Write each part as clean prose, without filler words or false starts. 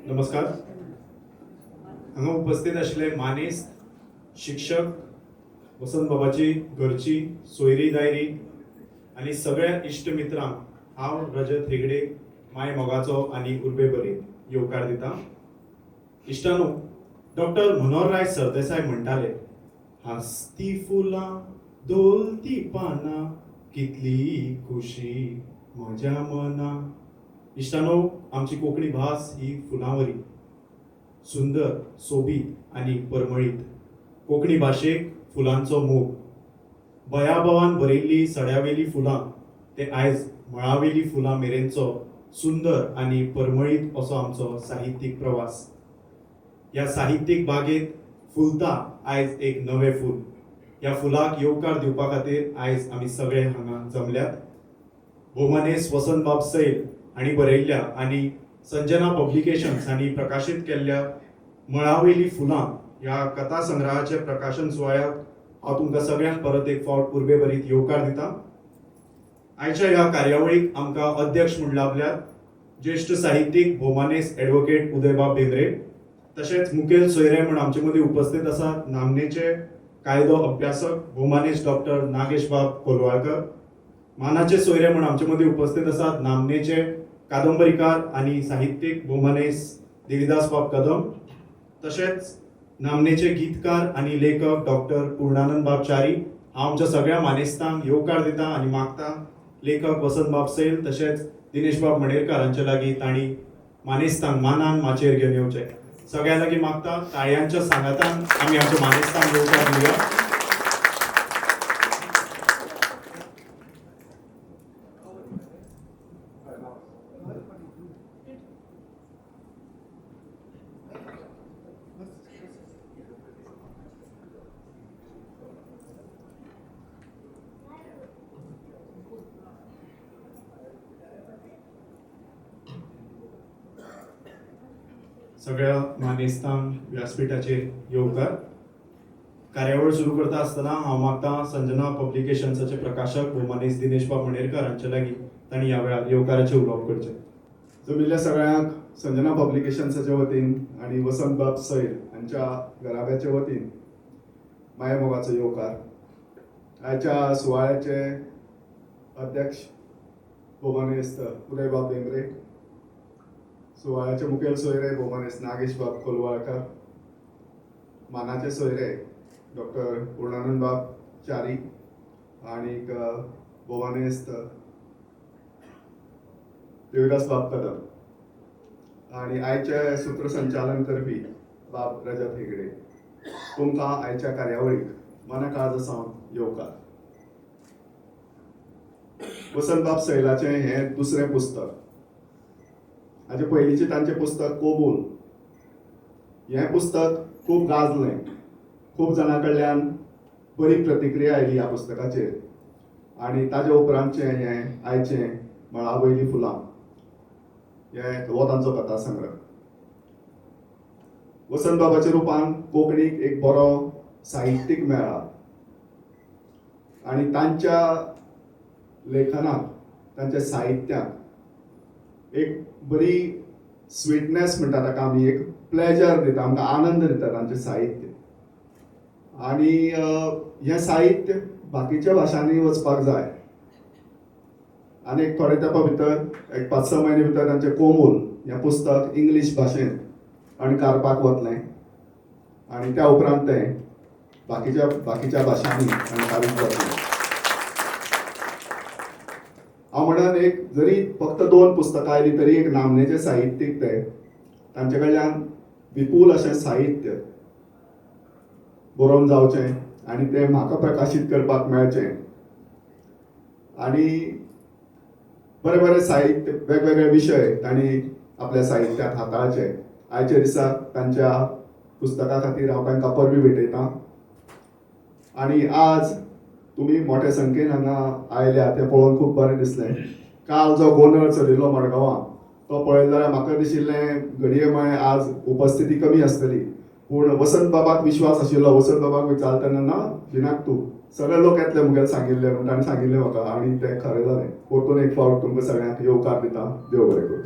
नमस्कार. हांगा उपस्थित आशिल्ले मानेस्त, शिक्षक, वसंत बाबाची घरची सोयरी दायरी आनी सगळ्या इश्ट मित्रांक हांव रजत हेगडे माय मोगाचो आनी उर्बे बरी येवकार दिता. इश्टानो, डॉक्टर मनोहरराय सरदेसाय म्हणटाले, हांसती फुलां धोलती पानां कितली खुशी म्हज्या मना. इश्टानो, आमची कोंकणी भास ही फुलां वरी सुंदर, सोबीत आनी परमळीत. कोंकणी भाशेक फुलांचो मोग. बयाभावान भरिल्ली सड्यावेली फुलां ते आयज मळावेली फुलां मेरेनचो सुंदर आनी परमळीत असो आमचो साहित्यीक प्रवास. ह्या साहित्यीक बागेंत फुलता आयज एक नवें फूल. ह्या फुलाक येवकार दिवपा खातीर आयज आमी सगळे हांगा जमल्यात. भोवमानेस्त वसंतबाब सैल हांणी बरयल्ल्या आनी संजना पब्लिकेशन्स हांणी प्रकाशीत केल्ल्या मळावयली फुलां ह्या कथा संग्रहाचे प्रकाशन सुवाळ्याक हांव तुमकां सगळ्यांक परत एक फावट उर्बेभरीत येवकार दिता. आयच्या ह्या कार्यावळीक आमकां अध्यक्ष म्हूण लाभल्यात ज्येश्ठ साहित्यीक भोवमानेस्त एडवोकेट उदयबाब भेंब्रे. तशेंच मुखेल सोयरे म्हूण आमचे मदीं उपस्थित आसात नामनेचे कायदो अभ्यासक भोवमानेस्त डॉक्टर नागेशबाब कोलवाळकर. मानाचे सोयरे म्हूण आमचे मदीं उपस्थित आसात नामनेचे कादंबरीकार आनी साहित्यीक भोवमानेस्त देविदासबाब कदम. तशेंच नामनेचे गीतकार आनी लेखक डॉक्टर पूर्णानंदबाब च्यारी. हांव आमच्या सगळ्या मानेस्तांक येवकार दिता आनी मागता लेखक वसंतबाब सैल तशेंच दिनेशबाब मणेरकार हांचे लागीं तांणी मानेस्तांक मानान माचयेर घेवन येवचें. सगळ्यां लागीं मागता, ताळयांच्या सांगातान आमी आमच्या मानेस्तांक येवकार दिवया. सगळ्या मानेस्तांक व्यासपीठाचेर येवकार. कार्यावळ सुरू करता आसतना हांव मागता संजना पब्लिकेशन्साचे प्रकाशक भोवमानेस्त दिनेशबाब मणेरकर हांचे लागीं तांणी ह्या वेळार येवकाराचें उलोवप करचें. जमिल्ल्या सगळ्यांक संजना पब्लिकेशन्साच्या वतीन आनी वसंतबाब सैल हांच्या घराब्याच्या वतीन मायमोगाचो येवकार. आयच्या सुवाळ्याचे अध्यक्ष भोवमानेस्त उदयबाब भेंब्रे, सुवाळ्याचे मुखेल सोयरे भोवमानेस्त नागेशबाब कोलवाळकर, मानाचे सोयरे डॉक्टर पूर्णानंदबाब च्यारी आनीक भोवमानेस्त देविदासबाब कदम आनी आयचें सूत्रसंचालन करपी बाब रजत हेगडे, तुमकां आयच्या कार्यावळीक मना काळजा सावन येवकार. वसंतबाब सैलाचें हें दुसरें पुस्तक. हाचे पयलींचें तांचें पुस्तक कोबूल. हें पुस्तक खूब गाजलें, खूब जाणां कडल्यान बरी प्रतिक्रिया आयली ह्या पुस्तकाचेर आनी ताजे उपरांतचें हें आयचें मळावयलीं फुलां हें हो तांचो कथा संग्रह. वसंतबाबाच्या रुपान कोंकणीक एक बरो साहित्यीक मेळ्ळा आनी तांच्या लेखनाक, तांच्या साहित्याक एक बरी स्वीटनेस म्हणटा ताका आमी, एक प्लेजर दिता, आमकां आनंद दिता तांचें साहित्य. आनी हें साहित्य बाकीच्या भाशांनी वचपाक जाय. आनी एक थोडे तेंपा भितर, एक 5-6 म्हयने भितर तांचें कोमूल हें पुस्तक इंग्लीश भाशेंत अणकारपाक वतलें आनी त्या उपरांत तें बाकीच्या बाकीच्या भाशांनी अणकारीत जातलें. हांव म्हणन एक जरी फक्त 2 पुस्तकां आयलीं तरी एक नामनेचे साहित्यीक ते, तांचे कडल्यान विपूल अशें साहित्य बरोवन जावचें आनी तें म्हाका प्रकाशीत करपाक मेळचें आनी बरें बरें साहित्य, वेगवेगळे विशय तांणी आपल्या साहित्यांत हाताळचे. आयच्या दिसा तांच्या पुस्तका खातीर हांव तांकां परबी भेटयतां आनी आज तुमी मोठ्या संख्येन हांगा आयल्या तें पळोवन खूब बरें दिसलें. काल जो गोंदळ चलिल्लो मडगांवां तो पळयलो जाल्यार म्हाका दिशिल्लें घडये म्हळें आज उपस्थिती कमी आसतली, पूण वसंतबाबाक विश्वास आशिल्लो. वसंतबाबाक विचारतना ना भिनाक तूं, सगळे लोक येतले मुगेल सांगिल्लें म्हूण ताणें सांगिल्लें म्हाका आनी तें खरें जालें. परतून एक फावट तुमकां सगळ्यांक येवकार दिता. देव बरें करूं.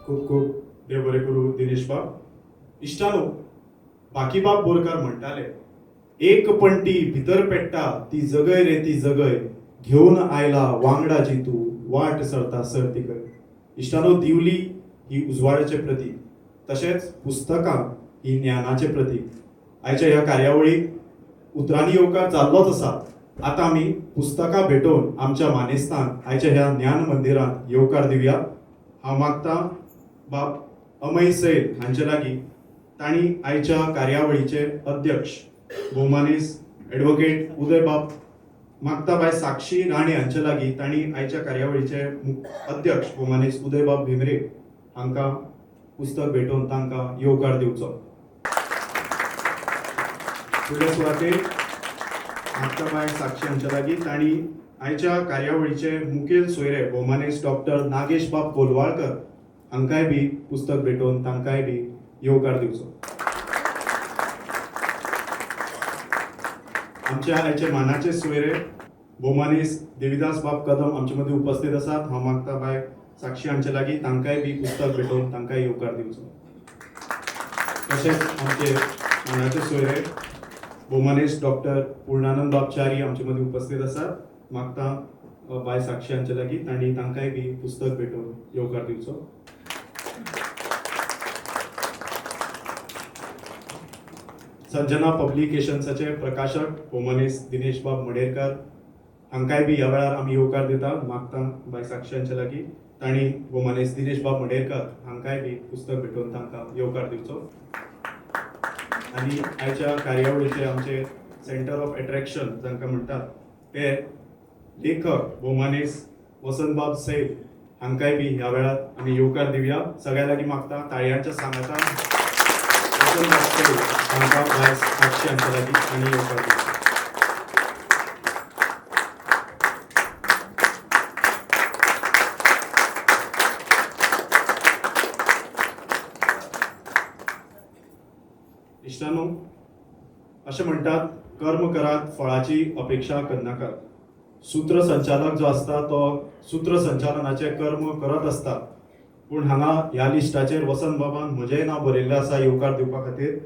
खूब खूब देव बरें करूं दिनेश बाब. इश्टानो, बाकीबाब बोरकार म्हणटाले, एक पणटी भितर पेट्टा ती जगय रे ती जगय, घेवन आयला वांगडा जी तूं वाट सरता सर ती कर. इश्टानो, दिवली ही उजवाडाचें प्रतीक, तशेंच पुस्तकां ही ज्ञानाचें प्रतीक. आयच्या ह्या कार्यावळीक उतरांनी येवकार जाल्लोच आसा. आतां आमी पुस्तकां भेटोवन आमच्या मानेस्तांक आयच्या ह्या ज्ञान मंदिरांत येवकार दिवया. हांव मागतां बाब अमय सैल हांचे लागीं तांणी आयच्या कार्यावळीचे अध्यक्ष भोवमानेस एडवोकेट उदय बाब, मागता बाय साक्षी राणे हांचे लागीं तांणी आयच्या कार्यावळीचे अध्यक्ष भोवमानेस उदयबाब भेंब्रे हांकां पुस्तक भेटोवन तांकां येवकार दिवचो. फुडल्या सुवातेर मागता बाय साक्षी हांच्या लागीं तांणी आयच्या कार्यावळीचे मुखेल सोयरे भोवमानेस डॉक्टर नागेश बाब कोलवाळकर हांकांय बी पुस्तक भेटोवन तांकांय बी येवकार दिवचो. आमच्या आयचे मानाचे सोयरे भोवमानेस देविदास बाब कदम आमचे मदीं उपस्थित आसात. हांव मागता बाय साक्षी हांचे लागीं तांकांय बी पुस्तक भेटोवन तांकांय येवकार दिवचो. तशेंच आमचे मानाचे सोयरे भोवमानेस डॉक्टर पूर्णानंद बाब च्यारी आमचे मदीं उपस्थित आसात. मागता बाय साक्षी हांचे लागीं तांणी तांकांय बी पुस्तक भेटोवन येवकार दिवचो. संजना पब्लिकेशन्साचे प्रकाशक भोवमानेस दिनेश बाब मडेरकर हांकांय बी ह्या वेळार आमी येवकार दिता. मागता बाय साक्षी हांचे लागीं तांणी भोवमानेस दिनेश बाब मडेरकर हांकांय बी पुस्तक भेटोवन तांकां येवकार दिवचो. आनी आयच्या कार्यावळीचे आमचे सेंटर ऑफ एट्रॅक्शन जांकां म्हणटात ते लेखक भोवमानेस वसंतबाब सैल हांकांय बी ह्या वेळार आमी येवकार दिवया. सगळ्या लागीं मागता ताळयांच्या सांगातान वसंतबाब सैल हांकां बाय साक्षी हांच्या लागीं आनी येवकार दिवया. इश्टानो, अशें म्हणटात, कर्म करात, फळाची अपेक्षा करनाकात. सूत्रसंचालक जो आसता तो सूत्रसंचालनाचें कर्म करत आसता, पूण हांगा ह्या लिस्टाचेर वसंत बाबान म्हजेंय नांव बरयल्लें आसा येवकार दिवपा खातीर.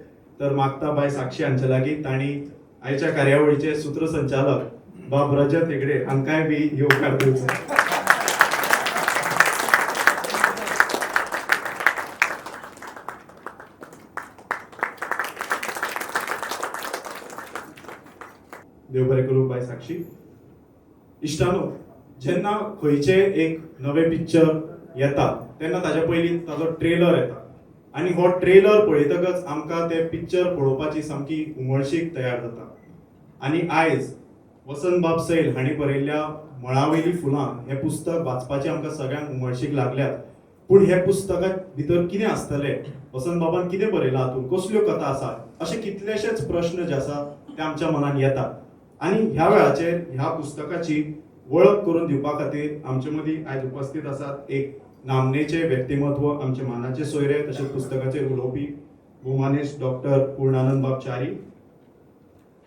तर मागता बाय साक्षी हांचे लागीं तांणी आयच्या कार्यावळीचे सूत्रसंचालक बाब रजत हेगडे हांकांय बी येवकार दिवचो. देव बरें करूं बाय साक्षी. इश्टानो, जेन्ना खंयचें एक नवें पिक्चर येता तेन्ना ताज्या पयलीं ताजो ट्रेलर येता आनी हो ट्रेलर पळयतकच आमकां तें पिक्चर पळोवपाची सामकी उमळशीक तयार जाता. आनी आयज वसंतबाब सैल हांणी बरयल्ल्या मळावयलीं फुलां हें पुस्तक वाचपाची आमकां सगळ्यांक उमळशीक लागल्यात. पूण हे पुस्तकात भितर कितें आसतलें, वसंतबाबान कितें बरयलां, हातूंत कसल्यो कथा आसात, अशे कितलेशेच प्रश्न जे आसा ते आमच्या मनान येतात. आनी ह्या वेळाचेर ह्या पुस्तकाची वळख करून दिवपा खातीर आमचे मदीं आयज उपस्थित आसात एक नामनेचे व्यक्तिमत्व, आमचे मानाचे सोयरे, तशेंच पुस्तकाचेर उलोवपी भोवमानेस डॉक्टर पूर्णानंद बाब च्यारी,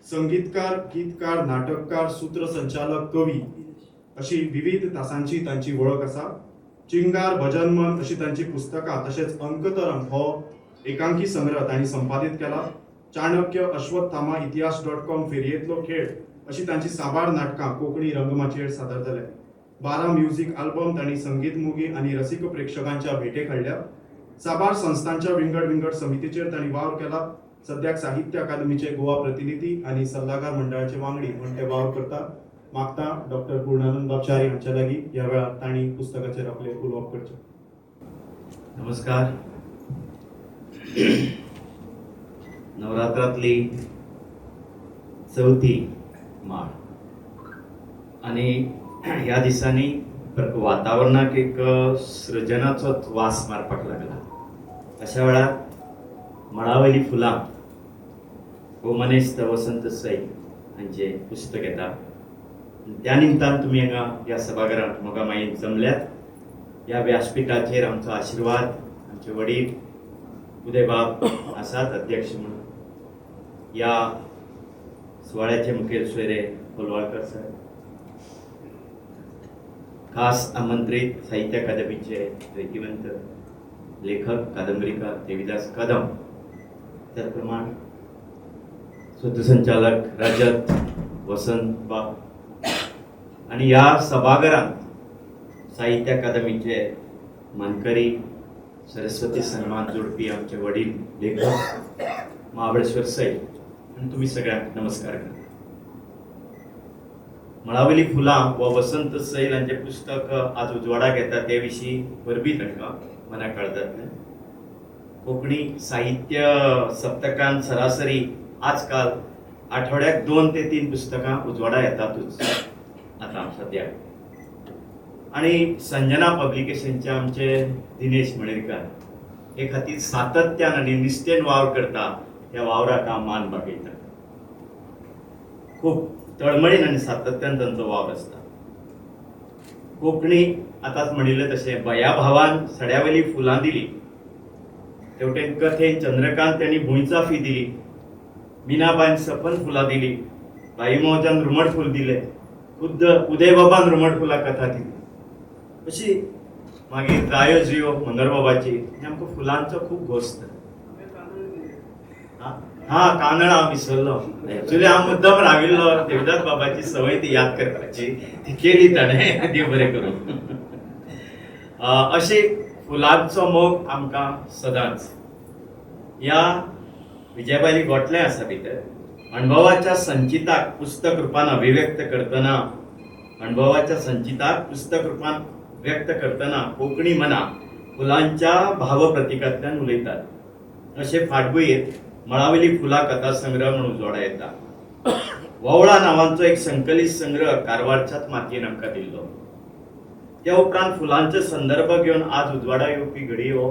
संगीतकार, गीतकार, नाटककार, सूत्रसंचालक, कवी अशी विविध तासांची तांची वळख आसा. चिंगार, भजनमन अशी तांची पुस्तकां, तशेंच अंकतरंग हो एकांकी संग्रह तांणी संपादीत केला. चाणक्य, अश्वत्थामा, इतिहास .com, फेरयेंतलो खेळ अशी तांची साबार नाटकां कोंकणी रंगमाचयेर सादर जाल्या. 12 म्युझिक आल्बम तांणी संगीत मोगी आनी रसिक प्रेक्षकांच्या भेटेक हाडल्या. साबार संस्थांच्या विंगड विंगड समितीचेर तांणी वावर केला. सद्याक साहित्य अकादमीचे गोवा प्रतिनिधी आनी सल्लागार मंडळाचे वांगडी म्हण ते वावर करता. मागता डॉक्टर पूर्णानंद बाब च्यारी हांच्या लागीं ह्या वेळार तांणी पुस्तकाचेर आपलें उलोवप करचें. नमस्कार. नवरात्रांतली चवथी माळ आनी ह्या दिसांनी वातावरणाक एक सृजनाचो वास मारपाक लागला. अशा वेळार मळावयलीं फुलां भोवमानेस्त वसंत सैल हांचें पुस्तक येता. त्या निमतान तुमी हांगा ह्या सभाघरांत मोगा मायेन जमल्यात. ह्या व्यासपीठाचेर आमचो आशिर्वाद आमचे वडील उदयबाब आसात अध्यक्ष म्हणून. ह्या सुवाळ्याचे मुखेल सोयरे कोलवाळकर सर, खास आमंत्रित साहित्य अकादमीचे जैतिवंत लेखक कादंबरीकार देविदास कदम, त्याच प्रमाण सूत्रसंचालक रजत वसंत बाब आनी ह्या सभाघरांत साहित्य अकादमीचे मानकरी, सरस्वती सन्मान जोडपी आमचे वडील लेखक महाबळेश्वर सैल आनी तुमी सगळ्यांक नमस्कार करता. मळावयली फुलां व वसंत सैल हांचें पुस्तक आज उजवाडाक येता ते विशीं परबीं तांकां मना काळजांतल्यान. कोंकणी साहित्य सप्तकान सरासरी आजकाल आठवड्याक 2 ते 3 पुस्तकां उजवाडा येतातूच आतां सद्या. आनी संजना पब्लिकेशनचे आमचे दिनेश मणेरकर हे खातीर सातत्यान आनी निश्ठेन वावर करता, ह्या वावराक हांव मान बागयता. खूब तळमळीन आनी सातत्यान तांचो वावर आसता. कोंकणी आतांच म्हणिल्लें तशें बयाभावान सड्यावयली फुलां दिली, तेवटेन कथेन चंद्रकांत आनी भुंयचाफी दिली, मीनाबायन सपन फुलां दिली, भाई मावज्यान रुमड फूल दिलें, खुद्द उदयबाबान रुमड फुलां कथा दिली. अशी मागीर जायो जुयो मनोहरबाबाची, आमकां फुलांचो खूब घोस्त. हा कानळ हांव विसरलो, एक्चुली हांव मुद्दम राविल्लो, देवदास बाबाची संवय ती याद करपाची, ती केली ताणें, देव बरें करूं. अशी फुलांचो मोग आमकां सदांच. ह्या विजयबायली गोटलें आसा भितर अणभवाच्या संचिताक पुस्तक रुपान अभिव्यक्त करतना, अणभवाच्या संचिताक पुस्तक रुपान व्यक्त करतना कोंकणी मना फुलांच्या भावप्रतिकांतल्यान उलयतात. अशे फाटभुंयेर मळावयली फुलां कथा संग्रह म्हणून उजवाडा येता. वोवळां नांवांचो एक संकलित संग्रह कारवारच्याच मातयेन आमकां दिल्लो. त्या उपरांत फुलांचे संदर्भ घेवन आज उजवाडा येवपी घडी हो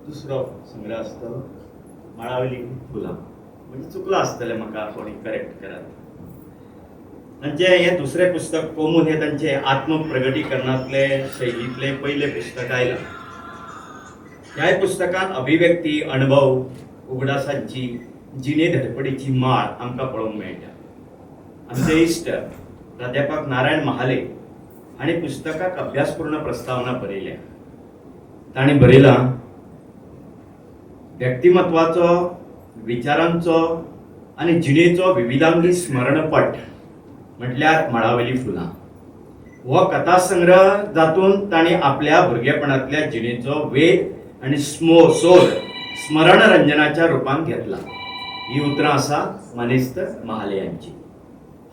दुसरो संग्रह आसतलो मळावयली फुलां. म्हणजे चुकलां आसतलें म्हाका, कोणी करेक्ट करात. तांचें हें दुसरें पुस्तक कोमून हें तांचें आत्मप्रगटीकरणांतले शैलींतलें पयलें पुस्तक आयलां. ह्याय पुस्तकांत अभिव्यक्ती, अणभव, उगडासांची जिणे धडपडीची माळ आमकां पळोवंक मेळटा. आमचे इश्ट प्राध्यापक नारायण महाले हांणी पुस्तकाक अभ्यासपूर्ण प्रस्तावना बरयल्या. तांणी बरयलां, व्यक्तिमत्वाचो, विचारांचो आनी जिणेचो विविधांगी स्मरणपट म्हटल्यार मळावयली फुलां हो कथासंग्रह, जातूंत तांणी आपल्या भुरगेपणांतल्या जिणेचो वेध आनी सोद स्मरणरंजनाच्या रुपान घेतला. ही उतरां आसा मानेस्त महाले हांची.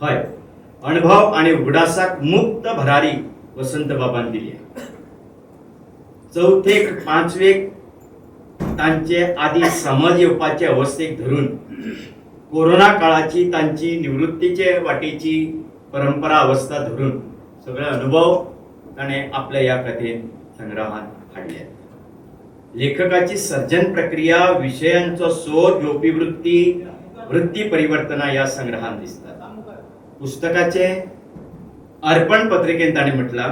हय, अणभव आनी उगडासाक मुक्त भरारी वसंत बाबान दिल्या. चवथेक पांचवेक तांचे आदी समज येवपाचे अवस्थेक धरून कोरोना काळाची तांची निवृत्तीचे वाटेची परंपरा अवस्था धरून सगळे अनुभव ताणें आपल्या ह्या कथेन संग्रहात हाडले. लेखकाची सर्जन प्रक्रिया, विशयांचो सोद घेवपी वृत्ती, वृत्ती परिवर्तना ह्या संग्रहात दिसतात. पुस्तकाचे अर्पण पत्रिकेन ताणें म्हटलां,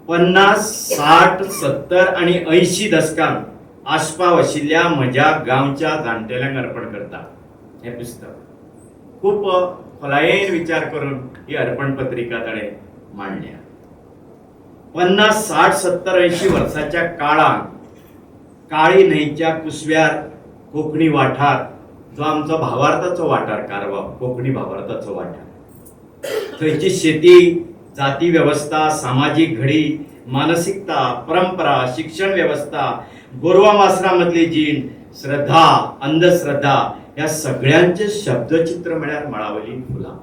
50, 60, 70 आनी 80 दसकांत आस्पाव आशिल्ल्या म्हज्या गांवच्या जाणटेल्यांक अर्पण करता हें पुस्तक. खूब खोलायेन विचार करून ही अर्पण पत्रिका ताणें मांडल्या. 50, 60, 70, 80 वर्साच्या काळांत काळी न्हंयच्या कुसव्यार कोंकणी वाठार, जो आमचो भावार्थाचो वाठार, कारवार कोंकणी भावार्थाचो वाठार, थंयची शेती, जाती वेवस्था, सामाजीक घडी, मानसिकता, परंपरा, शिक्षण वेवस्था, गोरवां वासरां मदली जीण, श्रद्धा, अंधश्रद्धा ह्या सगळ्यांचे शब्दचित्र म्हळ्यार मळावयली फुलां.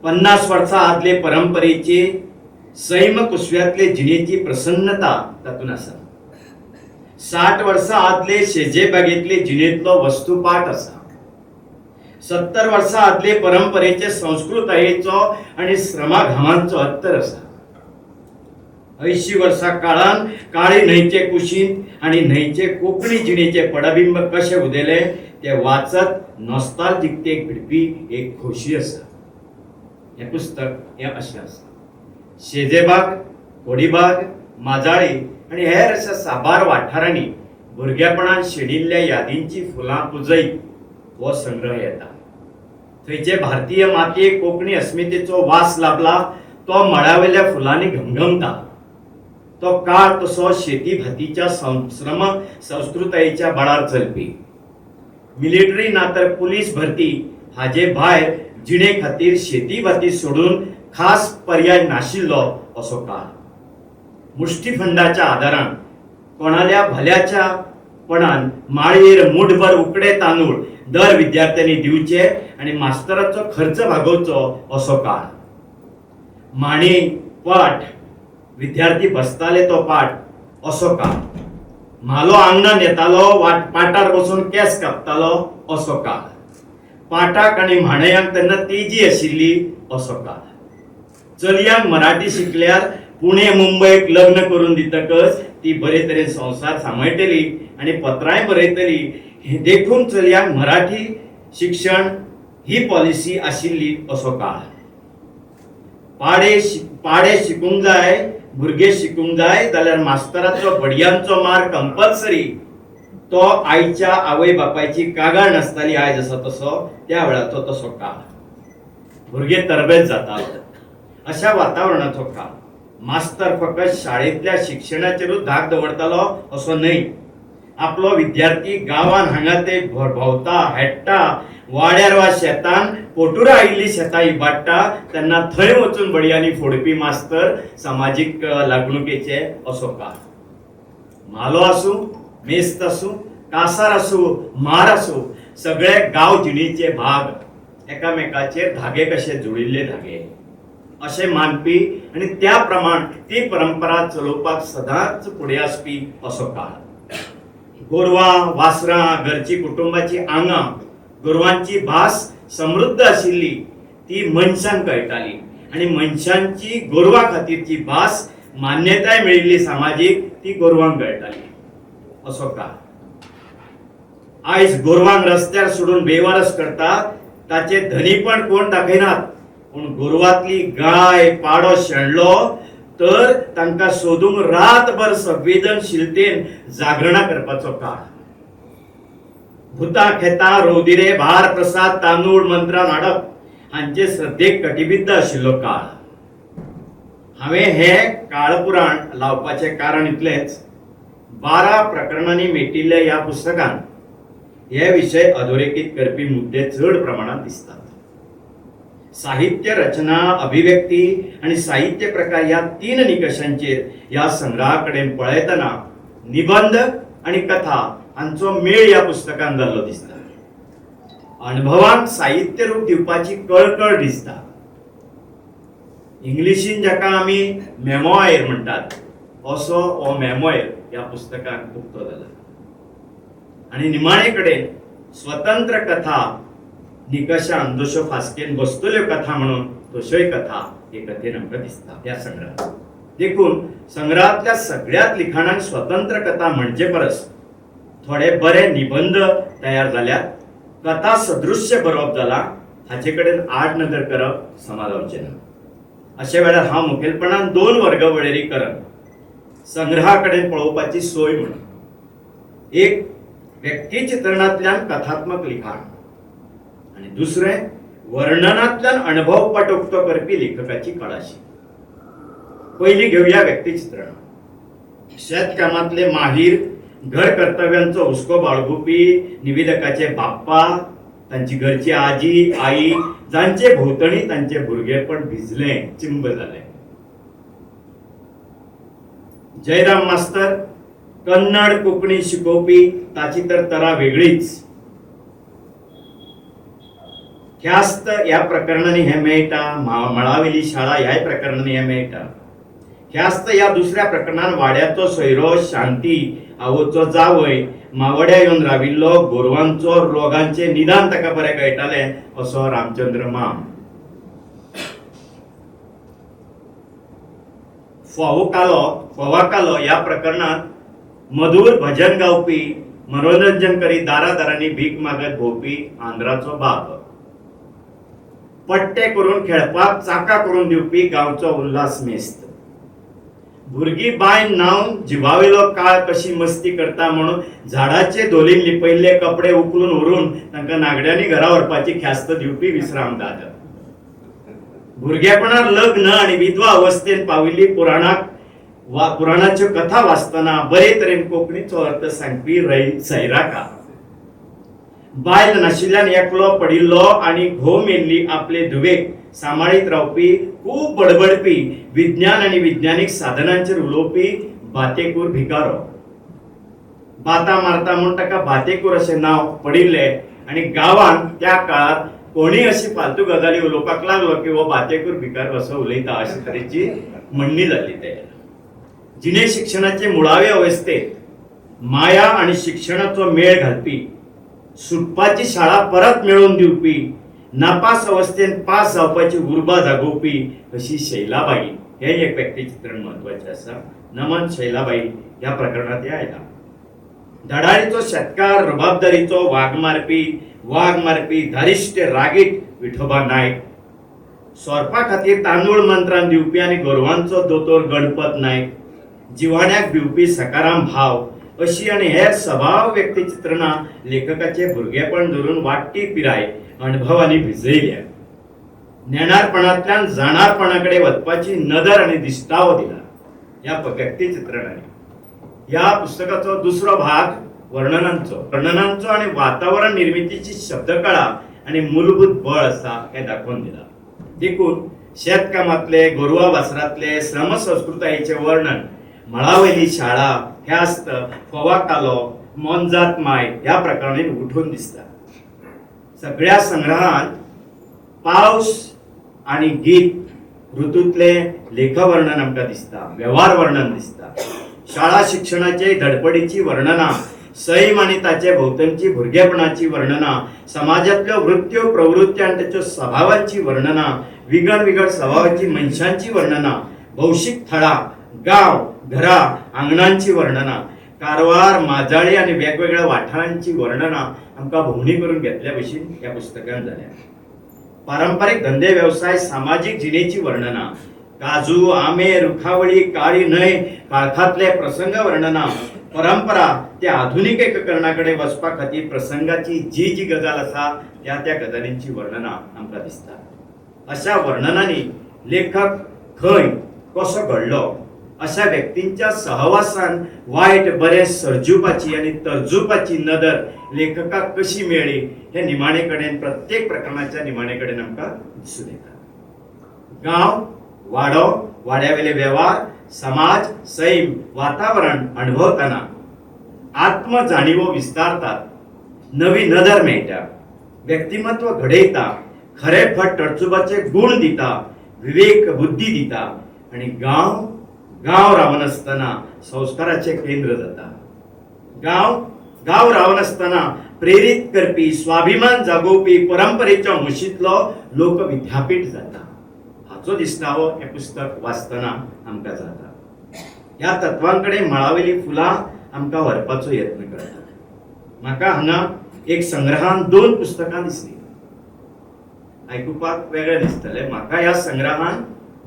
50 वर्सां आदले परंपरेची सैम कुसव्यांतले जिणेची प्रसन्नता तातूंत आसा. 60 वर्सां आदले शेजे बागेंतले जिणेंतलो वस्तुपाठ आसा. 70 वर्सां आदले परंपरेचे संस्कृतायेचो आनी श्रमाघामांचो अत्तर आसा. 80 वर्सां काळान काळी न्हंयचे कुशींत आनी न्हंयचे कोंकणी जिणेचे पडबिंब कशें उदेले ते वाचत नॉस्ताल्जिकतेक भिडपी एक खोशी आसा. हें पुस्तक हें अशें आसा. शेजेबाग, कोडीबाग, माजाळी आनी हेर अशा साबार वाठारांनी भुरगेपणान शेणिल्ल्या यादींची फुलां पुजयत हो संग्रह येता. थंयचे भारतीय मातयेक कोंकणी अस्मितेचो वास लाभला तो मळावयल्या फुलांनी घमघमता. तो काळ तसो शेती भातीच्या श्रम संस्कृतायेच्या बळार चलपी. मिलिटरी ना तर पुलीस भरती हाजे भायर जिणे खातीर शेती भाती सोडून खास पर्याय नाशिल्लो असो काळ. मुष्टीफंडाच्या आदारान कोणाल्या भल्याच्या पणान माळयेर मुठभर उकडे तांदूळ दर विद्यार्थ्यांनी दिवचे आनी मास्तराचो खर्च भागोवचो असो काळ. माणी पाठ विद्यार्थी बसताले तो पाठ असो काळ. म्हालो आंगणान येतालो वाट पाटार बसून केंस कापतालो असो काळ. पाटाक आनी म्हाणयांक तेन्ना तेजी आशिल्ली असो काळ. चलयांक मराठी शिकल्यार पुणे मुंबयक लग्न करून दितकच ती बरे तरेन संवसार सांबाळटली आनी पत्रांय बरयतली, देखून चलयांक मराठी शिक्षण ही पॉलिसी आशिल्ली असो काळ. पाडे शिकूंक जाय, भुरगे शिकूंक जाय जाल्यार मास्तराचो बडयांचो मार कंपल्सरी. तो आयच्या आवय बापायची कागाळ नासताली आयज आसा तसो त्या वेळाचो तसो काळ. भुरगे तरबेज जाताले अशा वातावरणाचो काळ. मास्तर फकत शाळेंतल्या शिक्षणाचेरूच धाक दवरतालो असो न्हय. आपलो विद्यार्थी गांवान हांगा ते भोंवता हेडटा, वाड्यार वा शेतान पोटुरां आयिल्ली शेतां इबाडटा तेन्ना थंय वचून बडयांनी फोडपी मास्तर समाजीक लागणुकेचे असो काळ. म्हालो आसूं, मेस्त आसूं, कासार आसूं, म्हार आसूं, सगळे गांव जिणेचे भाग एकामेकाचेर धागे कशे जुळिल्ले धागे अशें मानपी आनी त्या प्रमाण ती परंपरा चलोवपाक सदांच फुडें आसपी असो काळ. गोरवां, वासरां, घरची कुटुंबाची आंगां, गोरवांची भास समृद्ध आशिल्ली ती मनशांक कळटाली आनी मनशांची गोरवां खातीरची भास मान्यताय मेळिल्ली सामाजीक ती गोरवांक कळटाली असो काळ. आयज गोरवांक रस्त्यार सोडून बेवारस करता ताचे धनीपण कोण दाखयनात, पूण गोरवांतली गाय पाडो शेणलो तर तांकां सोदूंक रातभर संवेदनशीलतेन जागरणां करपाचो काळ. भुतां खेतां रोवदिरे भार प्रसाद तांदूळ मंत्रां हाडप हांचे श्रद्धेक कटिबद्ध आशिल्लो काळ. हांवें हें काळपुराण लावपाचें कारण इतलेंच, 12 प्रकरणांनी मेटिल्ल्या ह्या पुस्तकान हे विशय अधोरेखीत करपी मुद्दे चड प्रमाणांत दिसतात. साहित्य रचना, अभिव्यक्ती आनी साहित्य प्रकार ह्या 3 निकशांचेर ह्या संग्रहा कडेन पळयतना निबंध आनी कथा हांचो मेळ ह्या पुस्तकान जाल्लो दिसता. अणभवांक साहित्य रूप दिवपाची कळकळ दिसता. इंग्लिशीन जाका आमी मेमोयर म्हणटात असो हो मेमोयर ह्या पुस्तकान उक्तो जाला. आनी निमाणे कडेन स्वतंत्र कथा निकशान जश्यो फास्केन बसतल्यो कथा म्हणून तश्योय कथा हे कथेन आमकां दिसता ह्या संग्रहात. देखून संग्रहांतल्या सगळ्यात लिखाणांक स्वतंत्र कथा म्हणचे परस थोडे बरे निबंध तयार जाल्यात, कथा सदृश्य बरोवप जाला, हाचे कडेन आड नदर करप समा जावचें ना. अशे वेळार हांव मुखेलपणान 2 वर्ग वळेरी करन संग्रहा कडेन पळोवपाची सोय म्हणून. एक व्यक्तिचित्रणांतल्यान कथात्मक लिखाण आनी दुसरें वर्णनांतल्यान अणभवपट उक्तो करपी लेखकाची कळाशी. पयलीं घेवया व्यक्तिचित्रण. शेतकामांतले माहीर, घर कर्तव्यांचो हुस्को बाळगुपी निवेदकाचे बाप्पा, तांची घरची आजी आई, जांचे भोंवतणी तांचे भुरगेपण भिजलें, चिंब जालें. जयराम मास्तर कन्नड कोंकणी शिकोवपी, ताची तर तरा वेगळीच. ख्यास्त ह्या प्रकरणांनी हें मेळटा, मळावेली शाळा ह्याय प्रकरणांनी हें मेळटा. ख्यास्त ह्या दुसऱ्या प्रकरणान वाड्याचो सोयरो शांती आवोचो जावय मावड्या येवन राविल्लो, गोरवांचो रोगांचें निदान ताका बरें कळटालें असो रामचंद्र माम. फोवा कालो ह्या प्रकरणांत मधुर भजन गावपी, मनोरंजन करीत दारा दारांनी भीक मागत भोंवपी आंध्राचो बाप, पट्टे करून खेळपाक चाका करून दिवपी गांवचो उल्हास मेस्त, भुरगीं बांय न्हावन जिवावेलो काळ कशी मस्ती करता म्हणून झाडाचे धोलीन लिपयल्ले कपडे उखलून व्हरून तांकां नागड्यांनी घरा व्हरपाची ख्यास्त दिवपी विश्राम दादा, भुरगेपणार लग्न आनी विधवा अवस्थेन पाविल्ली पुराणाक वा पुराणाच्यो कथा वाचतना बरे तरेन कोंकणीचो अर्थ सांगपी रै सैराका, बायल नाशिल्ल्यान एकलो पडिल्लो आनी घोव मेल्ली आपले धुवेक सांबाळीत रावपी, खूब बडबडपी, विज्ञान आनी विज्ञानीक साधनांचेर उलोवपी भातेकूर भिकारो. बाता मारता म्हूण ताका भातेकूर अशें नांव पडिल्लें आनी गांवांत त्या काळार कोणीय अशी फालतू गजाली उलोवपाक लागलो की हो भातेकूर भिकार असो उलयता अशे तरेची म्हणणी जाल्ली. ते जिणे शिक्षणाचे मुळावे अवस्थेत माया आनी शिक्षणाचो मेळ घालपी, सुटपाची शाळा परत मेळोवन दिवपी, नापास अवस्थेन पास जावपाची उर्बा जागोवपी अशी शैलाबाई हें एक व्यक्तिचित्रण म्हत्वाचें आसा. नमन शैलाबाई ह्या प्रकरणांत हें आयलां. धडाडीचो शेतकार, रुबाबदारीचो वाग मारपी धारिश्ट रागीट विठोबा नायक, सोरपा खातीर तांदूळ मंत्रान दिवपी आनी गोरवांचो दोतोर गणपत नायक, जिवाण्याक भिवपी सकाराम भाव अशी आनी हेर सभाव व्यक्तिचित्रणां लेखकाचे भुरगेपण धरून वाडटी पिराय अणभवांनी भिजयल्या. नेणारपणांतल्यान जाणारपणा कडेन वचपाची नदर आनी दिश्टावो दिला ह्या व्यक्तिचित्रणांनी. ह्या पुस्तकाचो दुसरो भाग वर्णनांचो. वर्णनांचो आनी वातावरण निर्मितीची शब्दकळा आनी मूलभूत बळ आसा हें दाखोवन दिलां. देखून शेतकामांतले, गोरवां वासरांतले, श्रमसंस्कृतायेचें वर्णन मळावयली शाळा, ख्यास्त, फोवा कालो, मोनजात माय ह्या प्रकरणांनी उठून दिसता. सगळ्या संग्रहांत पावस आनी गीत ऋतूंतले लेखवर्णन आमकां दिसता, वेव्हार वर्णन दिसता. शाळा शिक्षणाचे धडपडीची वर्णनां, सैम आनी ताचे भोंवतणची भुरगेपणाची वर्णनां, समाजांतल्यो वृत्त्यो, प्रवृत्ती आनी ताच्यो स्वभावांची वर्णनां, विंगड विंगड स्वभावाची मनशांची वर्णनां, भौशीक थळां, गांव, घरां, आंगणांची वर्णनां, कारवार, माजाळी आनी वेगवेगळ्या वाठारांची वर्णनां आमकां भोंवडी करून घेतल्या भशेन ह्या पुस्तकान जाल्या. पारंपरीक धंदे, वेवसाय, सामाजीक जिणेची वर्णनां, काजू, आंबे, रुखावळी, काळी न्हंय, काळखांतले प्रसंग वर्णनां, परंपरा ते आधुनीक एककरणा कडेन वचपा खातीर प्रसंगाची जी जी गजाल आसा त्या त्या गजालींची वर्णनां आमकां दिसता. अशा वर्णनांनी लेखक खंय कसो घडलो, अशा व्यक्तींच्या सहवासान वायट बरें सर्जुपाची आनी तर्जुपाची नदर लेखकाक कशी मेळ्ळी हे निमाणे कडेन, प्रत्येक प्रकरणाच्या निमाणे कडेन आमकां दिसून येता. गांव, वाडो, वाड्यावेले वेव्हार, समाज, सैम, वातावरण अणभवतना आत्मजाणीवो विस्तारतात, नवी नदर मेळटा, व्यक्तिमत्व घडयता, खरें फट तडचुपाचे गुण दिता, विवेक बुद्धी दिता आनी गांव गांव रावनासतना संस्काराचें केंद्र जाता. गांव गांव रावनासतना प्रेरीत करपी, स्वाभिमान जागोवपी परंपरेच्या मुशींतलो लोक विद्यापीठ जाता. हाचो दिश्टावो हें पुस्तक वाचतना आमकां जाता. ह्या तत्वां कडेन मळावेली फुलां आमकां व्हरपाचो यत्न करता. म्हाका हांगा एक संग्रहान दोन पुस्तकां दिसलीं. आयकुपाक वेगळें दिसतलें. म्हाका ह्या संग्रहान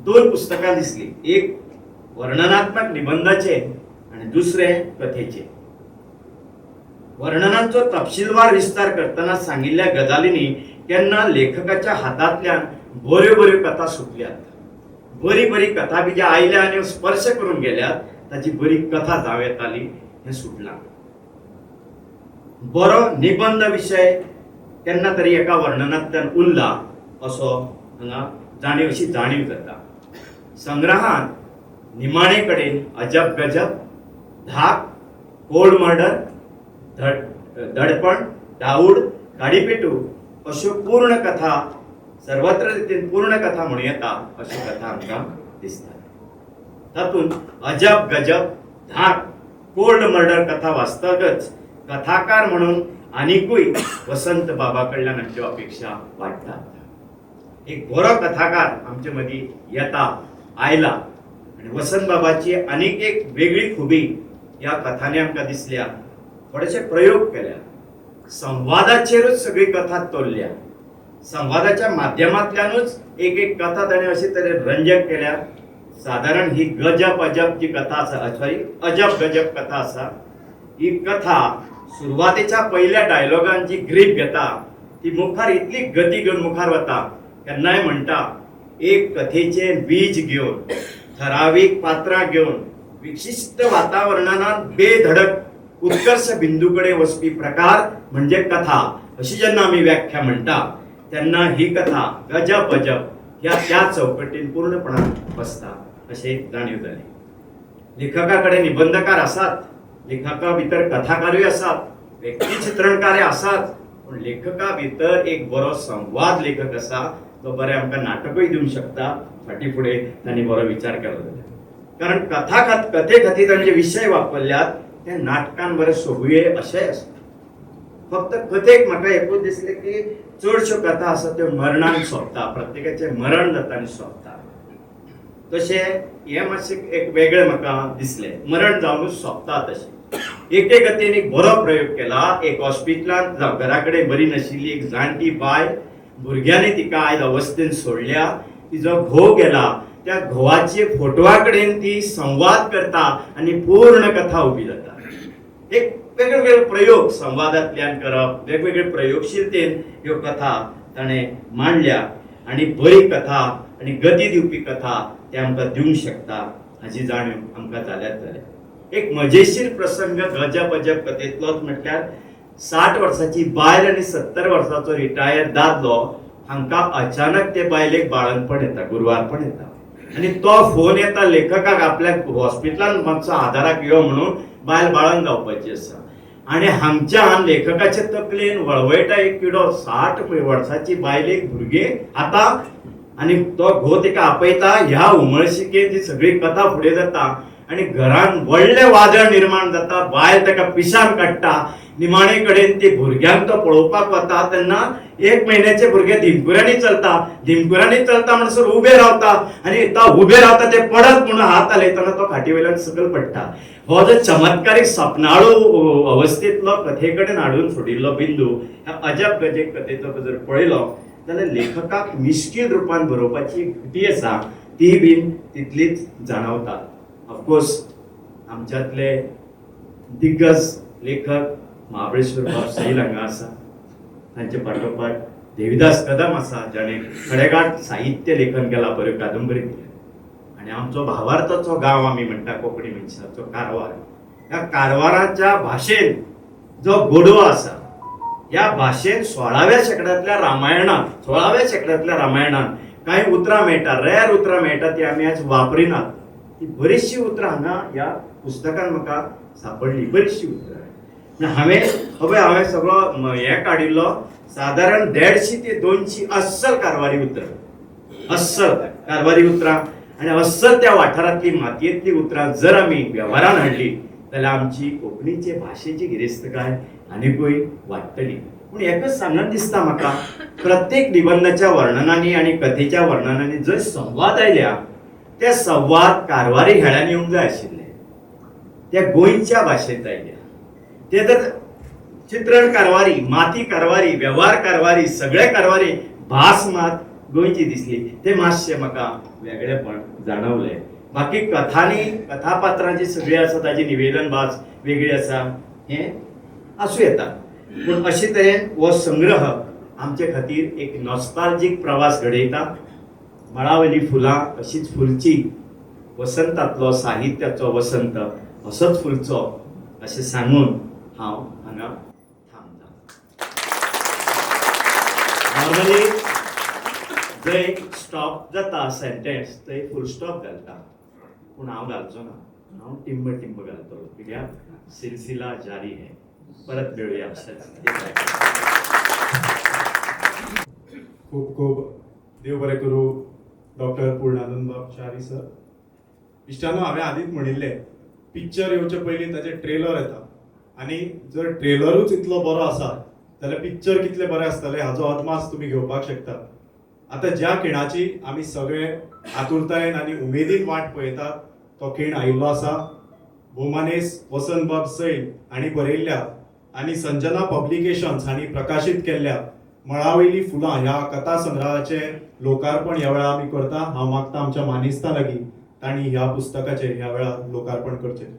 दोन पुस्तकां दिसलीं, एक वर्णनात्मक निबंधाचे आनी दुसरें कथेचे. वर्णनांचो तपशीलवार विस्तार करतना सांगिल्ल्या गजालींनी केन्ना लेखकाच्या हातांतल्यान बऱ्यो बऱ्यो कथा सुटल्यात, बरी बरी कथा बिजां आयल्या आनी स्पर्श करून गेल्यात, ताची बरी कथा जावं येताली हें सुटलां. बरो निबंध विशय केन्ना तरी एका वर्णनांतल्यान उरला असो हांगा जाणीव, अशी जाणीव जाता. संग्रहान निमाणे कडेन अजब गजब, धाक, कोल्ड मर्डर, दडपण, दाऊड, काडीपेटू अश्यो पूर्ण कथा, सर्वत्र रितीन पूर्ण कथा म्हणूं येता अश्यो कथा आमकां दिसतात. तातूंत अजब गजब, धाक, कोल्ड मर्डर कथा वाचतकच कथाकार म्हणून आनिकूय वसंत बाबा कडल्यान आमच्यो अपेक्षा वाडटात. एक बरो कथाकार आमचे मदीं येता, आयला आनी वसंत बाबाची आनीक एक वेगळी खुबी ह्या कथांनी आमकां दिसल्या. थोडेशे प्रयोग केल्या, संवादाचेरूच सगळी कथा तोलल्या. संवादाच्या माध्यमांतल्यानूच एक एक कथा ताणें अशे तरेन रंजक केल्या. सादारण ही गजब अजब जी कथा आसा, सॉरी, अजब गजब कथा आसा, ही कथा सुरवातेच्या पहिल्या डायलॉगान जी ग्रीप घेता ती मुखार इतली गती घेवन मुखार वता. केन्नाय म्हणटा, एक कथेचे बीज घेवन, ठरावीक पात्रां घेवन विशिश्ट वातावरणान बेधडक उत्कर्ष बिंदू कडेन वचपी प्रकार म्हणजे कथा अशी जेन्ना आमी व्याख्या म्हणटा तेन्ना ही कथा गजब अजब ह्या त्या चौकटीन पूर्णपणान बसता अशें जाणीव जाली. लेखका कडेन निबंधकार आसात, लेखका भितर कथाकारूय आसात, व्यक्तिचित्रणकार आसात, पूण लेखका भितर एक बरो संवाद लेखक आसा तो बरें आमकां नाटकूय दिवंक शकता. फाटीं फुडें तांणी बरो विचार केलो जाल्यार, कारण कथा कथे खातीर तांचे विशय वापरल्यात ते नाटकान बरें सोबुये अशेंय आसा. फक्त कथेक म्हाका एकूच दिसलें की चडश्यो कथा आसा त्यो मरणान सोंपता, प्रत्येकाचें मरण जाता आनी सोंपता. तशें हें मातशें एक वेगळें म्हाका दिसलें, मरण जावनूच सोंपता. तशें एके कथेन एक बरो प्रयोग केला. एक हॉस्पिटलांत जावं घरा कडेन बरी नाशिल्ली एक जाणटी बायल, भुरग्यांनी तिका आयज अवस्थेन सोडल्या, तिजो घोव गेला, त्या घोवाचे फोटवा कडेन ती संवाद करता आनी पूर्ण कथा उबी जाता. एक वेगवेगळे प्रयोग संवादांतल्यान करप, वेगवेगळे प्रयोगशीलतेन ह्यो कथा ताणें मांडल्या आनी बरी कथा आनी गती दिवपी कथा ते आमकां दिवंक शकता हाची जाणीव आमकां जाल्याच जाल्या. एक मजेशीर प्रसंग गजब अजब कथेंतलोच म्हटल्यार 60 वर्साची बायल आनी 70 वर्साचो रिटायर्ड दादलो हांकां अचानक ते बायलेक बाळंतपण येता, गुरवारपण येता आनी तो फोन येता लेखकाक आपल्याक हॉस्पिटलान मातसो आदाराक यो म्हणून, बायल बाळंत जावपाची आसा. आनी हांगच्यान लेखकाचे तकलेन वळवळटा एक किडो, 60 वर्साची बायलेक भुरगें आतां आनी तो घोव तिका आपयता. ह्या उमळशिकेन ती सगळी कथा फुडें जाता आनी घरान व्हडलें वादळ निर्माण जाता. बायल ताका पिशान काडटा. निमाणे कडेन ती भुरग्यांक तो पळोवपाक वता तेन्ना 1 म्हयन्याचे भुरगे धिमकुऱ्यांनी चलता, धिमकुऱ्यांनी चलता म्हणसर उबे रावता आनी तो उबे रावता ते पडत म्हणून हात हालयतना तो खाटी वयल्यान सकयल पडटा. हो जो चमत्कारीक सपनाळू अवस्थेंतलो कथे कडेन हाडून सोडिल्लो बिंदू ह्या अजब गजब कथेचो जर पळयलो जाल्यार लेखकाक मिश्कील रुपान बरोवपाची एक घटी आसा ती बीन तितलीच जाणवता. ऑफकोर्स आमच्यांतले दिग्गज लेखक महाबळेश्वर बाब सैल हांगा आसा, तांचे पाठोपाठ देविदास कदम आसा जाणें खडेगांठ साहित्य लेखन केलां, बऱ्यो कादंबरी दिल्या. आनी आमचो भावार्थाचो गांव आमी म्हणटा कोंकणी मनशाचो कारवार, ह्या कारवाराच्या भाशेन जो गोडवो आसा ह्या भाशेन 16व्या शेंकड्यांतल्या रामायणांत, 16व्या शेंकड्यांतल्या रामायणांत कांय उतरां मेळटा, रेर उतरां मेळटा, ती आमी आज वापरिनात. ती बरीचशीं उतरां हांगा ह्या पुस्तकान म्हाका सापडली, बरीचशीं उतरां. हांवें हय हांवें सगळो हें काडिल्लो सादारण 150 ते 200 अस्सल कारवारी उतरां, अस्सल कारवारी उतरां आनी अस्सल त्या वाठारांतली मातयेंतली उतरां जर आमी वेव्हारान हाडली जाल्यार आमची कोंकणीचे भाशेची गिरेस्तकाय आनिकूय वाडटली. पूण एकच सांगन दिसता म्हाका, प्रत्येक निबंधाच्या वर्णनांनी आनी कथेच्या वर्णनांनी जंय संवाद आयल्या ते संवाद कारवारी हेळ्यांनी येवंक जाय आशिल्ले, त्या गोंयच्या भाशेंत आयल्या. ते तर चित्रण कारवारी, माती कारवारी, वेव्हार कारवारी, सगळे कारवारी, भास मात गोंयची दिसली. ते मातशें म्हाका वेगळेपण जाणवलें. बाकी कथांनी कथापात्रांची सगळी आसा ताजी निवेदन भास वेगळी आसा हें आसूं येता. पूण अशे तरेन हो संग्रह आमचे खातीर एक नॉस्ताल्जीक प्रवास घडयता. मळावयली फुलां अशीच फुलची, वसंतांतलो साहित्याचो वसंत असोच फुलचो अशें सांगून हांव हांगा थांबता. नॉर्मली जंय स्टॉप जाता सेंटेन्स थंय फूल स्टॉप घालता, पूण हांव घालचो ना, हांव टिंब टिंब घालतलो कित्याक सिलसिला जारी है. परत मेळुया अशेंच. खूब खूब देव बरें करूं डॉक्टर पूर्णानंद बाब च्यारी सर. इश्टानो, हांवें आदींच म्हणिल्लें पिक्चर येवचे पयलीं ताचें ट्रेलर येता आनी जर ट्रेलरूच इतलो बरो आसा जाल्यार पिक्चर कितलें बरें आसतलें हाचो अदमास तुमी घेवपाक शकता. आतां ज्या खिणाची आमी सगळे आतुरतायेन आनी उमेदीन वाट पळयतात तो खीण आयिल्लो आसा. भोवमानेस वसंत बाब सैल हांणी बरयल्ल्या आनी संजना पब्लिकेशन्स हांणी प्रकाशीत केल्ल्या मळावयली फुलां ह्या कथा संग्रहाचें लोकार्पण ह्या वेळार आमी करता. हांव मागता आमच्या मानेस्तां लागीं तांणी ह्या पुस्तकाचें ह्या वेळार लोकार्पण करचें.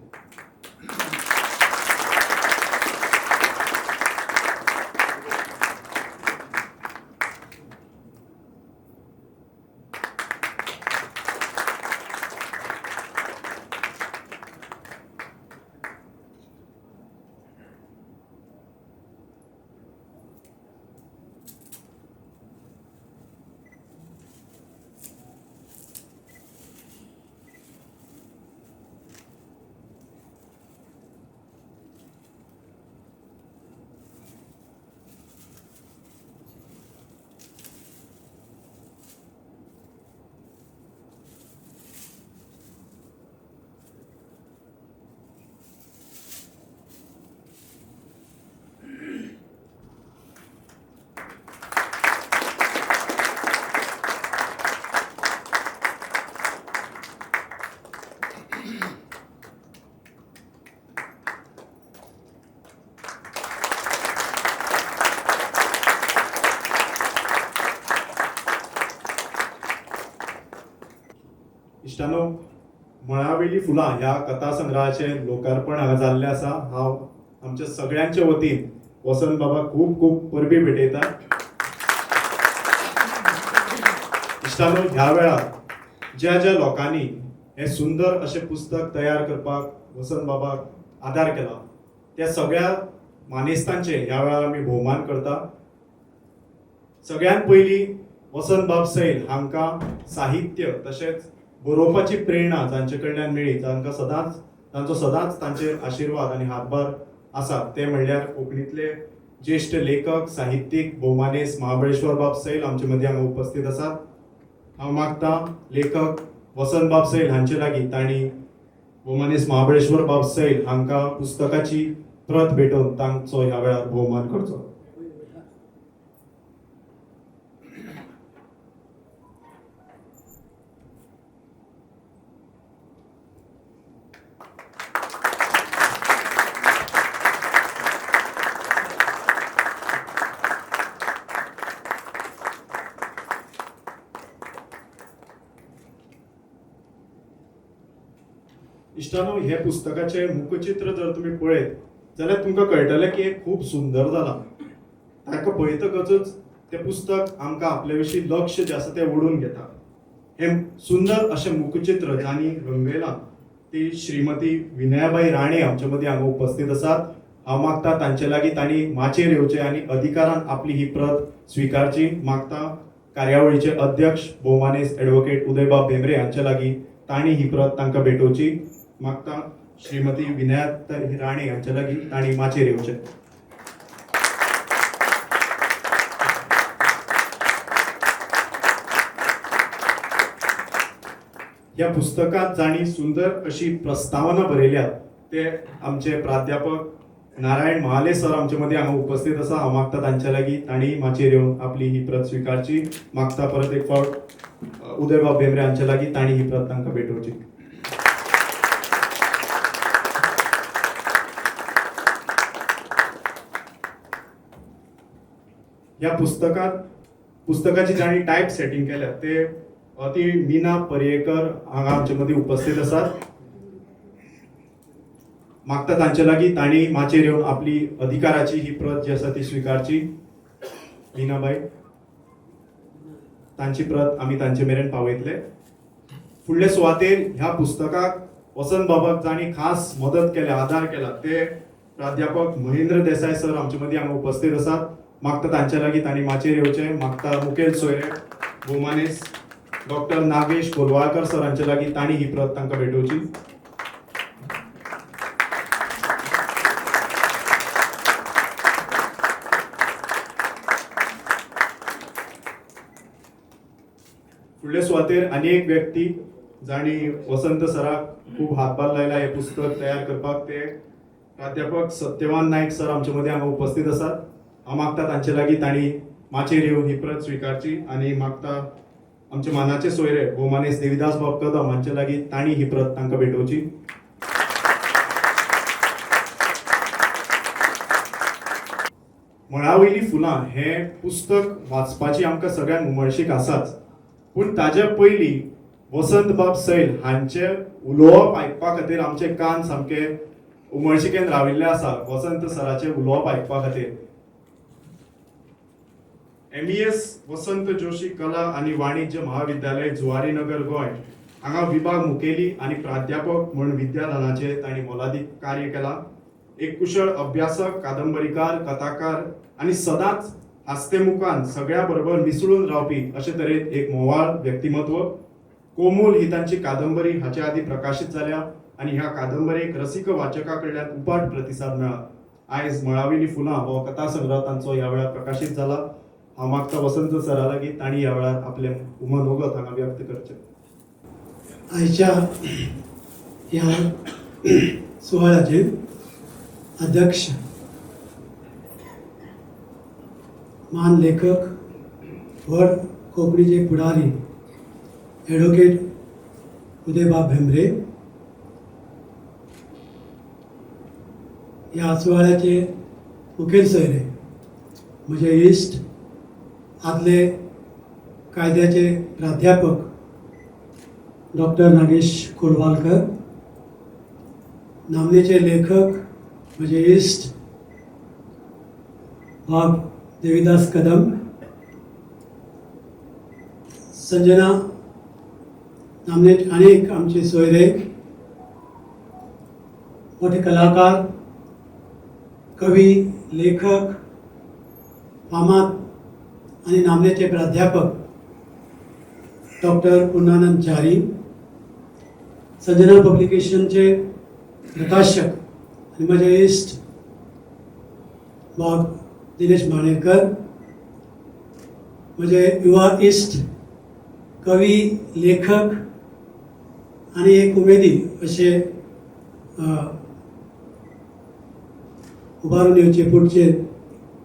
इश्टानो, मळावेली फुलां ह्या कथा संग्रहाचें लोकार्पण हांगा जाल्लें आसा. हांव आमच्या सगळ्यांच्या वतीन वसंत बाबाक खूब खूब परबीं भेटयता. इश्टानो, ह्या वेळार ज्या ज्या लोकांनी हें सुंदर अशें पुस्तक तयार करपाक वसंत बाबाक आदार केला त्या सगळ्या मानेस्तांचे ह्या वेळार आमी भोवमान करता. सगळ्यांत पयलीं वसंत बाब सैल हांकां साहित्य तशेंच बरोवपाची प्रेरणा जांचे कडल्यान मेळ्ळी, जांकां सदांच तांचो सदांच तांचेर आशिर्वाद आनी हातभार आसा, ते म्हणल्यार कोंकणींतले ज्येश्ठ लेखक, साहित्यीक भोवमानेस्त महाबळेश्वर बाब सैल आमचे मदीं हांगा उपस्थित आसात. हांव मागता लेखक वसंत बाब सैल हांचे लागीं तांणी भोवमानेस्त महाबळेश्वर बाब सैल हांकां पुस्तकाची प्रत भेटोवन तांचो ह्या वेळार भोवमान करचो. इश्टानो, हे पुस्तकाचें मुखचित्र जर तुमी पळयत जाल्यार तुमकां कळटलें की हें खूब सुंदर जालां. ताका पळयतकच तें पुस्तक आमकां आपले विशीं लक्ष जें आसा तें ओडून घेता. हें सुंदर अशें मुखचित्र जांणी रंगयलां ती श्रीमती विनयाबाई राणे आमचे मदीं हांगा उपस्थित आसात. हांव मागता तांचे लागीं तांणी माचयेर येवचें आनी अधिकारान आपली ही प्रत स्विकारची. मागता कार्यावळीचे अध्यक्ष भोवमानेस्त एडवोकेट उदयबाब भेंब्रे हांचे लागीं तांणी ही प्रत तांकां भेटोवची. मागता श्रीमती विनयाताई राणे हांचे लागीं तांणी माचयेर येवचें. ह्या पुस्तकांत जांणी सुंदर अशी प्रस्तावना बरयल्या ते आमचे प्राध्यापक नारायण महाले सर आमचे मदीं हांगा उपस्थित आसा. हांव मागता तांचे लागीं तांणी माचयेर येवन आपली ही प्रत स्विकारची. मागता परत एक फावट उदयबाब भेंब्रे हांचे लागीं तांणी ही प्रत तांकां भेटोवची. ह्या पुस्तकांत पुस्तकाची जांणी टायप सेटींग केल्या ते ती मीना पर्येकर हांगा आमचे मदीं उपस्थित आसात. मागता तांचे लागीं तांणी माचयेर येवन आपली अधिकाराची ही प्रत जी आसा ती स्विकारची. मीनाबाई, तांची प्रत आमी तांचे मेरेन पावयतले. फुडले सुवातेर ह्या पुस्तकाक वसंत बाबाक जांणी खास मदत केल्या, आदार केला ते प्राध्यापक महेंद्र देसाय सर आमचे मदीं हांगा उपस्थित आसात. मागता तांचे लागीं तांणी माचयेर येवचें. मागता मुखेल सोयरे भोवमानेस्त डॉक्टर नागेश कोलवाळकर सर हांचे लागीं तांणी ही प्रत तांकां भेटोवची. फुडले सुवातेर आनी एक व्यक्ती जांणी वसंत सराक खूब हातभार लायला हें पुस्तक तयार करपाक ते प्राध्यापक सत्यवान नायक सर आमचे मदीं हांगा उपस्थित आसात. हांव मागता तांचे लागीं तांणी माचयेर येवन ही प्रत स्विकारची आनी मागता आमचे मानाचे सोयरे भोवमानेस्त देविदास बाब कदम हांचे लागीं तांणी ही प्रत तांकां भेटोवची. मळावयली फुलां हें पुस्तक वाचपाची आमकां सगळ्यांक उमळशीक आसाच, पूण ताज्या पयलीं वसंत बाब सैल हांचें उलोवप आयकपा खातीर आमचे कान सामके उमळशिकेन राविल्ले आसा. वसंत सराचें उलोवप आयकपा खातीर MES वसंत जोशी कला आनी वाणिज्य महाविद्यालय जुवारीनगर गोंय हांगा विभाग मुखेली आनी प्राध्यापक म्हूण विद्यादानाचें तांणी मोलादीक कार्य केलां. एक कुशळ अभ्यासक, कादंबरीकार, कथाकार आनी सदांच हास्ते मुखान सगळ्या बरोबर मिसळून रावपी अशे तरेन एक म्होंवाळ व्यक्तिमत्व. कोमूल ही तांची कादंबरी हाचे आदीं प्रकाशीत जाल्या आनी ह्या कादंबरेक रसीक वाचका कडल्यान उपाट प्रतिसाद मेळ्ळा. आयज मळावेली फुलां हो कथा संग्रह तांचो ह्या वेळार प्रकाशीत जाला. हांव मागता वसंत सरा लागीं तांणी ह्या वेळार आपलें मनोगत हांगा व्यक्त करचें. आयच्या ह्या सुवाळ्याचेर अध्यक्ष मान लेखक व्हड कोंकणीचे पुढारी एडवोकेट उदयबाब भेंब्रे, ह्या सुवाळ्याचे मुखेल सोयरे म्हजे इश्ट आदले कायद्याचे प्राध्यापक डॉक्टर नागेश कोलवालकर, नामनेचे लेखक म्हजे इश्ट बाब देविदास कदम, संजना नामने अनेक आमचे सोयरे, मोठे कलाकार, कवी, लेखक, फामाद आनी नामनेचे प्राध्यापक डॉक्टर पूर्णानंद च्यारी, संजना पब्लिकेशनचे प्रकाशक आनी म्हजे इश्ट बाब दिनेश माणेरकर, म्हजे युवा इश्ट कवी, लेखक आनी एक उमेदी अशे उबारून येवचे पुढचे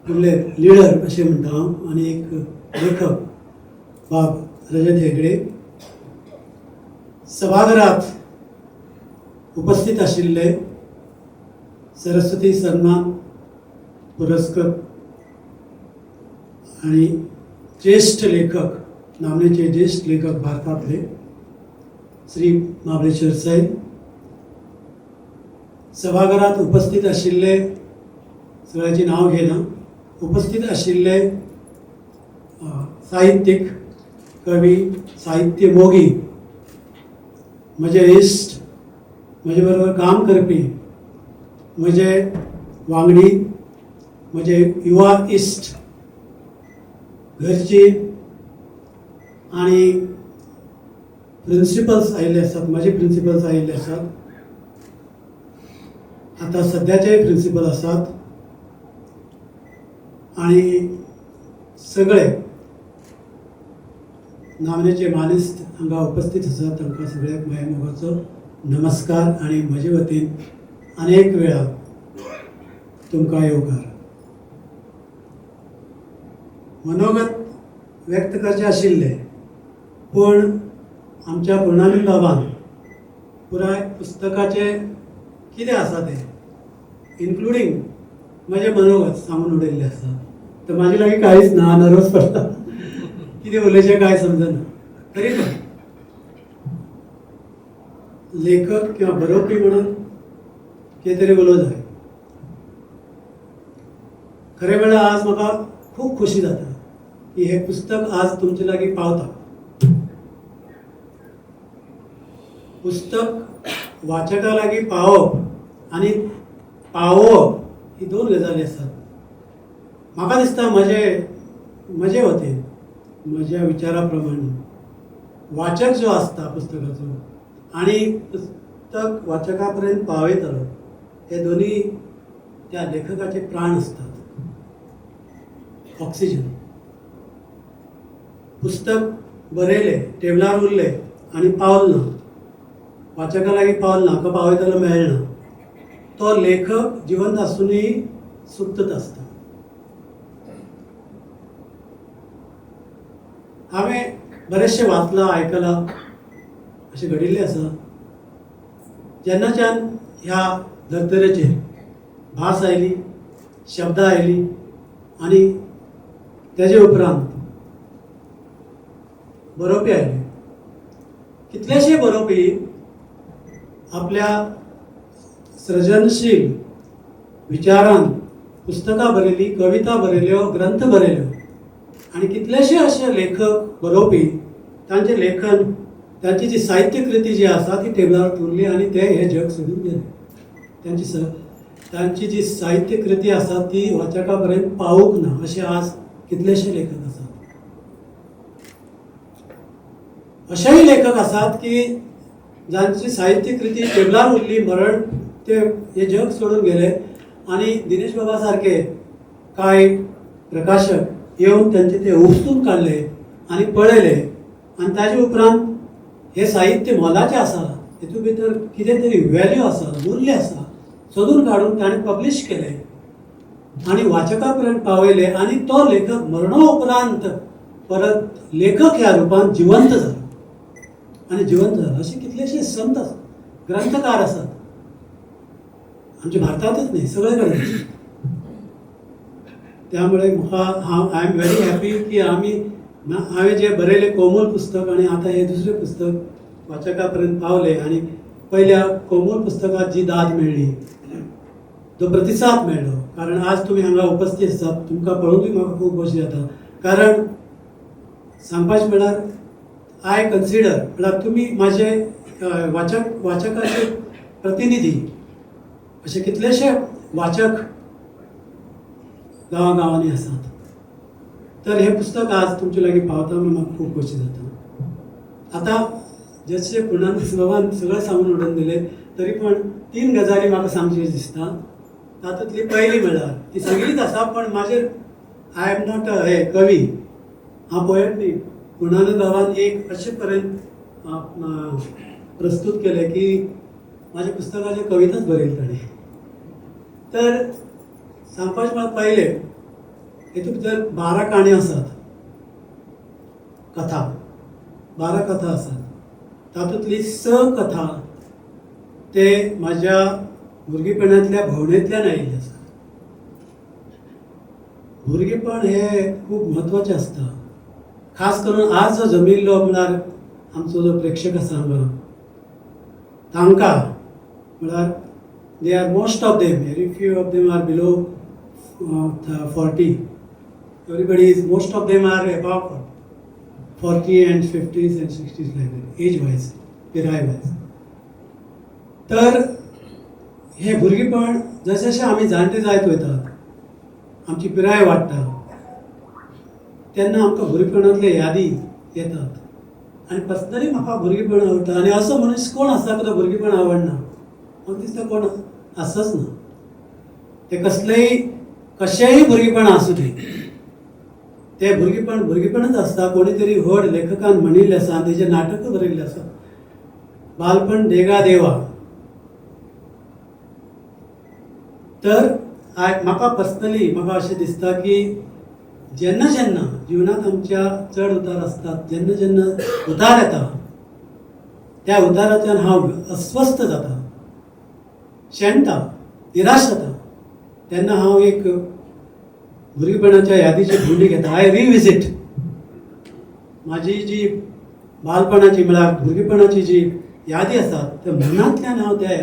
फुडले लिडर अशें म्हणटा हांव, आनी एक लेखक बाब रजत हेगडे. सभाघरात उपस्थित आशिल्ले सरस्वती सन्मान पुरस्कृत आणि ज्येष्ठ लेखक, नामनेचे ज्येष्ठ लेखक भारतातले श्री महाबळेश्वर सैल, सभाघरात उपस्थित आशिल्ले सगळ्याची नांव घेना, उपस्थित आशिल्ले साहित्यिक, कवी, साहित्य मोगी, म्हजे इश्ट, म्हजे बरोबर काम करपी म्हजे वांगडी, म्हजे युवा इश्ट, घरची आणि प्रिंसिपल्स आयिल्ले आसात, म्हजे प्रिंसिपल्स आयिल्ले आसात, आतां सद्याचे प्रिंसिपल आसात आणि सगळे नामनेचे मानेस्त हांगा उपस्थित आसात. तांकां सगळ्याक म्हज्या मोगाचो नमस्कार आनी म्हजे वतीन अनेक वेळा तुमकां येवकार. मनोगत व्यक्त करचें आशिल्लें पूण आमच्या पूर्णानंद बाबान पुराय पुस्तकाचें कितें आसा तें इन्क्लुडींग म्हजें मनोगत सांगून उडयल्लें आसा. तर म्हाजे लागीं कांयच ना, नर्वस पडटा, कितें उलोवचें कांय समजना. तरी पण लेखक किंवा बरोवपी म्हणून कितें तरी उलोवंक जाय. खरें म्हळ्यार आज म्हाका खूब खोशी जाता की हें पुस्तक आज तुमचे लागीं पावता. पुस्तक वाचका लागीं पावप आनी पावोवप ही दोन गजाली आसात. म्हाका दिसता म्हजे म्हजे वतीन म्हज्या विचारा प्रमाणे वाचक जो आसता पुस्तकाचो आनी पुस्तक वाचका पर्यंत पावयतलो हे दोनी त्या लेखकाचे प्राण आसतात, ऑक्सिजन. पुस्तक बरयलें, टेबलार उरलें आनी पावल ना, वाचका लागीं पावल ना, हाका पावयतलो मेळना, तो लेखक जिवंत आसुनूय सुप्तत आसता. हांवें बरेचशें वाचलां, आयकलां, अशें घडिल्लें आसा. जेन्नाच्यान ह्या धर्तरेचेर भास आयली, शब्दां आयली आनी तेजे उपरांत बरोवपी आयले, कितलेशे बरोवपी आपल्या सृजनशील विचारान पुस्तकां बरयलीं, कविता बरयल्यो, ग्रंथ बरयल्यो आनी कितलेशे अशे लेखक बरोवपी तांचें लेखन, तांची जी साहित्यकृती जी आसा ती टेबलार उरली आनी ते हें जग सोडून गेले. तांची जी साहित्यकृती आसा ती वाचका पर्यंत पावूंक ना अशे आज कितलेशे लेखक आसात. अशेय लेखक आसात की जांची साहित्यकृती टेबलार उरली, मरण ते हे जग सोडून गेले आनी दिनेश बाबा सारके कांय प्रकाशक येवन तांचे ते उपसून काडले आनी पळयले आनी ताजे उपरांत हे साहित्य मोलाचें आसा, हेतून भितर कितें तरी व्हॅल्यू आसा, मूल्य आसा, सोदून काडून ताणें पब्लिश केलें आनी वाचका पर्यंत पावयलें आनी तो लेखक मरणा उपरांत परत लेखक ह्या रुपान जिवंत जालो आनी जिवंत जालो. अशे कितलेशे संत आसात, ग्रंथकार आसात, आमच्या भारतांतच न्ही, सगळे कडेन. त्यामुळे म्हाका हांव I am very happy की आमी हांवें जें बरयलें कोमल पुस्तक आनी आतां हें दुसरें पुस्तक वाचका पर्यंत पावले आनी पयल्या कोमूल पुस्तकात जी दाद मेळ्ळी, जो प्रतिसाद मेळ्ळो, कारण आज तुमी हांगा उपस्थित आसात, तुमकां पळोवनूय म्हाका खूब खोशी जाता. कारण सांगपाचें म्हळ्यार I consider म्हळ्यार तुमी म्हाजे वाचकाचे प्रतिनिधी. अशे कितलेशे वाचक गांवा गांवांनी आसात. तर हें पुस्तक आज तुमचे लागीं पावता म्हणून म्हाका खूब खोशी जाता. आतां जशें पुर्णानंद बाबान सगळें सांगून उडोवन दिलें, तरी पण तीन गजाली म्हाका सांगच्यो दिसता. तातूंतली पयली म्हळ्यार ती सगळीच आसा, पण म्हाजेर I am not हे कवी, हांव पोएट न्ही. पुर्णानंद बाबान एक अशे तरेन प्रस्तूत केलें की म्हाज्या पुस्तकाच्यो कविताच बरयली ताणें. तर सांगपाचें म्हळ्यार पयलें, हेतूंत भितर 12 काणयो आसात, कथा, 12 कथा आसात. तातूंतली 6 कथा ते म्हाज्या भुरगेपणांतल्या भोंवडेंतल्यान आयिल्ले आसा. भुरगेपण हें खूब म्हत्वाचें आसता, खास करून आज जो जमिल्लो म्हळ्यार आमचो जो प्रेक्षक आसा हांगा, तांकां म्हळ्यार they are most of them, very few of them are below 40, everybody is, most of them are above 40 and 50s and 60s, like that, age wise, पिराय वायज. तर हे भुरगेपण जशें जशें आमी जाणटे जायत वयतात, आमची पिराय वाडटा, तेन्ना आमकां भुरगेपणांतले यादी येतात. आनी पर्सनली म्हाका भुरगेपण आवडटा. आनी असो मनीस कोण आसा की तो भुरगेपण आवडना? म्हाका दिसता कोण आसच ना. ते कसलेय कशेंय भुरगेपण आसूं दी, ते भुरगेपण भुरगेपणच आसता. कोणी तरी व्हड लेखकान म्हणिल्लें आसा आनी तेजें नाटकूय बरयल्लें आसा, बालपण देगा देवा. तर म्हाका पर्सनली म्हाका अशें दिसता की जेन्ना जेन्ना जिवनांत आमच्या चड उतार आसतात, जेन्ना जेन्ना उतार येता, त्या उतारांतल्यान हांव अस्वस्थ जाता, शेणटा, निराश जाता, तेन्ना हांव एक भुरगेपणाच्या यादीची भोंवडी घेता. I revisit म्हाजी जी बालपणाची म्हळ्यार भुरगेपणाची जी यादी आसा, त्या मनांतल्यान हांव त्या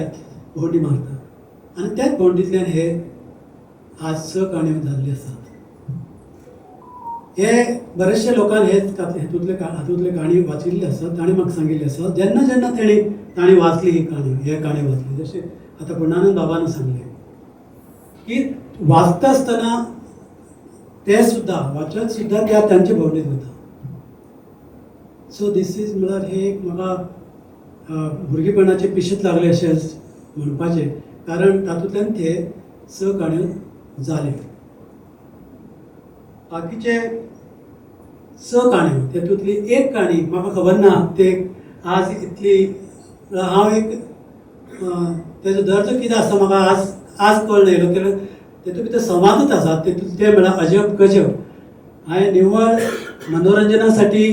भोंवडी मारता आनी त्याच भोंवडींतल्यान हे आज 6 काणयो जाल्ले आसात. हे बरेचशे लोकांक हे हेतूंतले हातूंतले काणी वाचिल्ले आसात. ताणें म्हाका सांगिल्लें आसा, जेन्ना जेन्ना ताणें वाचली ही काणी, हे काणी वाचली, जशें आतां पुर्णानंद बाबान सांगलें की वाचता आसतना ते सुद्दां वाचत सुद्दां त्या तांचे भोंवडेंत वता. सो these is म्हळ्यार हे एक म्हाका भुरगेपणाचें पिशेंच लागलें अशें म्हणपाचें, कारण तातूंतल्यान ते 6 काणयो जाले. बाकीचे 6 काणयो, तेतूंतली एक काणी म्हाका खबर ना ते आज इतली हांव एक तेजो दर्जो कितें आसा म्हाका आज कळ्ळें येयलो. कित्याक तेतूंत भितर संवादूच आसा, तेतूंत ते म्हळ्यार अजब गजब. हांवें निव्वळ मनोरंजना साठी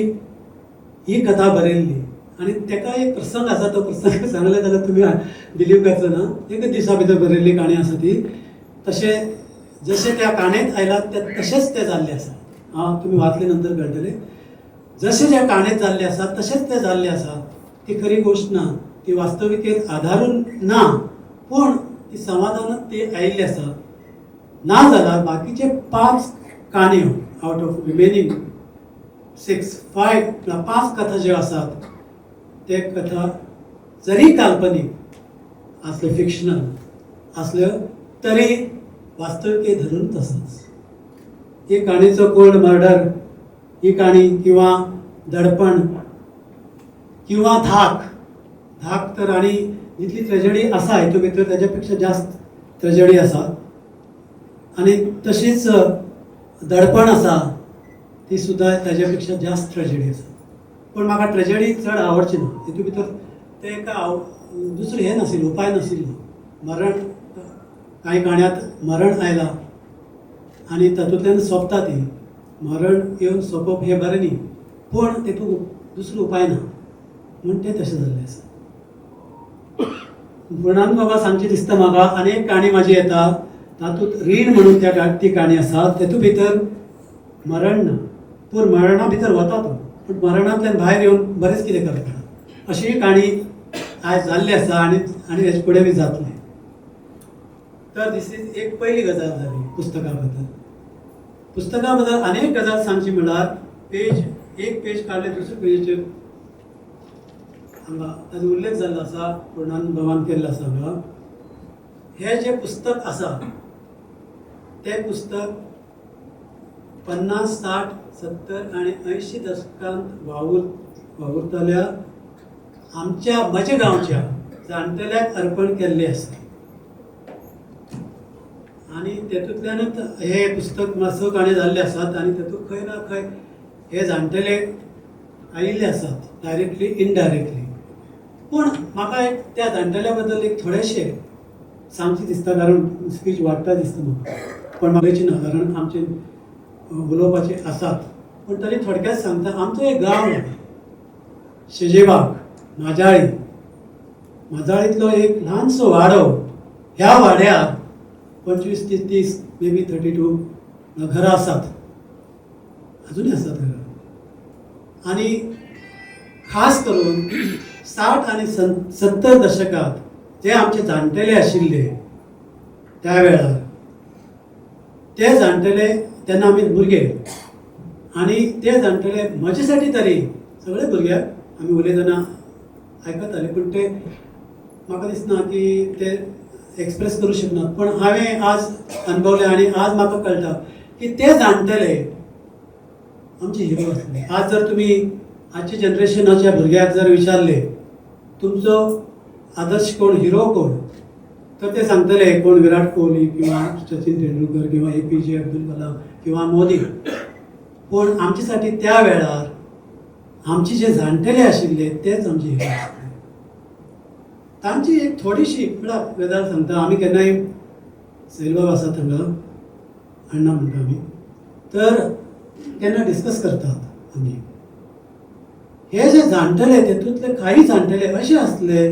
ही कथा बरयल्ली आनी तेका एक प्रसंग आसा, तो प्रसंग सांगले जाल्यार तुमी बिलीव करचो ना. एकच दिसा भितर बरयल्ली काणी आसा ती. तशें जशें त्या काणयेंत आयला ते तशेंच तें जाल्लें आसा. हांव तुमी वाचले नंतर कळटलें, जशें ज्या काणयेंत जाल्लें आसा तशेंच तें जाल्लें आसा. ती खरी गोश्ट ना, ती वास्तविकेर आदारून ना, पूण ती संवादानच ती आयिल्ली आसा. ना जाल्यार बाकीचे 5 काणयो, आवट ऑफ रिमेनींग 6, 5, 5 कथा ज्यो आसात, ते कथा जरी काल्पनीक आसल्यो, फिक्शनल आसल्यो, तरी वास्तविके धरून तसंच. ही काणीचो कोल्ड मर्डर ही काणी किंवा दडपण किंवा धाक, धाक तर आनी जितली ट्रेजडी आसा हितून भितर ताच्या पेक्षा जास्त ट्रेजडी आसा. आनी तशीच दडपण आसा, ती सुद्दां ताज्या पेक्षा जास्त ट्रेजडी आसा. पूण म्हाका ट्रेजडी चड आवडची ना. हितून भितर ते एका दुसरें हें नाशिल्लें, उपाय नाशिल्लो. मरण, कांय काणयांत मरण आयलां आनी तातूंतल्यान सोंपता ती. मरण येवन सोंपप हें बरें न्ही, पूण तितूंत दुसरो उपाय ना म्हूण तें तशें जाल्लें आसा. पुर्णानंद बाबा सांगचें दिसता म्हाका, आनी एक काणी म्हाजी येता, तातूंत रीण म्हणून त्या ती काणी आसा. तेतूंत भितर मरण ना, पूण मरणा भितर वता तो, पूण मरणांतल्यान भायर येवन बरेंच कितें करता. अशी काणी आयज जाल्ली आसा आनी आनी हेजे फुडें बी जातलें. तर दिस is एक पयली गजाल जाली पुस्तका बद्दल. पुस्तका बद्दल आनी एक गजाल सांगची म्हणल्यार पेज एक पेज काडले दुसरे पेजीचेर हांगा ताजो उल्लेख जाल्लो आसा, पूर्णानंद बाबान केल्लो आसा हांगा. हें जें पुस्तक आसा तें पुस्तक 50, 60, 70 आनी 80 दशकांत वावुरतल्या आमच्या म्हज्या गांवच्या जाणटेल्याक अर्पण केल्लें आसा. आनी तेतूंतल्यानूच हें पुस्तक मातसो काणी जाल्लें आसात आनी तातूंत खंय ना खंय हे जाणटेले आयिल्ले आसात, डायरेक्टली इनडायरेक्टली. पूण म्हाका एक त्या जाणटेल्या बद्दल एक थोडेशें सांगचें दिसता, कारण स्पीच वाडटा दिसता म्हाका, पण उलयची ना कारण आमचे उलोवपाचे आसात. पूण तरी थोडक्यात सांगता, आमचो एक गांव शेजेबाग माजाळी, माजाळींतलो एक ल्हानसो वाडो. ह्या वाड्यार 25 ते 30 मे बी 32 घरां आसात, अजुनूय आसात घरां. आनी खास करून 60 आनी 70 दशकांत जे आमचे जाणटेले आशिल्ले त्या वेळार, ते जाणटेले तेन्ना आमी भुरगे, आनी ते जाणटेले म्हजे साठी तरी सगळे भुरग्यांक आमी उलयतना आयकताले, पूण ते म्हाका दिसना की ते एक्सप्रेस करूं शकनात. पूण हांवें आज अणभवलें आनी आज म्हाका कळटा की ते जाणटेले आमचे हिरो आसले. आज जर तुमी आजच्या जनरेशनाच्या भुरग्याक जर विचारले तुमचो आदर्श कोण, हिरो कोण, तर ते सांगतले कोण विराट कोहली किंवा सचिन तेंडुलकर किंवा APJ Abdul Kalam किंवा मोदी. पूण आमचे साठी त्या वेळार आमचे जे जाणटेले आशिल्ले तेच आमचे हिरो आसले. तांची एक थोडीशी म्हळ्यार गजाल सांगता. आमी केन्नाय सैलबाब आसा थंगा, अण्णा म्हणटा आमी, तर केन्ना डिस्कस करतात आमी हे जे जाणटेले तेतूंतले काही जाणटेले अशे आसले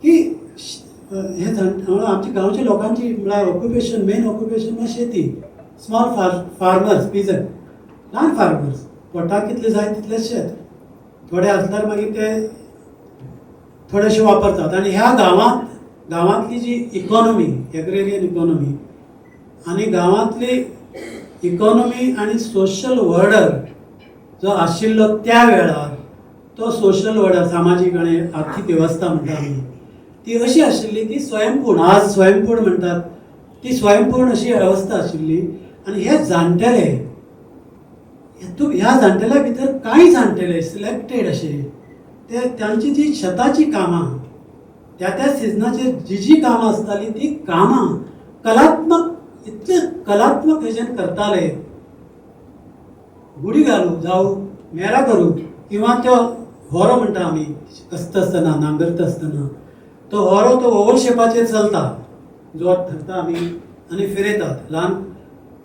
की हे जाण म्हळ्यार आमच्या गांवच्या लोकांची म्हळ्यार ऑक्युपेशन, मेन ऑक्युपेशन म्हळ्यार शेती, स्मॉल फार्मर्स, पिजन, ल्हान फार्मर्स, पोटाक कितले जाय तितलें शेत, थोडे आसल्यार मागीर ते थोडेशे वापरतात. आनी ह्या गांवांतली जी इकॉनॉमी, एग्रेरियन इकॉनॉमी, आनी गांवांतली इकॉनॉमी आनी सोशल ऑर्डर जो आशिल्लो त्या वेळार, तो सोशल ऑर्डर, सामाजीक आनी आर्थीक वेवस्था म्हणटा आमी, ती अशी आशिल्ली की स्वयंपूर्ण, आज स्वयंपूर्ण म्हणटात ती स्वयंपूर्ण अशी वेवस्था आशिल्ली. आनी हे जाणटेले, ह्या जाणटेल्या भितर कांय जाणटेले सिलेक्टेड अशे ते तांची जी शेताची कामां त्या त्या सिजनाचेर जी जी कामां आसताली ती कामां कलात्मक, इतले कलात्मक हेजेन करताले. गुडी घालूं जावं मेरा करूं किंवा त्यो होरो म्हणटा आमी कसता आसतना, नांगरता आसतना तो होरो तो ओव्हल शेपाचेर चलता, जोत धरता आमी आनी फिरयतात. ल्हान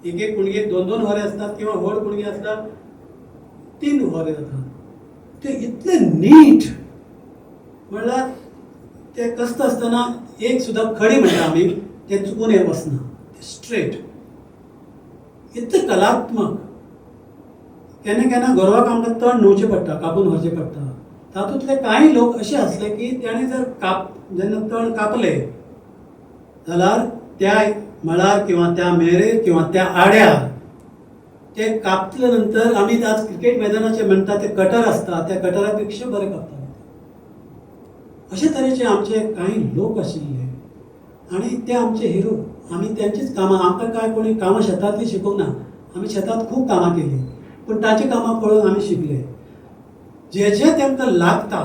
एक एक कुणगेक दोन दोन होरे आसतात किंवा व्हड कुणगे आसल्यार 3 होरे जातात. ते इतले नीट म्हणल्यार ते कसता आसतना एक सुद्दां खडी म्हणटा आमी ते चुकून हे वचना, स्ट्रेट, इतलें कलात्मक. केन्ना केन्ना गोरवाक आमकां तण न्हुवचें पडटा, कापून व्हरचें पडटा. तातूंतले कांय लोक अशे आसले की ताणें जर जेन्ना तण कापले जाल्यार त्या मळार किंवा त्या मेरेर किंवा त्या आड्यार ते कापले नंतर आमी आज क्रिकेट मैदानाचे म्हणटा ते कटर आसता, त्या कटरा पेक्षा बरें कापताले. अशे तरेचे आमचे कांय लोक आशिल्ले आनी ते आमचे हिरो. आमी त्यांचीच कामां, आमकां कांय कोणी कामां शेतांतली शिकोवंक ना, आमी शेतांत खूब कामां केली, पूण ताची कामां पळोवन आमी शिकले. जे जे तांकां लागता,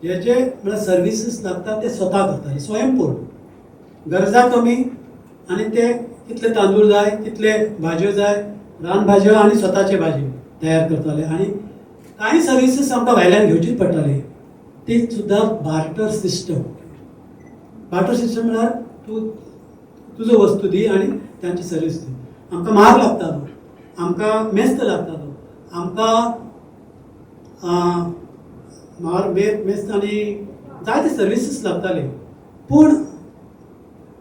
जे जे म्हळ्यार सर्विसीस लागता ते स्वता करताले, स्वयंपूर्ण, गरजा कमी आनी ते कितले तांदूळ जाय, कितले भाजयो जाय, रान भाजयो आनी स्वताचे भाजी तयार करताले. आनी कांय सर्विसीस आमकां भायल्यान घेवचीच पडटाली, ती सुद्दां बार्टर सिस्टम. बार्टर सिस्टम म्हळ्यार तूं तुजो वस्तू दी आनी तांची सर्वीस दी. आमकां मार लागतालो, आमकां मेस्त लागतालो, आमकां मार मेस्त आनी जायते सर्विसीस लागताले. पूण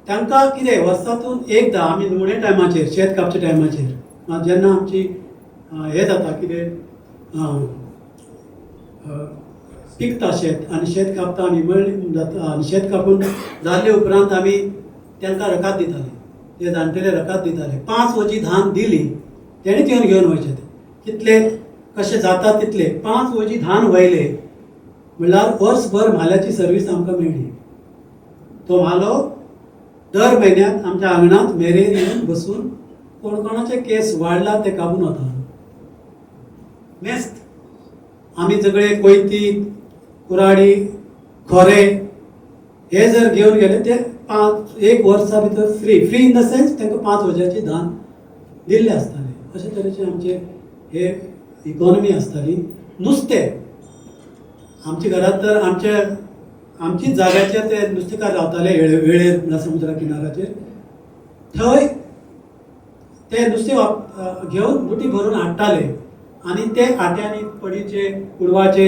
तांकां कितें वर्सांतून एकदां आमी नुवणे टायमाचेर, शेत कापच्या टायमाचेर जेन्ना आमची हें जाता कितें पिकता शेत आनी शेत कापता आनी मळणी जाता आनी शेत कापून जाल्ले उपरांत आमी तांकां रकाद दिताले, ते जाणटेले रकाद दिताले. 5 वजी धान दिली तेणी घेवन घेवन वयचे, ते कितले कशे जाता तितले. 5 वजी धान वयले म्हणल्यार वर्सभर म्हाल्याची सर्वीस आमकां मेळ्ळी. तो म्हालो दर म्हयन्याक आमच्या आंगणांत मेरेर येवन बसून कोण कोणाचे केस वाडला ते कापून वतालो. मेस्त आमी सगळे कोयती, कुराडी, खोरे हे जर घेवन गेले ते 5-1 वर्सा भितर free, free in the sense तांकां 5 वजाची धान दिल्ले आसताले. अशे तरेचे आमचे हे इकॉनॉमी आसताली. नुस्तें आमच्या घरांत तर आमचीच जाग्याचेर ते नुस्तेकार रावताले, वेळेर म्हणल्यार समुद्रा किनाराचेर. थंय ते नुस्तें घेवन बुटी भरून हाडटाले आनी ते आट्यांनी पडीचे, कुडवाचे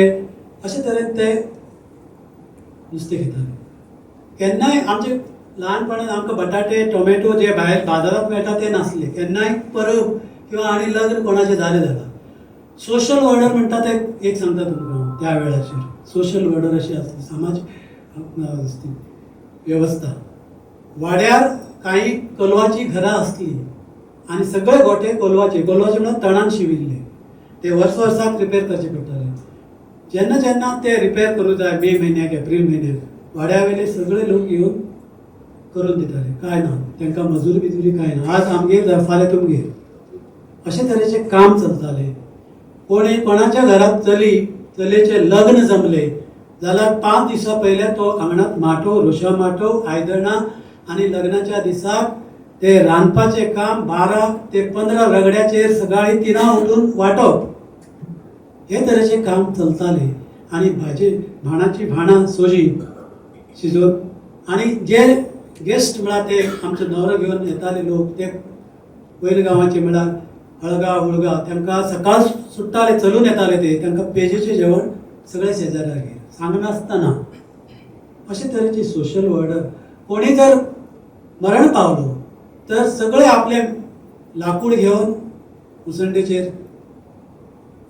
अशे तरेन ते नुस्तें घेताले. केन्नाय आमचे ल्हानपणांत आमकां बटाटे, टोमॅटो जे भायर बाजारांत मेळटा ते नासले. केन्नाय परब किंवा आनी लग्न कोणाचें जालें जाल्यार सोशल ऑर्डर म्हणटा ते एक सांगता तुमकां हांव, त्या वेळाचेर सोशल ऑर्डर अशी आसली, समाज वेवस्था. वाड्यार कांय कोलवाची घरां आसली आनी सगळे गोठे कोलवाचे, कोलवाचे म्हणल्यार तणान शिविल्ले, ते वर्स वर्साक रिपेर करचे पडटाले. जेन्ना जेन्ना ते रिपेर करूं जाय मे म्हयन्याक, एप्रील म्हयन्याक, वाड्या वयले सगळे लोक येवन करून दिताले. कांय ना, तांकां मजुरी बिजुरी कांय ना, आज आमगेर जाय फाल्यां तुमगेर, अशे तरेचें काम चलतालें. कोणी कोणाच्या घरांत चली चलयेचें लग्न जमलें जाल्यार 5 दिसां पयले तो आंगणांत माटोव, रोशा माटोव, आयदनां आनी लग्नाच्या दिसाक ते रांदपाचें काम 12 ते 15 रगड्याचेर सकाळीं 3 उठून वांटप, हे तरेचें काम चलतालें. आनी भाजी भाणाची भाणां सोजी शिजोवन आनी जे गेस्ट म्हळ्यार ते आमचे न्हवरो घेवन येताले लोक, ते वयर गांवाचे म्हळ्यार हळगांव हुळगांव, तांकां सकाळ सुट्टाले, चलून येताले ते, तांकां पेजेचें जेवण सगळे शेजाऱ्यागेर सांगनासतना. अशे तरेची सोशल ऑर्डर. कोणी जर मरण पावलो तर सगळे आपले लाकूड घेवन मुसंडेचेर,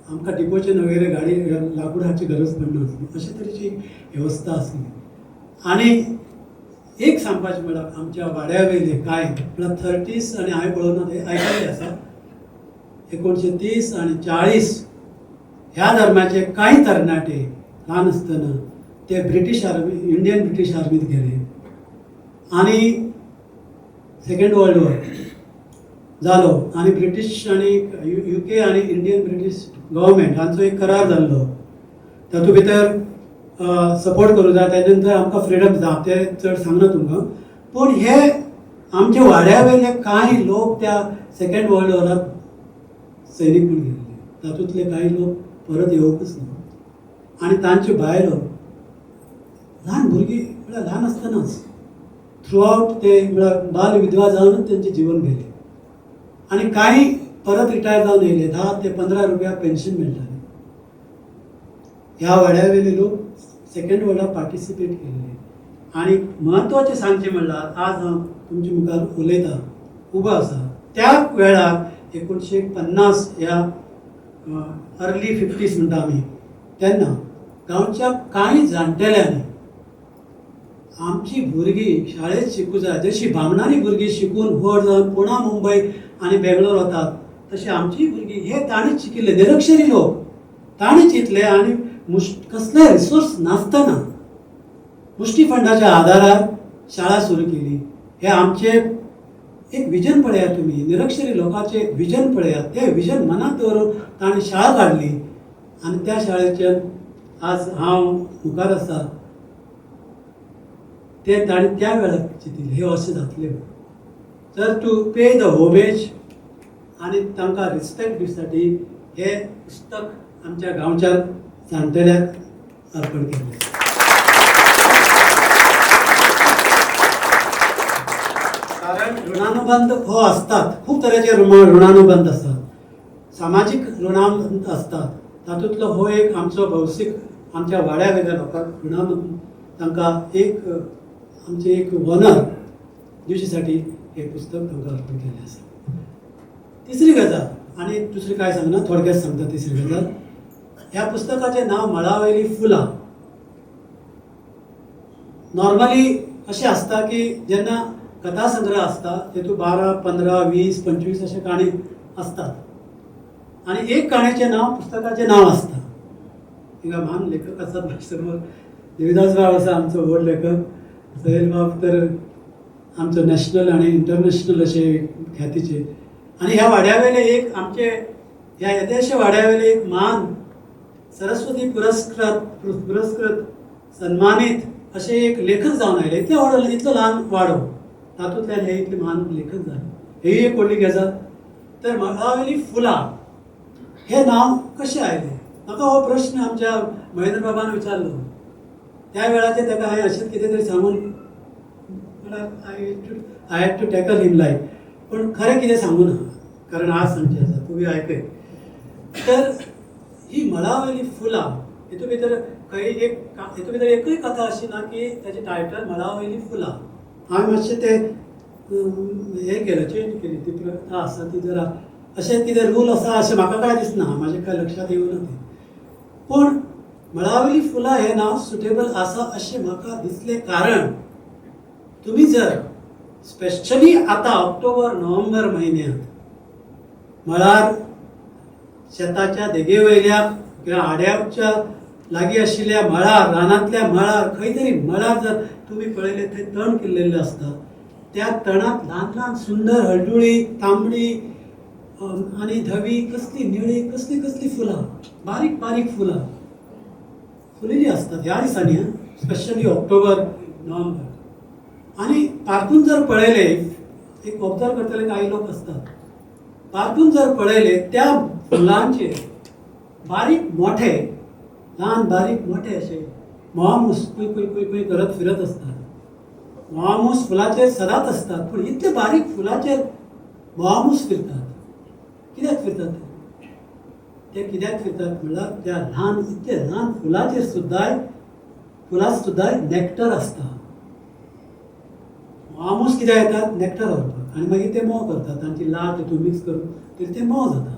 आमकां डिपोचे वगैरे गाडी लाकूड हाडची गरज पडनासली, अशे तरेची वेवस्था आसली. आनी एक सांगपाचें म्हळ्यार आमच्या वाड्या वयले कांय म्हळ्यार 30 आनी हांवें पळोवना ते आयकल्ले आसा, 1930 आनी 40 ह्या धर्माचे कांय तरणाटे ल्हान आसतना ते ब्रिटीश आर्मी, इंडियन ब्रिटीश आर्मीत गेले आनी सेकंड वर्ल्ड वॉर जालो आनी ब्रिटीश आनी you के आनी इंडियन ब्रिटीश गव्हर्मेंट हांचो एक करार जाल्लो, तातूंत भितर सपोर्ट करूं जाय, ताजे नंतर आमकां फ्रिडम जाय, ते चड सांगना तुमकां. पूण हे आमच्या वाड्या वयले कांय लोक त्या सेकंड वर्ल्ड वॉराक सैनीक म्हूण गेल्ले, तातूंतले कांय लोक परत येवंकच ना. आनी तांच्यो बायलो ल्हान भुरगीं म्हळ्यार ल्हान आसतनाच थ्रू आवट ते म्हळ्यार बाल विधवा जावन तेंचें जीवन गेलें. आनी कांय परत रिटायर जावन येयले, 10 ते 15 रुपया पेन्शन मेळटालें. ह्या वाड्या वयले लोक सेकंड वर्ल्डाक पार्टिसिपेट केल्ले. आनी म्हत्वाचें सांगचें म्हणल्यार आज हांव तुमचे मुखार उलयतां, उबो आसा, त्या वेळार 1950 ह्या अर्ली 50s म्हणटा आमी, तेन्ना गांवच्या कांय जाणटेल्यांनी आमची भुरगीं शाळेंत शिकूं जाय, जशी बामणांनी भुरगीं शिकून व्हड जावन पुणा, मुंबय आनी बेंगलोर वतात, तशी आमचीय भुरगीं हे तांणीच शिकिल्ले, निरक्षरी लोक तांणी चिंतले आनी कसले रिसोर्स नासतना मुष्टी फंडाच्या आदारार शाळा सुरू केली. हे आमचे एक विजन पळयात तुमी, निरक्षरी लोकांचे विजन पळयात, ते विजन मनांत दवरून तांणी शाळा काडली आनी त्या शाळेच्यान आज हांव मुखार आसा. ते तांणी त्या वेळार चिंतिल्लें हे अशें जातलें म्हणून. तर टू पे the homage आनी तांकां रिस्पेक्ट दिवसाठी हे पुस्तक आमच्या गांवच्या जाणटेल्याक अर्पण केलें. कारण ऋणानुबंध हो असतात, खूप तरेचे ऋणानुबंध असतात, सामाजीक ऋणानुबंध असतात, तातूंतलो हो एक आमचो भौशीक आमच्या वाड्या वयल्या लोकांक ऋणानुबंध, तांकां एक आमचें एक ऑनर दिवचे हे पुस्तक तांकां अर्पण केल्लें आसा. तिसरी गजाल, आनी दुसरी काय सांगना, थोडक्यात सांगता. तिसरी गजाल, ह्या पुस्तकाचें नांव मळावयली फुलां. नॉर्मली अशें आसता की जेन्ना कथा संग्रह आसता तेतूंत 12, 15, 20, 25 अशे काणी आसतात आनी एक काणयेचें नांव पुस्तकाचें नांव आसता. हिंगा म्हान लेखक आसात म्हाजे समोर, देविदास बाब आसा आमचो व्हड लेखक, सहेल बाब तर आमचो नॅशनल आनी इंटरनॅशनल अशे ख्यातीचे. आनी ह्या वाड्या वयले एक आमचे ह्या येद्याशा वाड्या वयले एक म्हान सरस्वती पुरस्कृत सन्मानीत अशे एक लेखक जावन आयले. इतले व्हड, इतलो ल्हान वाडो, तातूंतल्यान हे इतले म्हान लेखक जाले, ही एक व्हडली गजाल. तर मळबावयलीं फुलां हें नांव कशें आयलें, म्हाका हो प्रश्न आमच्या महेंद्र बाबान विचारलो. त्या वेळाचेर ताका हांवें अशेंच कितें तरी सांगून म्हळ्यार I had to tackle him like, पूण खरें कितें सांगू ना, कारण आज सांगचें आसा, तुमी आयकय. तर ही मळावयली फुलां हितून भितर खंय एक, हितून भितर एकूय कथा अशी ना की ताचें टायटल मळावयली फुलां. हांवें मातशें तें हें केलें, चेंज केली ती प्रथा आसा ती जरा, अशें कितें रूल आसा अशें म्हाका कांय दिसना, म्हाजें कांय लक्षांत येवना तें. पूण मळावयली फुलां हें नांव सुटेबल आसा अशें म्हाका दिसलें, कारण तुमी जर स्पेशली आतां ऑक्टोबर नोव्हेंबर म्हयन्यांत मळार शेताच्या देगे वयल्या किंवा आड्याच्या लागीं आशिल्ल्या मळार, रानांतल्या मळार, खंय तरी मळार जर तुमी पळयलें थंय तण किल्लयल्लें आसता. त्या तणांत ल्हान ल्हान सुंदर हळडुळी, तांबडी आनी धवी, कसली निळी, कसली कसली फुलां, बारीक बारीक फुलां फुलिल्लीं आसतात ह्या दिसांनी, स्पेशली ऑक्टोबर नोव्हेंबर. आनी पारतून जर पळयलें, एक ऑब्जर्व करतले कांय लोक आसतात, पारतून जर पळयलें त्या फुलांचेर बारीक मोठे, ल्हान बारीक मोठे अशे म्होंवामूस कुय कुय कुय कुय करत फिरत असतात. म्होंवामूस फुलाचेर सदांच असतात, पूण इतले बारीक फुलाचेर म्होंवामूस फिरतात. कित्याक फिरतात ते? ते कित्याक फिरतात म्हणल्यार त्या ल्हान, इतले ल्हान फुलाचेर सुद्दां, फुलां सुद्दां नॅक्टर आसता. म्होंवामूस कित्याक येतात? नॅक्टर व्हरपाक. आनी मागीर ते म्होंव करतात, तांची लाळ तितून मिक्स करून तरी ते म्होंव जाता.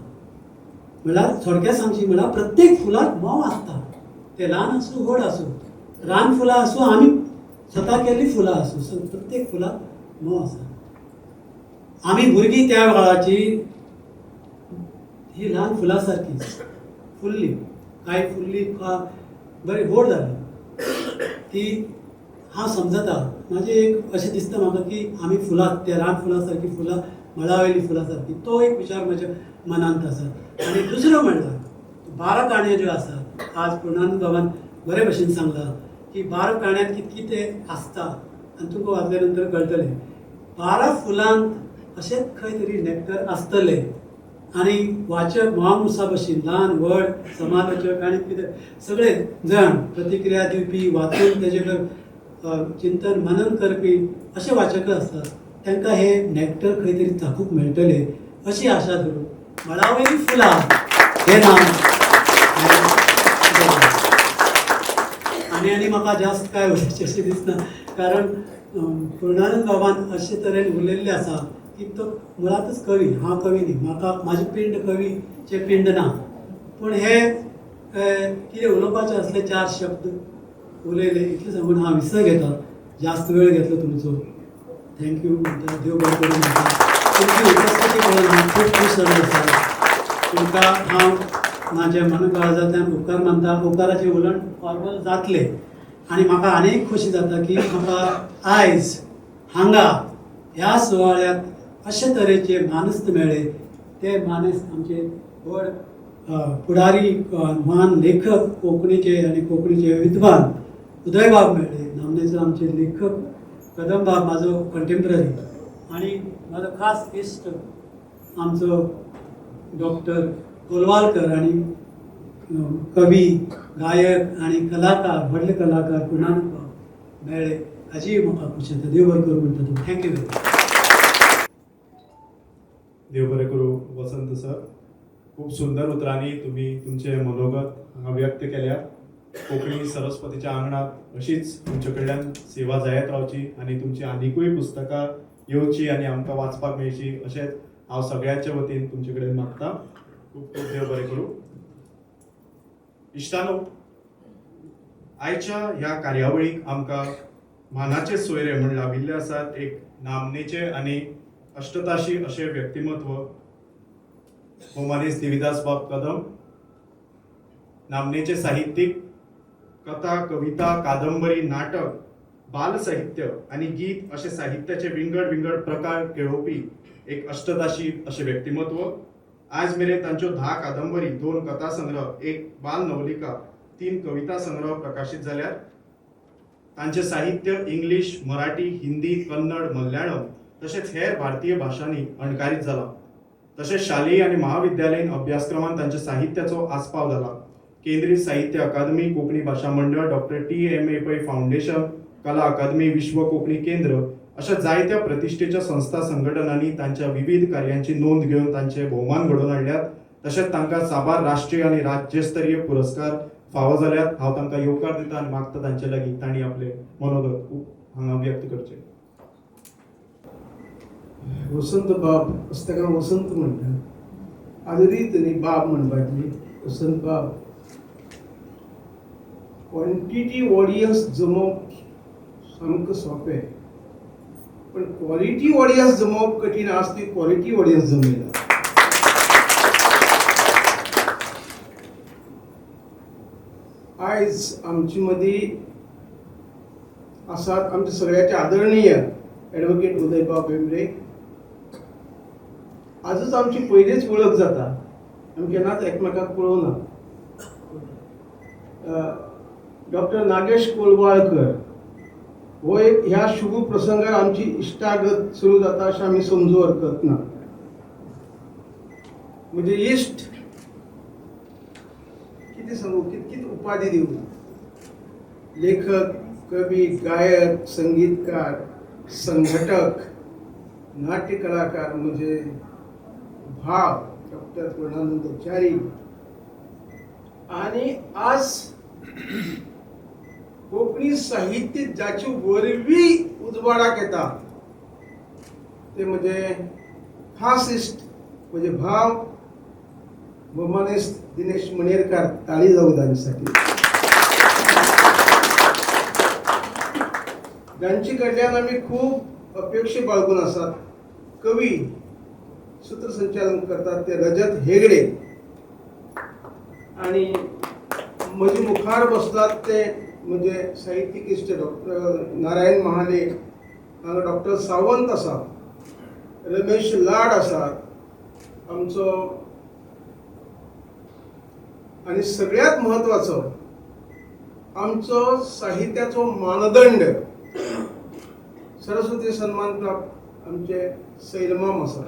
म्हणल्यार थोडक्यात सांगची म्हणल्यार प्रत्येक फुलाक म्होंव आसता, ते ल्हान आसूं व्हड आसूं, रान फुलां आसूं, आमी स्वता केल्लीं फुलां आसूं, प्रत्येक फुलाक म्होंव आसा. आमी भुरगीं त्या वेळाची ही ल्हान फुलां सारकी फुल्ली, कांय फुल्ली, बरी व्हड जाली ती. हांव समजता, म्हाजें एक अशें दिसता म्हाका की आमी फुलां, त्या रान फुलां सारकी फुलां, मळावयली फुलां सारकी, तो एक विचार म्हज्या मनांत आसा. आनी दुसरो म्हणल्यार 12 काणयो ज्यो आसा, आज पुर्णानंद बाबान बरे भशेन सांगलां की 12 काणयांत कित कितें आसता आनी तुमकां वाचल्या नंतर कळटलें. 12 फुलांत अशेंच खंय तरी नॅक्टर आसतलें आनी वाचक म्होंवामुसा भशेन ल्हान व्हड समालोचक आनी कितें सगळे जाण प्रतिक्रिया दिवपी, वाचून तेजेर चिंतन मनन करपी अशे वाचक आसतात, तांकां हे नॅक्टर खंय तरी चाखूंक मेळटलें अशी आशा धरून मळावयली फुलां हें नांव. आनी आनी म्हाका जास्त कांय उलोवचें अशें दिसना, कारण पुर्णानंद बाबान अशे तरेन उलयल्लें आसा की तो मुळांतच कवी. हांव कवी न्ही, म्हाका म्हाजें पिंड कवीचें पिंड ना, पूण हे कितें उलोवपाचें आसले 4 शब्द उलयले, इतलें सांगून हांव विसव घेता. जास्त वेळ घेतलो तुमचो, thank you म्हणटा. देव बरें करूं म्हणटा. तुमची उपस्थिती पळोवन हांव खूब खूश जाल्लो आसा. तुमकां हांव म्हाज्या मनकाळजांतल्यान उपकार मानता. उपकाराचें उलोवण फॉर्मल जातलें. आनी म्हाका आनीक खोशी जाता की म्हाका आयज हांगा ह्या सुवाळ्यांत अशे तरेचे मानस्त मेळ्ळे. ते मानेस्त आमचे व्हड फुडारी, म्हान लेखक कोंकणीचे आनी कोंकणीचे विद्वान उदयबाब मेळ्ळे, नामनेचो आमचे लेखक कदमबाब म्हाजो कंटेम्पररी, आनी म्हाजो खास इश्ट आमचो डॉक्टर कोलवालकर, आनी कवी, गायक आनी कलाकार, व्हडले कलाकार पुर्णानंद बाब मेळ्ळे, हाजीय म्हाका खोशी जाता. देव बरें करूं म्हणटा तुमकां. Thank you very much. देव बरें करूं वसंत सर. खूब सुंदर उतरांनी तुमी तुमचें मनोगत हांगा व्यक्त केल्या. कोंकणी सरस्वतीच्या आंगणांत अशीच तुमचे कडल्यान सेवा जायत रावची आनी तुमची आनिकूय पुस्तकां येवची आनी आमकां वाचपाक मेळची अशेंच हांव सगळ्यांच्या वतीन तुमचे कडेन मागता. खूब खूब देव बरें करूं. इश्टानो, आयच्या ह्या कार्यावळीक आमकां मानाचे सोयरे म्हूण लाभिल्ले आसात एक नामनेचे आनी अष्टताशी अशें व्यक्तिमत्व भोवमानेस्त देविदास बाब कदम, नामनेचे साहित्यीक, कथा, कविता, कादंबरी, नाटक, बालसाहित्य आनी गीत अशे साहित्याचे विंगड विंगड प्रकार केळोवपी एक अष्टताशी अशें व्यक्तिमत्व. आज मेरेन तांच्यो 10 कादंबरी, 2 कथा संग्रह, 1 बाल नवलिका, 3 कविता संग्रह प्रकाशीत जाल्यात. तांचे साहित्य इंग्लीश, मराठी, हिंदी, कन्नड, मल्याळम तशेंच हेर भारतीय भाशांनी अणकारीत जालां. तशेंच शालेय आनी महाविद्यालयीन अभ्यासक्रमांत तांच्या साहित्याचो आस्पाव जाला. केंद्रीय साहित्य अकादमी, कोंकणी भाशा मंडळ, डॉक्टर TMA Pai foundation, कला अकादमी, विश्व कोंकणी केंद्र अशा जायत्या प्रतिश्ठेच्या संस्था संघटनांनी तांच्या विविध कार्यांची नोंद घेवन तांचे भोवमान घडोवन हाडल्यात. तशेंच तांकां साबार राष्ट्रीय आनी राज्यस्तरीय पुरस्कार फावो जाल्यात. हांव तांकां येवकार दिता आनी मागता तांचे लागीं तांणी आपलें मनोगत हांगा व्यक्त करचें. वसंत बाब असं ताका वसंत म्हणटात, आज रीत न्ही बाब म्हणपाची. वसंत बाब क्वॉन्टिटी ऑडियन्स जमोवप सामकें सोंपें, पण क्वॉलिटी ऑडियन्स जमोवप कठीण. आज ती क्वॉलिटी ऑडियन्स जमयला. आयज आमचे मदीं आसात आमचे सगळ्याचे आदरणीय एडवोकेट उदयबाब भेंब्रे. आजच आमची पयलीच वळख जाता, आमी केन्नाच एकमेकाक पळोवना. डॉक्टर नागेश कोलवाळकर हो एक ह्या शुभ प्रसंगार आमची इश्टागत सुरू जाता अशें आमी समजू हरकत ना. म्हणजे इश्ट कितें सांगू, कित उपाधी दिवं, लेखक, कवी, गायक, संगीतकार, संघटक, नाट्य कलाकार, म्हणजे भाव डॉक्टर पूर्णानंद च्यारी. आणि आज कोंकणी साहित्य जाचे वरवीं उजवाडाक येता ते म्हणजे खास इश्ट म्हणजे भाव भोवमानेस्त दिनेश मणेरकर. ताळी जाऊ तांच्यासाठी, जांचे कडल्यान आमी खूब अपेक्षा बाळगून आसात. कवी सूत्रसंचालन करतात ते रजत हेगडे आणि म्हजे मुखार बसलात ते म्हणजे साहित्यीक इश्ट डॉक्टर नारायण महाले, हांगा डॉक्टर सावंत आसा, रमेश लाड आसा आमचो, आणि सगळ्यात म्हत्वाचो आमचो साहित्याचो मानदंड सरस्वती सन्मान प्राप्त आमचे सैलमाम आसा.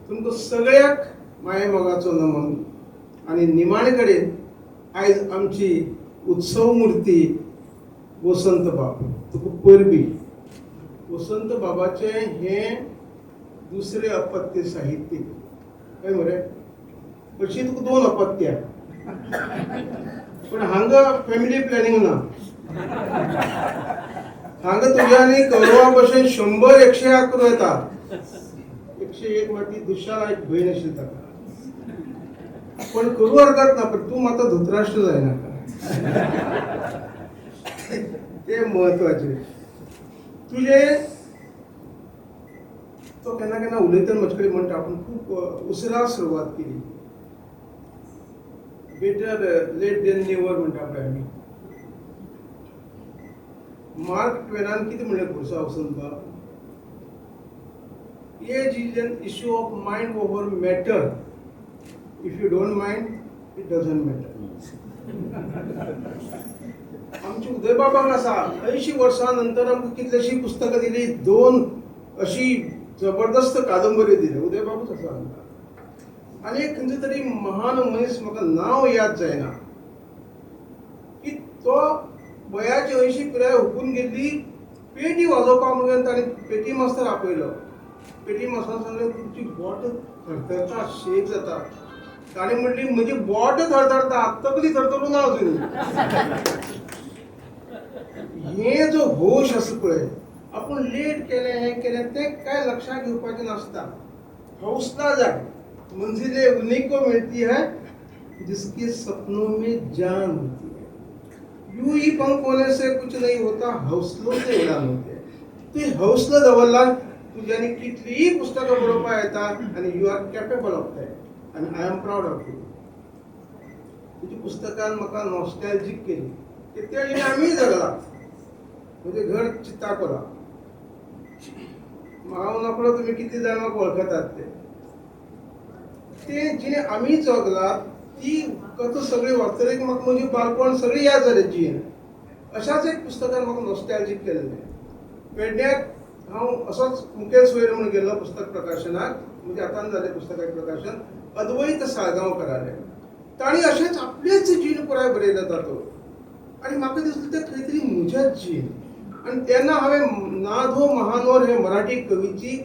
तुमकां सगळ्याक मायेमोगाचो नमन. आनी निमाणे कडेन आयज आमची उत्सव मुर्ती वसंत बाब, तुका परबी. वसंत बाबाचें हें दुसरें अपत्य साहित्यीक हय मरे, हरशीं तुका 2 अपत्या, पूण हांगा फॅमिली प्लॅनिंग ना. हांगा तुज्यानी कौरवा भशेन 100 101 करूं येता. 101 म्हळ्यार ती दुशाला एक भयण आशिल्ली ताका, पण करूं हरकत ना, पण तूं मात धृतराष्ट्र जायनाका, ते म्हत्वाचें. तुजें तो केन्ना केन्ना उलयतना म्हजे कडेन म्हणटा, आपूण खूब उसरां सुरवात केली, बेटर लेट देन नेवर म्हणटा पळय आमी. मार्क ट्वेनान कितें म्हणलें खबर आसा वसंत बाब? Age is an issue of mind over matter. If you don't mind, it doesn't matter. आमच्या उदयबाबांक आसा 80 वर्सां नंतर आमकां कितलेशीं पुस्तकां दिली, 2 अशी जबरदस्त कादंबरी दिली. उदयबाबूच आसा आमकां. आनी एक खंयचो तरी महान मनीस, म्हाका नांव याद जायना, की तो वयाची 80 पिराय हुपून गेल्ली, पेटी वाजोवपाक म्हणून ताणें पेटी मास्तर आपयलो. पेटी मास्तरान सांगलें, तुमची बोट थरथरता, शेक जाता. ताणें म्हणली, म्हजी बोट थरथरता, तकली थरथरूं ना अजून. हे जो होश आसा पळय, आपूण लेट केलें, हें केलें, तें कांय लक्षांत घेवपाचें नासता. हौसला जाय. मंजिलें उन्हीं को मिलती है जिसके सपनों में जान होती है. यूं ही पंख होने से कुछ नहीं होता, हौसलों से उडान होते. तुवें हौसलो दवरला, तुज्यानी कितलीय पुस्तकां बरोवपाक येता आनी you are capable of that आनी I am proud of you. तुजी पुस्तकान म्हाका नॉस्टॅल्जीक केली की त्या जिणे आमी जगला. म्हजें घर चित्ताकोला. हांव नकळो तुमी कितले जाण म्हाका वळखतात ते. ते जिणे आमी जगला ती कथा सगळी वाचतकीर म्हाका म्हजें बालपण सगळी याद जालें जीण. अशाच एक पुस्तकान म्हाका नॉस्टॅल्जीक केल्लें. पेडण्याक हांव असोच मुखेल सोयर म्हणून गेल्लो पुस्तक प्रकाशनाक. म्हणजे आतां जालें पुस्तकाचें प्रकाशन अद्वैत साळगांवकरालें. तांणी अशेंच आपलेच जीण पुराय बरयलें तातूंत आनी म्हाका दिसलें तें खंय तरी म्हजेच जीण. आनी तेन्ना हांवें नाधो महानोर हे मराठी कवीची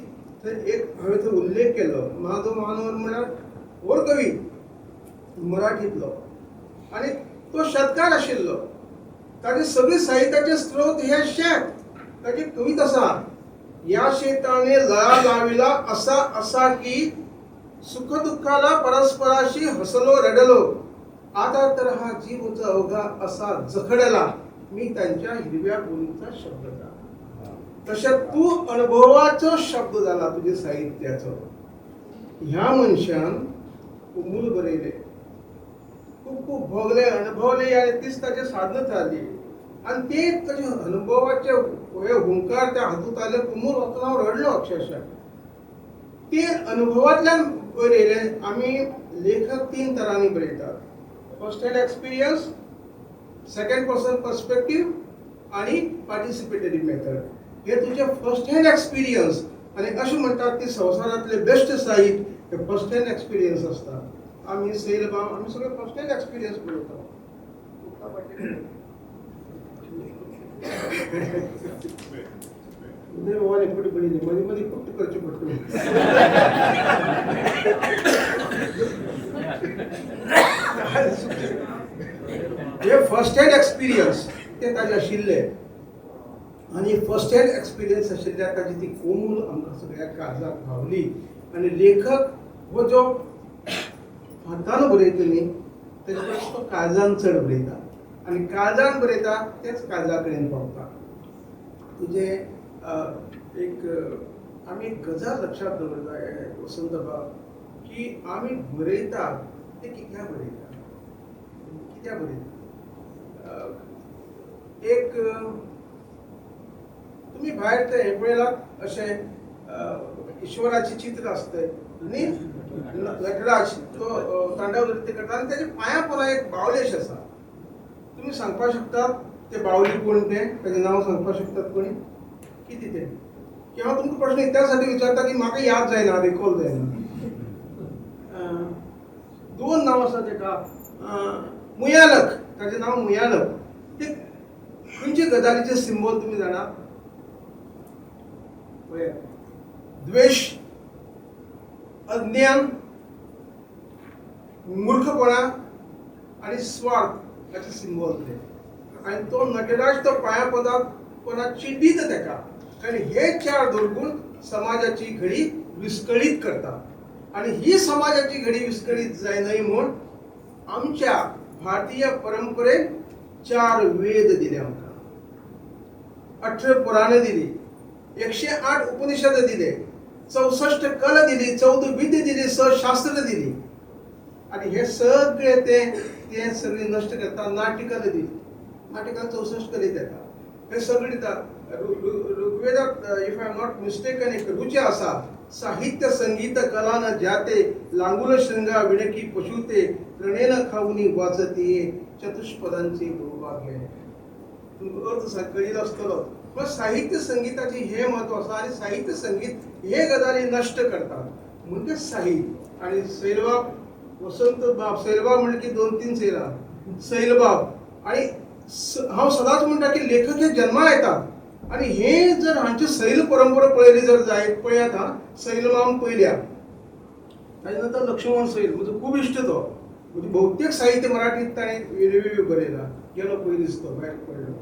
थंय एक हांवें थंय उल्लेख केलो. नाधो महानोर म्हळ्यार व्हड कवी मराठींतलो आनी तो शेतकार आशिल्लो. ताजे सगळे साहित्याचे स्त्रोत हे शेत. ताची कविता आसा, या शेताने लळा लाविला असा असा की सुख दुःखाला परस्पराशी हसलो रडलो, आता तर हा जीवच अवघा असा जखडला मी त्यांच्या हिरव्या बोलीचा शब्द झाला. तशें तूं अनुभवाचो शब्द जाला तुज्या साहित्याचो. ह्या मनशान मूल बरयलें, खूब खूब भोगले, अनुभवले आनी तीच ताची साधना थारली आनी ते ताचे अनुभवाचे हे हुंकार त्या हातूंत आयले. कुमूर वतना हांव रडलो अक्षरशः. ते अनुभवांतल्यान वयर येयले. आमी लेखक तीन तरांनी बरयतात, first hand experience, second person perspective आनी पार्टिसिपेटरी मेथड. हे तुजे फर्स्ट हँड एक्सपिरियन्स आनी अशें म्हणटात की संवसारांतले बेस्ट साहित्य हे फर्स्ट हँड एक्सपिरियन्स आसता. आमी सैलबाब आमी सगळे फर्स्ट हँड एक्सपिरियन्स बरयता. उदय बाबान एकपटी बरयली, मदीं मदीं कुट्ट करचें पडटा. हे फर्स्ट हँड एक्सपिरियन्स ते ताजे आशिल्ले आनी फर्स्ट हँड एक्सपिरियन्स आशिल्ल्या ताजी ती कोमूल आमकां सगळ्या काळजाक भावली. आनी लेखक हो जो हातान बरयता न्ही, तेजे परस तो काळजान चड बरयता आनी काळजान बरयता तेच काळजा कडेन पावता. तुजें एक आमी एक गजाल लक्षांत दवरता वसंत बाब, की आमी बरयतात ते कित्याक बरयता, कित्याक बरयता. एक तुमी भायर ते हें पळयलां, अशें ईश्वराचें चित्र आसता न्ही, नटराज तो तांडव नृत्य करता आनी तेच्या पांया पोंदा एक बावलेश आसा. तुमी सांगपाक शकतात ते बावली कोण तें? तेजें नांव सांगपाक शकतात कोणी? कितें तें? की हांव तुमकां प्रश्न त्या साठी विचारता की म्हाका याद जायना, रिकॉल जायना. दोन नांव आसा तेका. मुयालक, ताजें नांव मुयालक. ते खंयचे गजालीचे सिंबॉल तुमी जाणा? पळयात, द्वेश, अज्ञान, मूर्खपणा आनी स्वार्थ हाचे सिंबॉल ते. आनी तो नटराज तो पांया पोंदा कोणा चिड्डीत तेका, कारण हे चार दुर्गुण समाजाची घडी विस्कळीत करता आनी ही समाजाची घडी विस्कळीत जाय न्हय म्हूण आमच्या भारतीय परंपरेन चार वेद दिले आमकां, 18 पुराणां दिली, 108 उपनिषद दिले, 64 कल दिली, 14 विद्या दिली, 6 शास्त्र दिली. आणि हे सगळे ते ते सगळे नष्ट करता नाटिकल दिली. नाटिकल 64 कली येता. हे सगळे दितात. ऋग्वेदात, if I am not mistaken, एक रुची आसा, साहित्य संगीत कला न जाते लांगुल शृंगा विणकी पशुते प्रणेन खाऊनी वाचती चतुष्पदांचे बहुभाग्य. तुमकां अर्थ कळिल्लो आसतलो. पण साहित्य संगीताचे हे म्हत्व आसा आनी साहित्य संगीत हे गजाली नश्ट करतात म्हणजे साहित्य. आणि सैलबाब, वसंत बाब, सैलबाब म्हणले की दोन तीन सैला सैलबाब. आणि हांव सदांच म्हणटा की लेखक हे जन्मा येतात आनी हे जर हांची सैल परंपरा पळयली जर जायत, पळयात हा, सैलमाम पयल्या, ताजे नंतर लक्ष्मण सैल, म्हजो खूब इश्ट तो. म्हणजे बहुतेक साहित्य मराठीत ताणें वेगवेगळे बरयला. गेलो पयलींच तो भायर पडलो.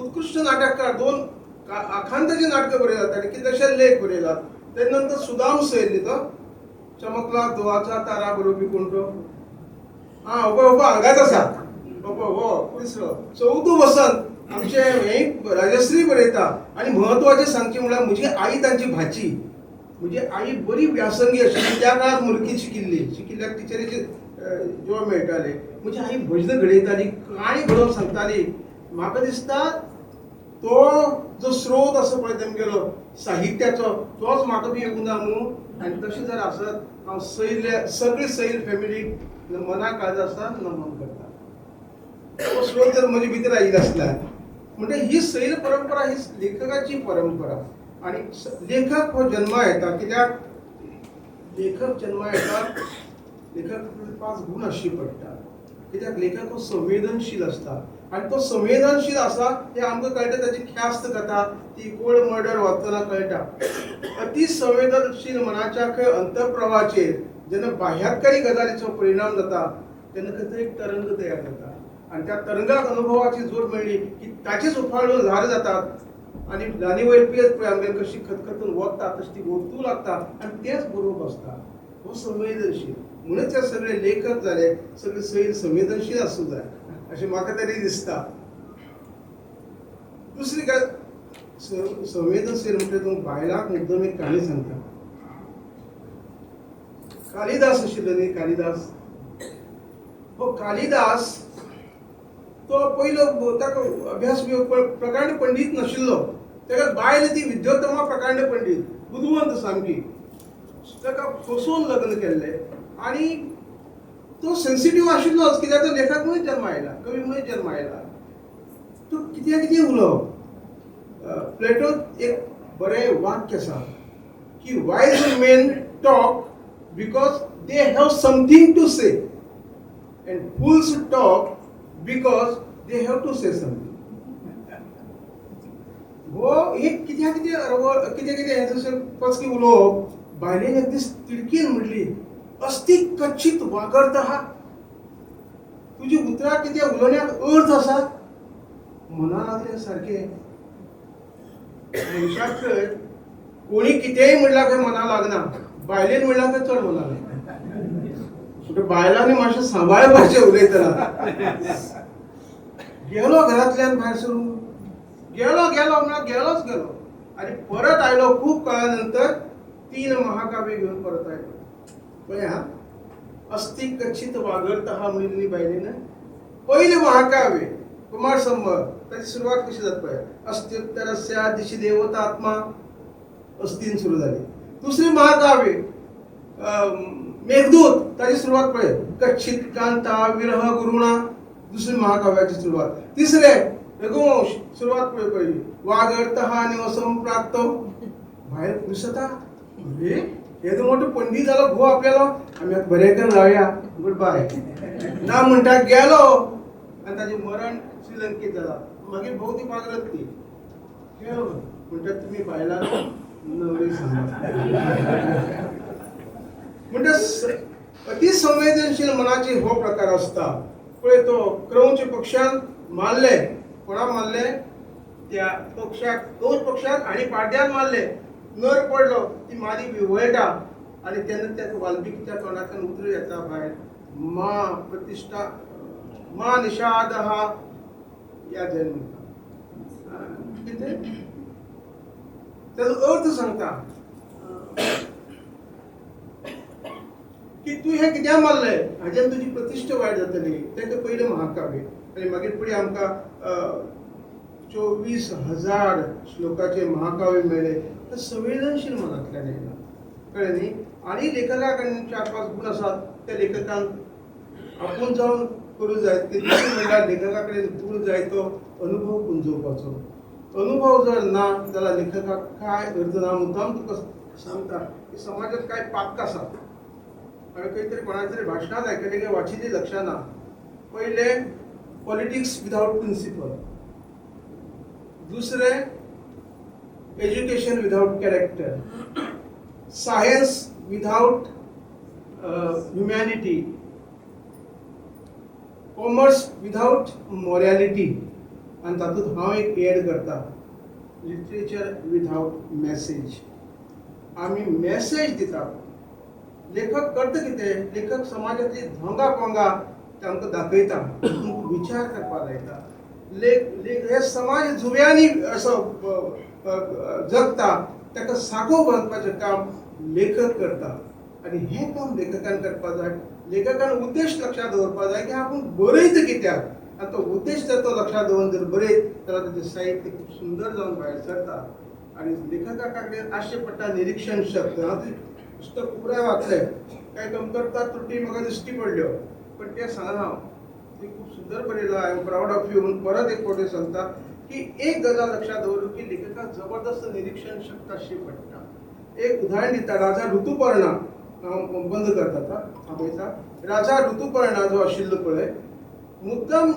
उत्कृश्ट नाटककार, दोन आखांताची नाटकां बरयतात ताणें, कितलेशे लेख बरयलात. तेजे नंतर सुदाम सैल न्ही तो चमकला धुवाचा तारा बरोवपी कोण तो? हा, उबो उबो हांगाच आसा. बाबा हो तिसरो, चवथो वसंत आमचे हे राजश्री बरयता. आनी म्हत्वाचें सांगचें म्हळ्यार म्हजी आई तांची भाची. म्हजी आई बरी व्यासंगी आशिल्ली. त्या काळार मुरकी शिकिल्ली, शिकिल्ल्याक टिचरीचे जॉब मेळटाले. म्हजी आई भजनां घडयताली, काणी घडोवन सांगताली. म्हाका दिसता तो जो स्रोत आसा पळय तेमगेलो साहित्याचो, तोच म्हाका बी येवंक ना न्हू. आनी तशें जर आसत हांव सैल सगळे सैल फॅमिलीक मना काळजा आसा नमन करता. तो स्रोत जर म्हजे भितर आयिल्लो आसल्यार म्हणजे ही सैल परंपरा ही लेखकाची परंपरा. आनी लेखक हो जन्मा येता. कित्याक लेखक जन्मा येता? लेखक पांच गुण आसचे पडटा. कित्याक लेखक हो संवेदनशील आसता आनी तो संवेदनशील आसा हें आमकां कळटा. ताची ख्यास्त कथा ती कोल्ड मर्डर वाचतना कळटा. अति संवेदनशील मनाच्या खंय अंतप्रवाहाचेर जेन्ना बाह्यातकारी गजालीचो परिणाम जाता तेन्ना खंय तरी एक तरंग तयार जाता आनी त्या तरंगाक अनुभवाची जोड मेळ्ळी की ताचेच उफाळून ल्हार जातात आनी ल्हानी वयर पेज पळय आमगेर कशी खतखतून वता तशी ती ओतूं लागता आनी तेच बरोवप आसता. हो संवेदनशील म्हणूनच हे सगळे लेखक जाले सगळे सैल संवेदनशील आसूंक जाय अशें म्हाका तरी दिसता. दुसरी काय संवेदनशील म्हणजे तूं बायलांक मुद्दम एक काणी सांगता. कालिदास आशिल्लो न्ही, कालिदास, हो कालिदास तो पयलो ताका अभ्यास प्रकांड पंडीत नाशिल्लो. ताका बायल ती विद्योत्तमा प्रकांड पंडीत, बुदवंत सामकी. ताका फसोवन लग्न केल्लें आनी तो सेन्सिटीव आशिल्लोच कित्याक तो लेखक म्हणून जन्म आयला, कवी म्हणून जन्म आयला. तो कित्याक कितें उलोवप. प्लेटोत एक बरें वाक्य आसा की wise men talk because they have something to say and fools talk because they have to say something. हो एक कित्याक कितें अरवळ कितें कितें हें जशें पचकी उलोवप. बायलेन एक दीस तिडकीन म्हणली, अस्ति कच्चित वागर्त हा, तुजी उतरां कितें उलोवण्याक अर्थ आसा? मना लागलें सारकें. मनशाक कोणी कितेंय म्हणल्यार खंय मना लागना, बायलेन म्हणल्यार खंय चड मना लागना. म्हणटा बायलांनी मातशें सांबाळपाचें उलयतना. गेलो घरांतल्यान भायर सरून, गेलो गेलो म्हळ्यार गेलोच गेलो आनी परत आयलो खूब काळा नंतर 3 महाकाव्य घेवन परत आयलो. पळय हा, अस्ति कच्चित वागर्त हा म्हणिल्ली बायलेन. पयलें महाकाव्य कुमार संभव, ताची सुरवात कशी जाता पळय, अस्त्युत्तरस्या दिशी देवतात्मा, अस्तीन सुरू जाली. दुसरें महाकाव्य मेघदूत, ताची सुरवात पळय, कच्चित कांता विरह गुरुणा, दुसरी महाकाव्याची सुरवात. तिसरें रघुवंश, सुरवात पळय पयली, वागर्त हा निवसम प्राप्त. भायर दिसता अरे येदो मोठो पंडीत जालो घो आपल्यालो, आमी आतां बरें करून रावया, गुड बाय ना म्हणटा गेलो आनी ताजें मरण श्रीलंकेत जाला. मागीर भोव ती पागरत ती गेलो. म्हणटा तुमी बायलां नवरी सांगा. म्हणटा अतिसंवेदनशील मनाचे हो प्रकार आसता. पळय तो क्रौंच पक्षान मारले, कोणा मारले? त्या पक्षाक, क्रौंच पक्षाक आनी पाड्यान मारले. नर पडलो, ती मादी विवळटा आनी तेन्ना त्या वाल्मिकीच्या तोंडांतल्यान उतरां येता भायर, मा प्रतिश्ठा मा निषाद या जन्म. कितें ताजो अर्थ सांगता की तूं हें कित्याक मारलें, हाज्यान तुजी प्रतिश्ठा वायट जातली. तें पयलें महाकाव्य. आनी मागीर फुडें आमकां 24,000 श्लोकाचे महाकाव्य मेळ्ळे. ते संवेदनशील मनांतल्यान येयला, कळ्ळें न्ही. आनी लेखका कडेन 4-5 गूण आसात त्या लेखकान आपूण जावन करूं जाय. ते दुसरें म्हणल्यार लेखका कडेन गूण जाय तो अनुभव पुंजोवपाचो. अनुभव जर ना जाल्यार लेखकाक काय अर्थ ना. मुद्दाम तुका सांगता की समाजांत काय पातकां आसात. हांवें खंय तरी कोणाच्या तरी भाशणांत आयकलें की वाचिल्ली लक्षां ना. पयलें पॉलिटिक्स विदावट प्रिंसिपल, दुसरें education without character, science without humanity, commerce without morality, आनी तातूंत हांव एक एड करता, लिटरेचर विदावट मॅसेज. आमी मॅसेज दितात. लेखक करता कितें? लेखक समाजांतली धोंगा पोंगा ते आमकां दाखयता. विचार करपाक लायता. लेख लेख हे समाज जुव्यांनी असो जगता, ताका साको बांदपाचें काम लेखक करता आनी हें काम लेखकान करपाक जाय. लेखकान उद्देश लक्षांत दवरपाक जाय की आपूण बरयता कित्याक, आनी तो उद्देश जर तो लक्षांत दवरून जर बरयत जाल्यार ताचें साहित्य खूब सुंदर जावन भायर सरता. आनी लेखका कडेन आसचें पडटा निरिक्षण शक्त. हांव तें पुस्तक पुराय वाचलें, कांय कमतरता त्रुटी म्हाका दिश्टी पडल्यो, पण तें सांगना हांव. ती खूब सुंदर बरयलां. I am proud of you म्हणून परत एक फावटी सांगता की एक गजाल लक्षांत दवरू की लेखकाक जबरदस्त निरिक्षण शक्त आसची पडटा. एक उदाहरण दिता, राजा ऋतुपर्णा. हांव बंद करता आतां, थांबयता. राजा ऋतुपर्णा जो आशिल्लो पळय, मुद्दम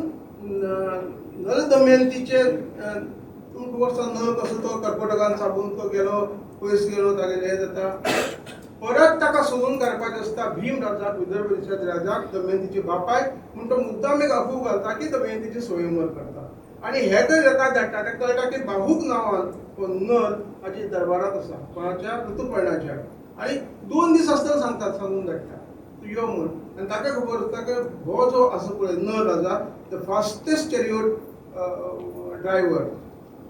नलदमयंतीचे, तुमकां खबर आसा नल कसो तो कर्कटकान चाबून तो गेलो, पयस गेलो, तागेलें हें जाता. परत ताका सोदून काडपाचें आसता भीम राजाक, विदर्भ देशाच्या राजाक, दमयंतीचे बापायक. म्हूण तो मुद्दाम एक अफू घालता की दमयंतीचें स्वयंवर करता आनी हे थंय ताका धाडटा. ताका कळटा की बाहूक नांवान हो नल हाचे दरबारांत आसा, कोणाच्या, ऋतुपर्णाच्या. आनी 2 दीस आसतना सांगतात, सांगून धाडटा तूं यो म्हूण. आनी ताका खबर आसता की हो जो आसा पळय नल राजा, the fastest chariot driver,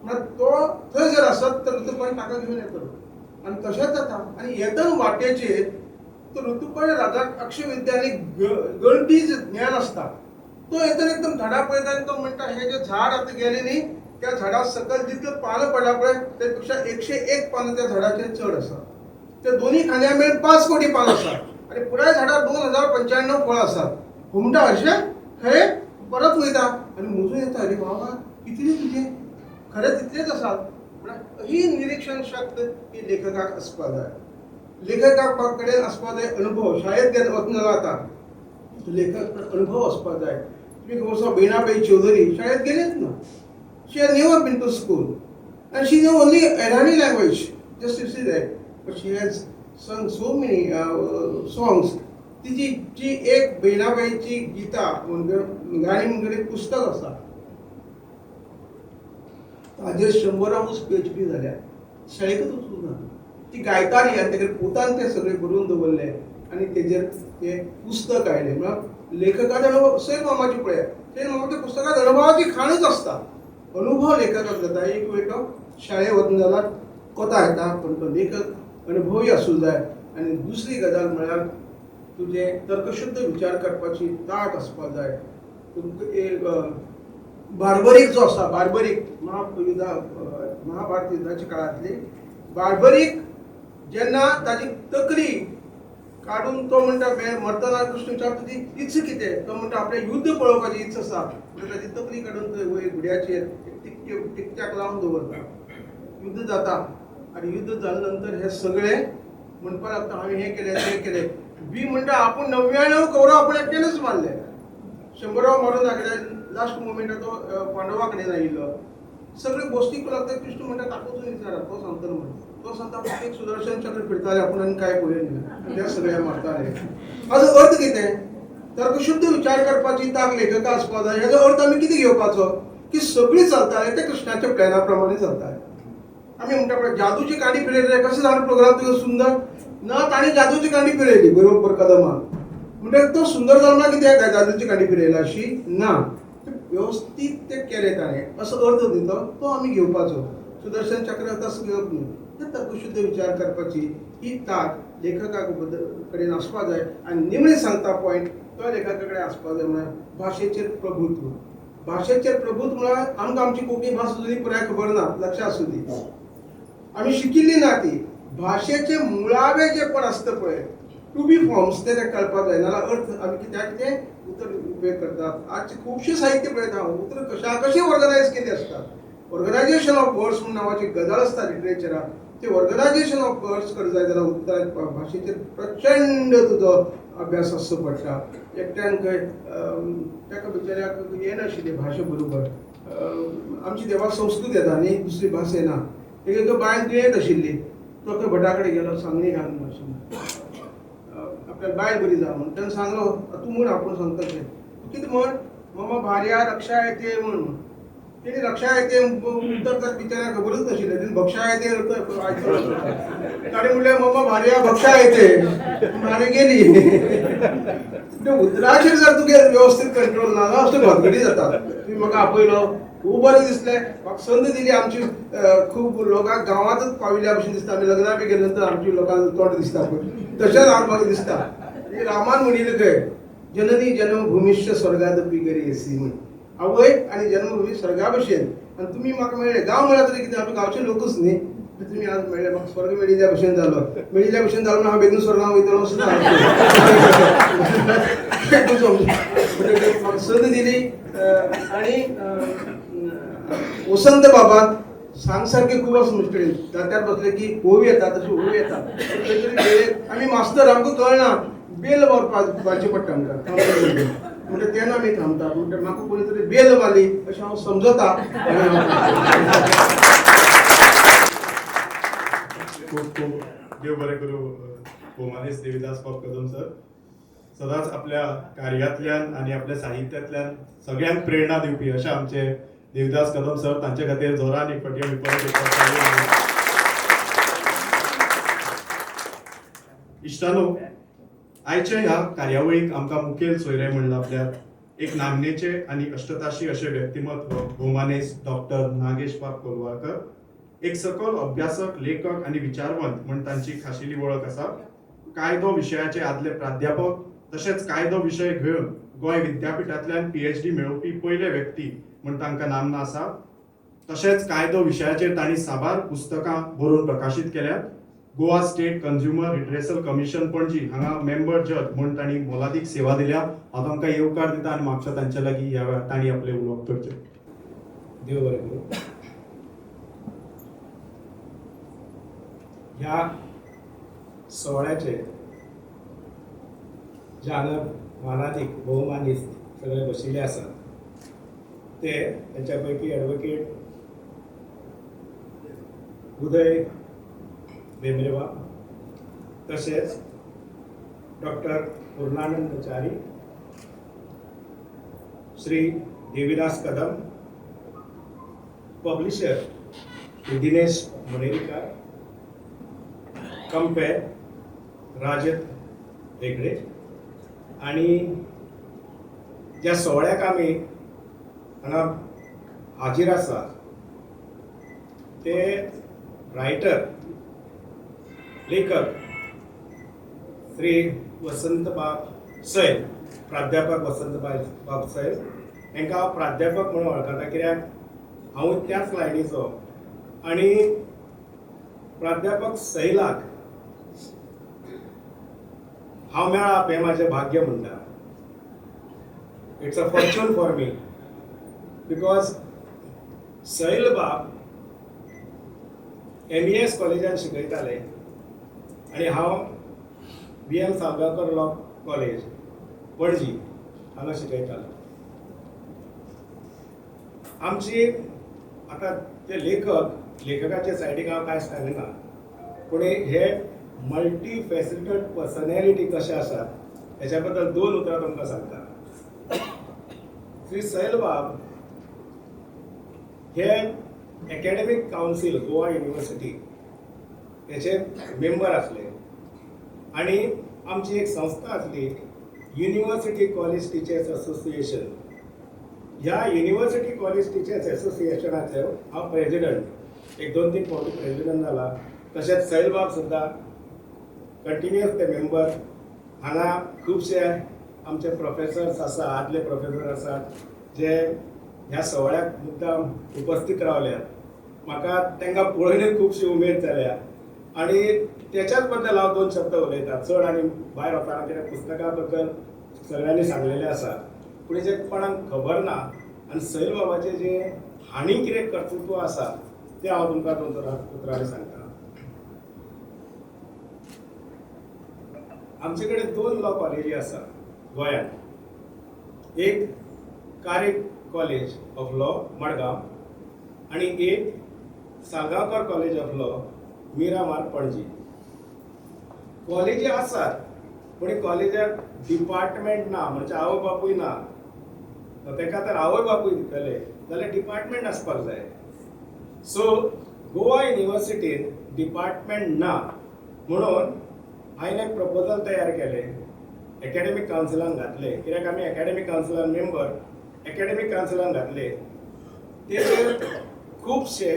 म्हळ्यार तो थंय जर आसत तर ऋतुपर्ण ताका घेवन येतलो. आनी तशेंच जाता. आनी येतना वाटेचेर तो ऋतुपर्ण राजाक अक्षविद्या आनी गणती ज्ञान आसता. तो येतना एकदम झाडां पळयता आनी तो म्हणटा, हे जे झाड आतां गेलें न्ही, त्या झाडा सकयल जितलें पानां पडला पळय, ते पेक्षा 101 पानां त्या झाडाचेर चड आसा. ते दोन्ही खांद्या मेळून 5 कोटी पानां आसात आनी पुराय झाडार 2095 फळां आसात. म्हणटा अशें हे परत वयता आनी मोजून येता, अरे बाबा कितले तुजे, खरें तितलेच आसात. म्हळ्यार ही निरिक्षण शक्त ही लेखकाक आसपाक जाय. लेखका कडेन आसपाक जाय अनुभव. शाळेंत गेले वचना जाता, लेखक अनुभव आसपाक जाय. तुमी खबर आसा, बेणाबाई चौधरी शाळेंत गेलेच ना. She has never been to school and she know only Irani language, just you see that, but she has sung so many songs. तिची जी एक बहिणाबाईची गीता म्हणून गाणी म्हणून एक पुस्तक आसा, ताजेर 100 PhD जाल्या. शाळेकच वचूंक ना. ती गायताली आनी तेगेर पुतान तें सगळें बरोवन दवरलें आनी तेजेर तें पुस्तक आयलें. म्हळ्यार लेखकाच्या अनुभव. सैल मामाची पळयात, सैल मामाच्या पुस्तकांत अनुभवाची खाणूच आसता. अनुभव लेखकाक जाता. एक वेळ तो शाळेक वचना जाल्यार कोता येता, पूण तो लेखक अनुभवी आसूं जाय. आनी दुसरी गजाल म्हळ्यार तुजें तर्कशुद्ध विचार करपाची तांक आसपाक जाय. तुमकां एक बार्बरीक जो आसा, बार्बरीक महायुद्धा महाभारत युद्धाच्या काळांतली बार्बरीक, जेन्ना ताजी तकली काडून तो म्हणटा, मरतना कृष्ण विचारता तुजी इत्सा कितें, तो म्हणटा आपलें युद्ध पळोवपाची इत्सा आसा. म्हणटा ताजी तकली काडून थंय वयर घुड्याचेर टिकट्याक लावन दवरता. युद्ध जाता आनी युद्ध जाले नंतर हे सगळे म्हणपाक लागता हांवें हें केलें तें केलें. बी म्हणटा आपूण 99 कौरव आपूण एकट्यानच मारले, 100 मारून दाखयले. लास्ट मुमेंटाक तो पांडवा कडेन आयिल्लो. सगळे गोश्टी लागता. कृष्ण म्हणटा ताका वचून विचारा, तो सांगतलो म्हण. तो सांगता फक्त एक सुदर्शन चक्र फिरताले आपूण आनी काय पळय न्ही, ते सगळे मारताले. हाजो अर्थ कितें? तर्कशुद्ध विचार करपाची तांक लेखका आसपाक जाय. हाजो अर्थ आमी कितें घेवपाचो की सगळीं चलताले ते कृष्णाच्या प्लॅना प्रमाणे चलताले. आमी म्हणटा पळय जादूची कांडी फिरयली, कशें जालें प्रोग्राम तुजो सुंदर ना, ताणें जादूची कांडी फिरयली बरोबर कदमान, म्हणटकीर तो सुंदर जालो ना. कित्याक काय जादूची कांडी फिरयला अशी ना, व्यवस्थीत ते केलें ताणें असो अर्थ दिता तो आमी घेवपाचो. सुदर्शन चक्र तसो घेवप न्हू. ते तर्कशुद्ध विचार करपाची ही तांक लेखका कडेन आसपाक जाय. आनी निमणें सांगता पॉयंट, तो लेखका कडेन आसपाक जाय म्हळ्यार भाशेचेर प्रभुत्व. भाशेचेर प्रभुत्व म्हळ्यार आमकां आमची कोंकणी भास अजुनूय पुराय खबर ना, लक्षात आसूं दी, आमी शिकिल्ली ना ती. भाशेचे मुळावे जे कोण आसता पळय, टू बी फॉर्म्स, ते ताका कळपाक जाय. नाजाल्यार अर्थ आमी कित्याक कितें उतर उपयोग करतात. आजचे खुबशे साहित्य पळयता हांव, उतर कशा कशी ऑर्गनायज केली आसतात. ऑर्गनायझेशन ऑफ वर्ड्स म्हूण नांवाची गजाल आसता लिटरेचराक. ते ऑर्गनायझेशन ऑफ वर्ड्स करत जाय जाल्यार उतरां भाशेचेर प्रचंड तुजो अभ्यास आसचो पडटा. एकट्यान खंय ताका बिचाऱ्याक येनाशिल्ली भाशा बरोबर. आमची देवा संस्कृत येता न्ही, दुसरी भास येना. एक बायल दुयेंत आशिल्ली, तो खंय भटा कडेन गेलो, सांगणी घाल मातशी, आपल्याला बायल बरी जा म्हूण. ताणें सांगलो, तूं म्हण आपूण सांगता तें, तूं कितें म्हण, मम भार्या रक्षा येते म्हण. तेणी रक्षा येते उतर तर बिचाऱ्या खबरूच नाशिल्लें. तेणी भक्षा येते अर्थ आयकलो. ताणें म्हणलें मम भार्या भक्षा येते, आनी गेली. म्हणजे उतराचेर जर तुगे व्यवस्थीत कंट्रोल ना जाल्यार असले भानगडी जाता. तुमी म्हाका आपयलो, खूब बरें दिसलें, म्हाका संद दिली. आमची खूब लोकांक गांवांतच पाविल्ल्या भशेन दिसता. आमी लग्नां बी गेले नंतर आमची लोकांक तोंड दिसता पळय, तशेंच हांव म्हाका दिसता. रामान म्हणिल्लें खंय, जननी जन्मभूमिश्च स्वर्गादपी गरीयसी म्हण, आवय आनी जन्मभूमी स्वर्गा भशेन. आनी तुमी म्हाका मेळ्ळे, गांव म्हळ्यार तरी कितें, आमी गांवचे लोकूच न्ही, तुमी आज मेळ्ळे, म्हाका स्वर्ग मेळिल्ल्या भशेन जालो. मेळिल्ल्या भशेन जालो म्हणून हांव बेगीन स्वर्गाक वयतलो असो ना. म्हाका संद दिली. आनी वसंत बाबान सांग सारके खूब आसा मुश्किल दात्यार बसले की ओवी येता, तशी ओवी येता. खंय तरी वेळेक आमी मास्तर, आमकां कळना, बेल मारपाची पडटा आमकां, म्हणटा तेन्ना आमी थांबता. म्हणटा म्हाका कोणी तरी बेल मारली अशें हांव समजता. खूब खूब देव बरें करूं भोवमानेस्त देविदास बाब कदम सर. सदांच आपल्या कार्यांतल्यान आनी आपल्या साहित्यांतल्यान सगळ्यांक प्रेरणा दिवपी अशे आमचे देविदास कदम सर, तांचे खातीर जोरान एक फावटी आमी परत एक फावट ताळयो मारुया. इश्टानो, आयच्या ह्या कार्यावळीक आमकां मुखेल सोयरे म्हणला आपल्या एक नामनेचे आनी अष्टताशी अशें व्यक्तिमत्व भोवमानेस्त डॉक्टर नागेश बाब कोलवाळकर. एक सकल अभ्यासक, लेखक आनी विचारवंत म्हण तांची खाशेली वळख आसा. कायदो विशयाचे आदले प्राध्यापक तशेंच कायदो विशय घेवन गोंय विद्यापिठांतल्यान PhD मेळोवपी पयले व्यक्ती म्हण तांकां नामना आसा. तशेंच कायदो विशयाचेर तांणी साबार पुस्तकां बरोवन प्रकाशीत केल्यात. Goa state consumer redressal commission Panaji हांगा मेंबर जज म्हूण तांणी मोलादीक सेवा दिल्या. हांव तांकां येवकार दिता आनी म्हापशा तांच्या लागीं ह्या वेळार तांणी आपलें उलोवप करचें. देव बरें करूं. ह्या सुवाळ्याचे जे हांगा मानादीक भोवमानीस्त सगळे बशिल्ले आसात ते तांच्या पैकी एडवोकेट उदय भेंब्रेबाब, तशेंच डॉक्टर पूर्णानंद च्यारी, श्री देविदास कदम, पब्लिशर श्री दिनेश मणेरीकर, कंपेर राजत हेगडे, आनी ज्या सोहळ्याक आमी हांगा हाजीर आसा ते रायटर लेखक श्री वसंतबाब सैल, प्राध्यापक वसंतबाब सैल. हांकां हांव प्राध्यापक म्हणून वळखता कित्याक हांव त्याच लायनीचो. आनी प्राध्यापक सैलाक हांव मेळप हें म्हाजें भाग्य म्हणटा. It's a fortune for me because Sail बाब MES कॉलेजान शिकयताले आनी हांव V M Salgaonkar law college Panaji हांगा शिकयतालो. आमची आतां ते लेखक, लेखकाचे सायडीक हांव कांय सांगना, पूण हे मल्टी फेसिटेड पर्सनॅलिटी कशे आसात हेच्या बद्दल दोन उतरां तुमकां सांगता. श्री सैलबाब हे एकॅडमीक कावन्सील गोवा युनिवर्सिटी हेचे मेंबर आसले आनी आमची एक संस्था आसली, युनिवर्सिटी कॉलेज टिचर्स असोसिएशन. ह्या युनिवर्सिटी कॉलेज टिचर्स असोसिएशनाचो हांव प्रेजिडंट, एक दोन तीन फावटी प्रेजिडंट जाला. तशेंच सैलबाब सुद्दां कंटिन्युअस ते मेंबर. हांगा खुबशे आमचे प्रोफेसर्स आसा, आदले प्रोफेसर आसात जे ह्या सवाळ्याक मुद्दाम उपस्थित रावल्यात. म्हाका तांकां पळोवनूय खुबशी उमेद जाल्या आनी तेच्याच बद्दल हांव दोन शब्द उलयता. चड आनी भायर वतना, कित्याक पुस्तका बद्दल सगळ्यांनी सांगलेलें आसा, पूण जें कोणाक खबर ना आनी सैल बाबाचें जें हांणी कितें कर्तृत्व आसा तें हांव तुमकां दोन उतरांनी सांगता. आमचे कडेन दोन लॉ कॉलेजी आसा गोंयांत, एक कारे कॉलेज ऑफ लॉ मडगांव आनी एक Salgaocar college of law Miramar Panaji. कॉलेजी आसात पूण कॉलेजाक डिपार्टमेंट ना, म्हणजे आवय बापूय ना. ताका तर आवय बापूय दितले जाल्यार डिपार्टमेंट आसपाक जाय. सो गोवा युनिवर्सिटीन डिपार्टमेंट ना म्हणून हांवें एक प्रपोजल तयार केलें. एकॅडमीक कावन्सिलान घातले, कित्याक आमी एकॅडमीक कावन्सिलान मेंबर, एकॅडमीक कावन्सिलान घातले तेजेर खुबशे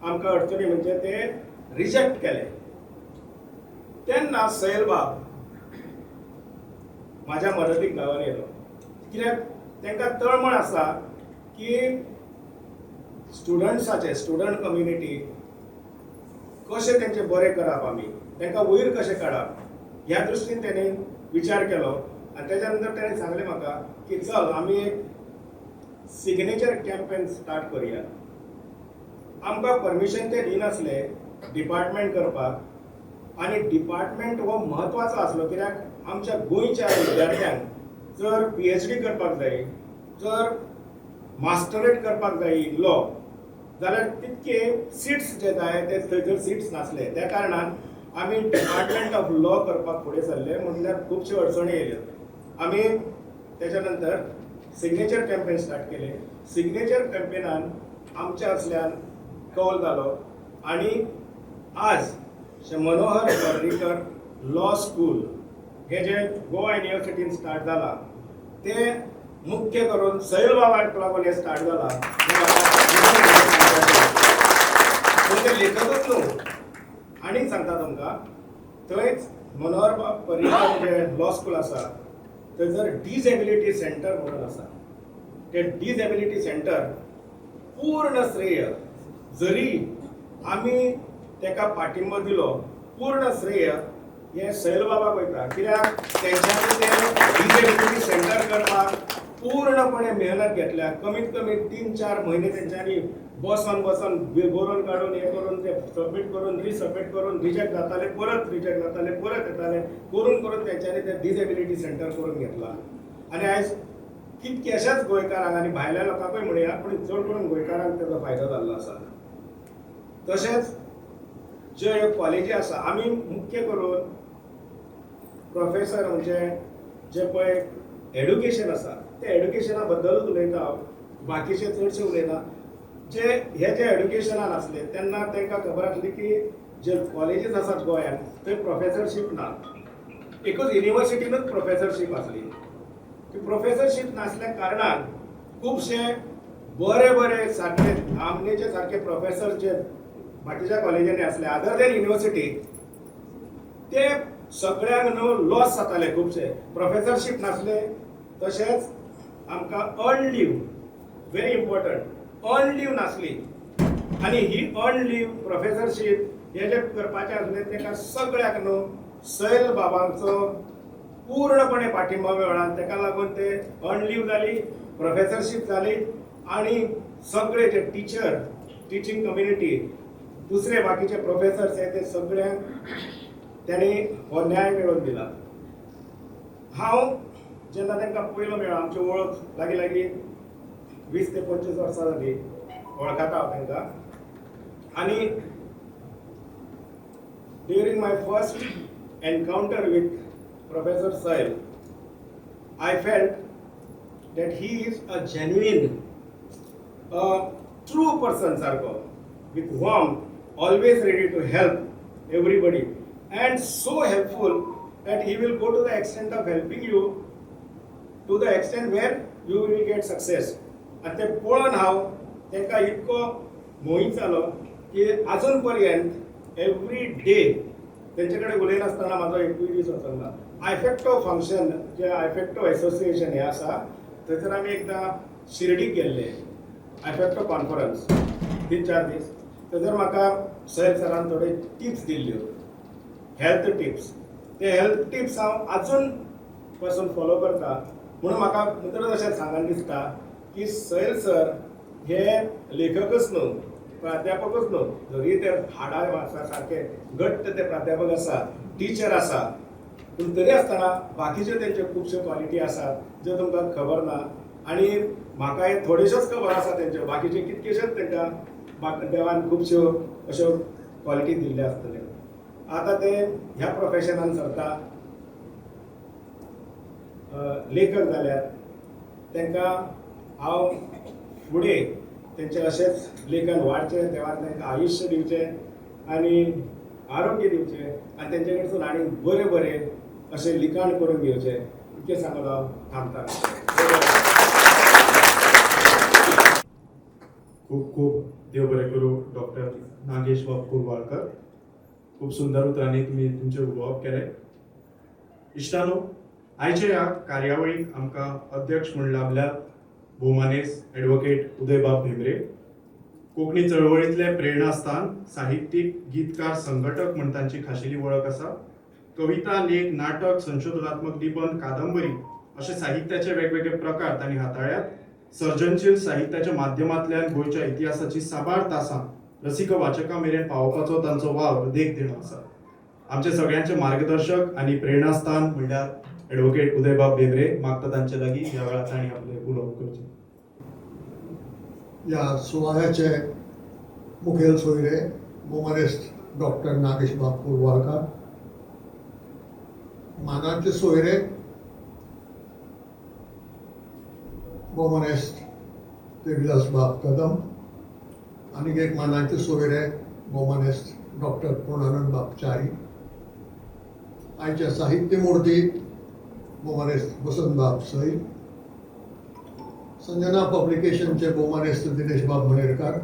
आमकां अडचणी, म्हणजे ते रिजेक्ट केले. तेन्ना सैलबाब म्हाज्या मदतीक धांवन येयलो, कित्याक तांकां तळमळ आसा की स्टुडंट्साचे, स्टुडंट कम्युनिटी कशें तेंचें बरें करप, आमी तांकां वयर कशें काडप, ह्या दृश्टीन तेणी विचार केलो. आनी तेच्या नंतर तेणें सांगलें म्हाका की चल, आमी एक सिग्नेचर कॅम्पेन स्टार्ट करुया. आमकां परमिशन ते दिनासले डिपार्टमेंट करपाक आनी डिपार्टमेंट हो म्हत्वाचो आसलो, कित्याक आमच्या गोंयच्या विद्यार्थ्यांक जर पीएचडी करपाक जाय, जर मास्टरेट करपाक जाय लॉ जाल्यार तितके सिट्स जे जाय ते थंयसर सिट्स नासले. त्या कारणान आमी डिपार्टमेंट ऑफ लॉ करपाक फुडें सरले. म्हणल्यार खुबश्यो अडचणी येयल्यो. आमी तेच्या नंतर सिग्नेचर कॅम्पेन स्टार्ट केले. सिग्नेचर कॅम्पेनान आमच्या असल्यान कौल जालो आनी आज मनोहर पर्रीकर लॉ स्कूल हे जे गोवा युनिवर्सिटीन स्टार्ट जाला, ते मुख्य करून सैल बाबाक लागून हे स्टार्ट जाला. पूण ते लेखकच न्हू, आनीक सांगता तुमकां, थंयच मनोहर बाब पर्रीकर जे लॉ स्कूल आसा, थंयसर डिसेबिलिटी सेंटर म्हणून आसा. ते डिसेबिलिटी सेंटर पूर्ण श्रेय, जरी आमी तेका पाठिंबो दिलो, पूर्ण श्रेय हें सैलबाबाक वयता, कित्याक तेंच्यांनी ते डिसेबिलिटी सेंटर करपाक पूर्णपणे मेहनत घेतल्या. कमीत कमी 3-4 म्हयने तेंच्यांनी बसोन बसोन बरोवन काडून, हें करून, ते सबमीट करून, रिसबमीट करून, रिजेक्ट जाताले, परत रिजेक्ट जाताले, परत येताले, करून करून तेंच्यांनी ते डिसेबिलिटी सेंटर करून घेतला. आनी आयज कितक्याशाच गोंयकारांक आनी भायल्या लोकांकूय म्हणया, पूण चड करून गोंयकारांक तेजो फायदो जाल्लो आसा. तशेंच ज्यो ह्यो कॉलेजी आसा, आमी मुख्य करून प्रोफेसर म्हणजे जे पळय एडुकेशन आसा, ते एडुकेशना बद्दलूच उलयता हांव, बाकीचे चडशे उलयना. जे हे जे एडुकेशनान आसले तेन्ना तांकां खबर आसली की जे कॉलेजीस आसात गोंयांत थंय प्रोफेसरशीप ना. एकूच युनिवर्सिटीनूच प्रोफेसरशीप आसली. ती प्रोफेसरशीप नासल्या कारणान खुबशे बरे बरे सारके आमनेचे सारके प्रोफेसर जे बाकीच्या कॉलेजींनी आसले अदर दॅन युनिवर्सिटी, ते सगळ्यांक न्हू लॉस जाताले खुबशे, प्रोफेसरशीप नासले. तशेंच आमकां earned leave, very important, earned leave नासली आनी ही अर्न लीव, प्रोफेसरशीप हे जे करपाचें आसलें, ताका सगळ्याक न्हू सैल बाबांचो पूर्णपणे पाठिंबो मेळ्ळा. ताका लागून ते अर्न लीव जाली, प्रोफेसरशीप जाली आनी सगळे जे टिचर, टिचींग कम्युनिटी, दुसरे बाकीचे प्रोफेसर्स हे ते सगळ्यांक त्यांनी हो न्याय मेळोवन दिला. हांव जेन्ना तांकां पयलो मेळ्ळो, आमची वळख लागीं लागीं 20 ते 25 वर्सां जाली, वळखता हांव तांकां. आनी during my first encounter with Professor Sail, I felt that he is a genuine, a true person सारको, with warmth, always ready to help everybody and so helpful that he will go to the extent of helping you to the extent where you will get success. आनी ते पळोवन हांव तांकां इतको मोहीत जालो की अजून पर्यंत एवरी डे तेंचे कडेन उलयनासतना म्हाजो एकूय दीस वचना. आयफेक्टो फंक्शन जे आयफेक्टो एसोसिएशन हें आसा, थंयसर आमी एकदां शिर्डीक गेल्ले, आयफेक्टो कॉन्फरन्स 3-4 दीस. थंयसर म्हाका सैल सरान थोडे टिप्स दिल्ल्यो, हेल्थ टिप्स. ते हेल्थ टिप्स हांव अजून पासून फॉलो करता. म्हणून म्हाका मुद्दम अशें सांगन दिसता की सैल सर हे लेखकच न्हू, प्राध्यापकच न्हू, जरी ते हाडा आसा सारके घट्ट ते प्राध्यापक आसा, टिचर आसा, पूण तरी आसतना बाकीच्यो तेंच्यो खुबश्यो क्वॉलिटी आसात ज्यो तुमकां खबर ना. आनी म्हाका हे थोड्योश्योच खबर आसा तेंच्यो, बाकीच्यो कितक्योश्योच तेंकां देवान खुबश्यो अश्यो क्वॉलिटी दिल्ल्यो आसतल्यो. आतां ते ह्या प्रोफेशनान सरता, लेखक जाल्यात. तांकां हांव फुडें तेंचें अशेंच लेखन वाडचें, देवान तांकां आयुश्य दिवचें आनी आरोग्य दिवचें आनी तेंचे कडसून आनी बरें बरें अशें लिखाण करून घेवचें इतलें सांगून हांव थांबता. खूब खूब देव बरें करूं डॉक्टर नागेश बाब कुरवाळकर. खूब सुंदर उतरांनी तुमी तुमचें उलोवप केलें. इश्टानो, आयच्या ह्या कार्यावळीक आमकां अध्यक्ष म्हूण लाभल्यात भोवमानेस एडवोकेट उदयबाब भेंब्रे. कोंकणी चळवळींतले प्रेरणास्थान, साहित्यीक, गीतकार, संघटक म्हूण तांची खाशेली वळख आसा. कविता, लेख, नाटक, संशोधनात्मक निबंद, कादंबरी अशे साहित्याचे वेगवेगळे प्रकार तांणी हाताळ्यात. सर्जनशील साहित्याच्या माध्यमांतल्यान गोंयच्या इतिहासाची साबार तासां रसिक वाचकां मेरेन पावोवपाचो तांचो वावर देख दिणो आसा. आमचे सगळ्यांचे मार्गदर्शक आनी प्रेरणास्थान म्हणल्यार एडवोकेट उदयबाब भेंब्रे. मागता तांचे लागीं ह्या वेळार तांणी आपलें उलोवप करचें. ह्या सुवाळ्याचे मुखेल सोयरे भोवमानेस्त डॉक्टर नागेश बाब कुरवाळकार, मानाचे सोयरे भोवमानेस्त देविदास बाब कदम, आनीक एक मानाचे सोयरे भोवमानेस्त डॉक्टर पूर्णानंद बाब च्यारी, आयच्या साहित्य मूर्ती भोवमानेस्त वसंत बाब सैल, संजना पब्लिकेशनचे भोवमानेस्त दिनेश बाब मणेरकार,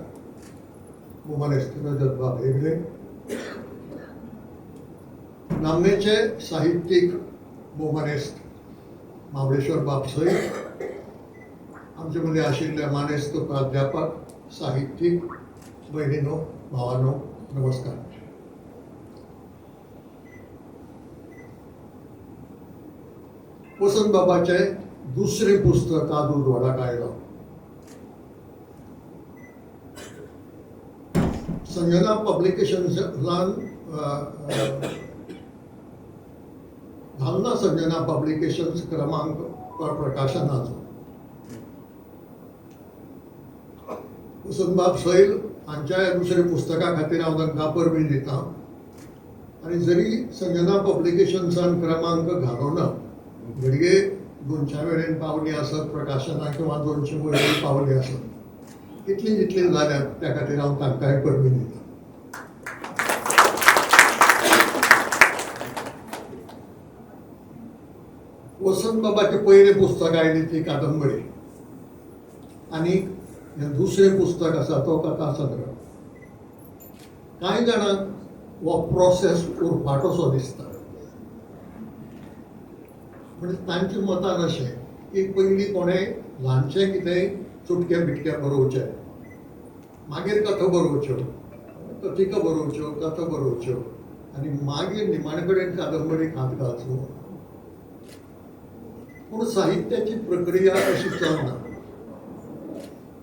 भोवमानेस्त रजत बाब हेगडे, नामनेचे साहित्यीक भोवमानेस्त महाबळेश्वर बाब सैल, आमचे मदीं आशिल्ले मानेस्त प्राध्यापक, साहित्यीक, भयणीनो, भावानो, नमस्कार. वसंत बाबाचें दुसरें पुस्तक आज उजवाडाक आयलां. संजना पब्लिकेशन्सान घालना संजना पब्लिकेशन्स क्रमांक प्रकाशनाचो. वसंतबाब सैल हांच्या ह्या दुसऱ्या पुस्तका खातीर हांव तांकां परबीं दितां. आनी जरी संजना पब्लिकेशन्सान क्रमांक घालो ना, घडये 200 मेरेन पावली आसत प्रकाशनां किंवा 200 वयर पावली आसत, इतली जितली जाल्यात त्या खातीर हांव तांकांय परबीं दितां. वसंत बाबाचें पयलें पुस्तक आयलें ती कादंबरी, आनी हें दुसरें पुस्तक आसा तो कथा संग्रह. कांय जाणांक हो प्रोसेस उरफाटोसो दिसता, म्हणजे तांच्या मतान अशें की पयलीं कोणें ल्हानशें कितेंय चुटकें बिटकें बरोवचें, मागीर कथा बरोवच्यो, कथिका बरोवच्यो, कथा बरोवच्यो आनी मागीर निमाणे कडेन कादंबरीक हात घालचो. पूण साहित्याची प्रक्रिया अशी चलना.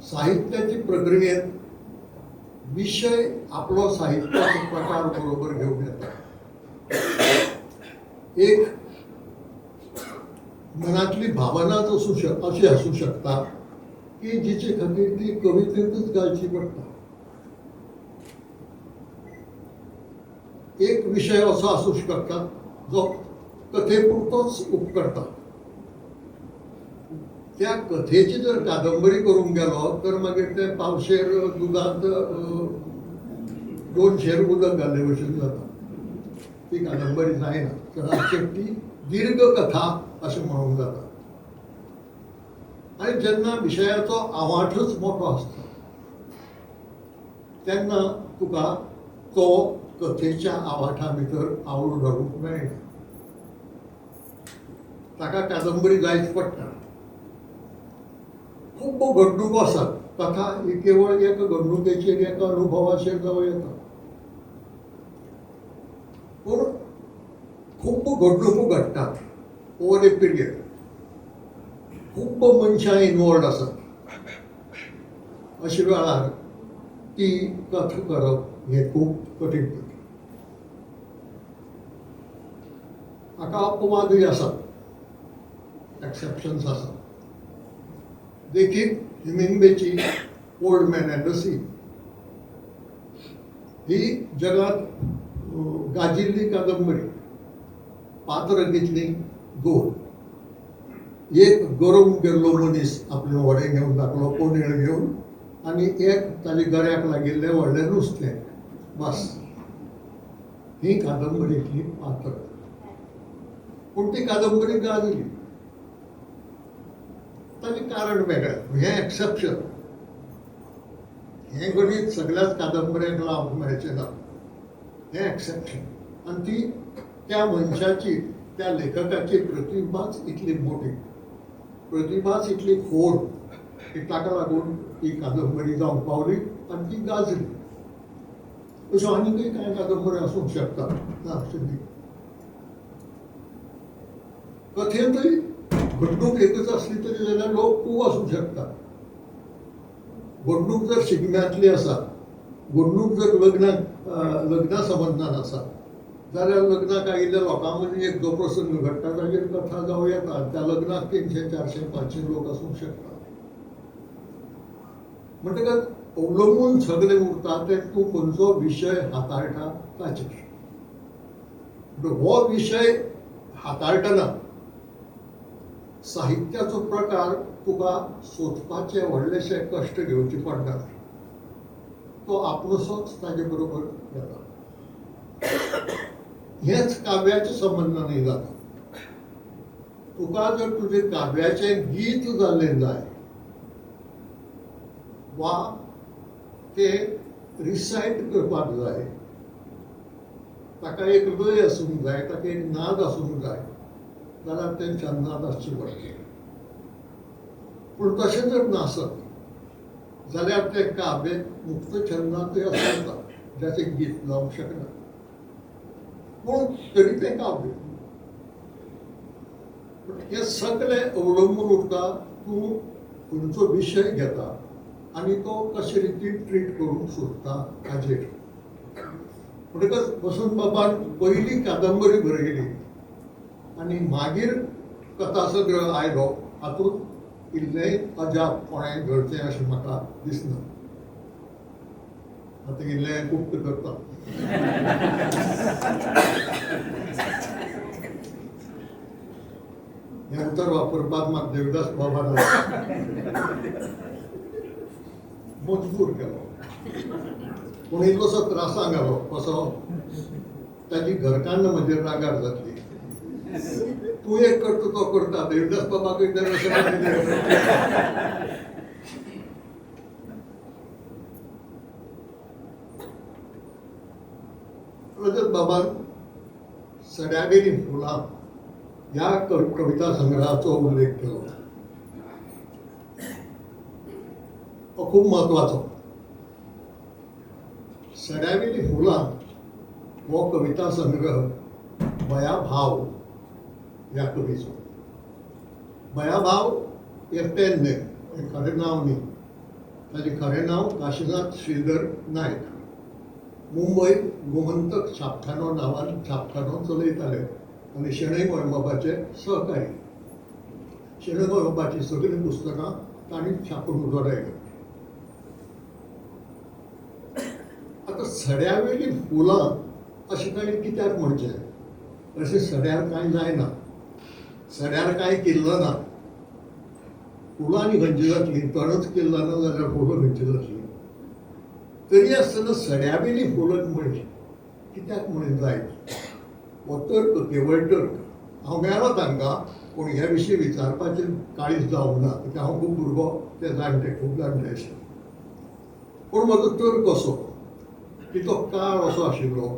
साहित्याची प्रक्रियेत विशय आपलो साहित्याचो प्रकार बरोबर घेवन येता. एक मनातली भावनाच असू शक अशी आसूं शकता की जिचे खातीर ती कवितेंतच घालची पडटा. एक विशय असो आसूं शकता जो कथेपुरतोच उपकरता. त्या कथेची जर कादंबरी करूंक गेलो तर मागीर ते पावशेर दुदांत 2 शेर उदक घाल्ले भशेन जाता, ती कादंबरी जायना. चडात ती दीर्घ कथा अशें म्हणूंक जाता. आनी जेन्ना विशयाचो आवाठच मोठो आसता तेन्ना तुका तो कथेच्या आवाठा भितर आवळून धरूंक मेळना, ताका कादंबरी जायच पडटा. खूब घडणुको आसात, कथा ही केवळ एका घडणुकेचेर एका अनुभवाचेर जावं येता, पूण खूब घडणुको घडटात ओवर ए पिरियड, खूब मनशां इनवॉल्ड आसात. अशा वेळार ती कथा करप हें खूब कठीण जाता. हाका अपवादूय आसात, एक्सेप्शन्स आसात. देखीक हेमिंग्वेची old man and the sea ही जगात गाजिल्ली कादंबरी. पात्र घेतली 2, एक गरोवंक गेल्लो मनीस आपलें व्हडें घेवन, धाकलो कोनेळ घेवन, आनी एक ताजे गऱ्याक लागिल्लें व्हडलें नुस्तें. बस ही कादंबरीतली पात्र. पूण ती कादंबरी गाजली. ताचें कारण वेगळें, हें एक्सेप्शन. हें गणीत सगळ्याच कादंबऱ्यांक लावंक मेळचें ना, हें एक्सेप्शन. आनी ती त्या मनशाची, त्या लेखकाची प्रतिभाच इतली मोठी, प्रतिभाच इतली खोल की ताका लागून ती कादंबरी जावंक पावली आनी ती गाजली. अश्यो आनीकय कांय कादंबऱ्यो आसूंक शकता, ना अशें न्ही. कथेंतय घडणूक एकच आसली तरी जाल्यार लोक खूब आसूंक शकता. घडणूक जर शिगम्यांतली आसा, घडणूक जर लग्ना संबंदान आसा जाल्यार लग्नाक आयिल्ल्या लोकां मदीं एक जो प्रसंग घडटा ताजेर कथा जावं येता. त्या लग्नाक 300, 400, 500 लोक आसूंक शकता. म्हणटकच अवलंबून सगळें उरता तें तूं खंयचो विशय हाताळटा ताचेर. हो विशय हाताळटना साहित्याचो प्रकार तुका सोदपाचे व्हडलेशे कश्ट घेवचे पडना, तो आपणसोच ताजे बरोबर येता. हेंच काव्याच्या संबंदानूय जाता. तुका जर तुजें काव्याचें गीत जाल्लें जाय वा तें रिसायट करपाक जाय, ताका एक लय आसूंक जाय, ताका एक नाद आसूंक जाय, जाल्यार तें छंदांत आसचें पडटलें. पूण तशें जर नासत जाल्यार तें काव्य मुक्त छंदांतूय आसूं येता, जाचें गीत जावंक शकना, पूण तरी तें काव्य. पूण हें सगळें अवलंबून उरता तूं खंयचो विशय घेता आनी तो कशे रितीन ट्रीट करूंक सोदता ताजेर. म्हणटकच वसंत बाबान पयली कादंबरी बरयली आनी मागीर कथा संग्रह आयलो, हातूंत इल्लेंय अजाप कोणें घडचें अशें म्हाका दिसना. आतां इल्लें गुप्त करता. हें उतर वापरपाक म्हाका देवदास बाबान मजबूर केलो, पूण इल्लोसो त्रासांक घालो. कसो, ताची घरकान्न म्हजेर रागार जातली, तूं एक करता तो करता, देवदास बाबाकूय तर अशें. रजत बाबान सड्यावेलीं फुलां ह्या कविता संग्रहाचो उल्लेख केलो, तो खूब म्हत्वाचो. सड्यावेलीं फुलां हो कविता संग्रह बयाभाव ह्या कवीचो. बयाभाव हें पेन नेम, हें खरें नांव न्ही. ताजें खरें नांव काशीनाथ श्रीधर नायक. मुंबय गोमंतक छापखानो नांवान छापखानो चलयताले आनी शणै गोंयबाबाचे सहकारी. शणै गोंयबाबाचीं सगळीं पुस्तकां तांणी छापून उजवाडायलीं. आतां सड्यावेलीं फुलां अशें ताणें कित्याक म्हणचें? अशें सड्यार कांय जायना, सड्यार कांय किल्लना. फुलां आनी खंयची जातलीं? तणच किल्लना जाल्यार फुलां खंयची जातलीं? तरी आसतना सड्यावेलीं फुलां म्हणचीं कित्याक म्हणून जाय? हो तर्क, केवळ तर्क. हांव मेळ्ळो तांकां, पूण ह्या विशीं विचारपाचें काळीज जावंक ना, कित्याक हांव खूब भुरगो, ते जाणटे, खूब जाणटे आशिल्ले. पूण म्हजो तर्क असो की तो काळ असो आशिल्लो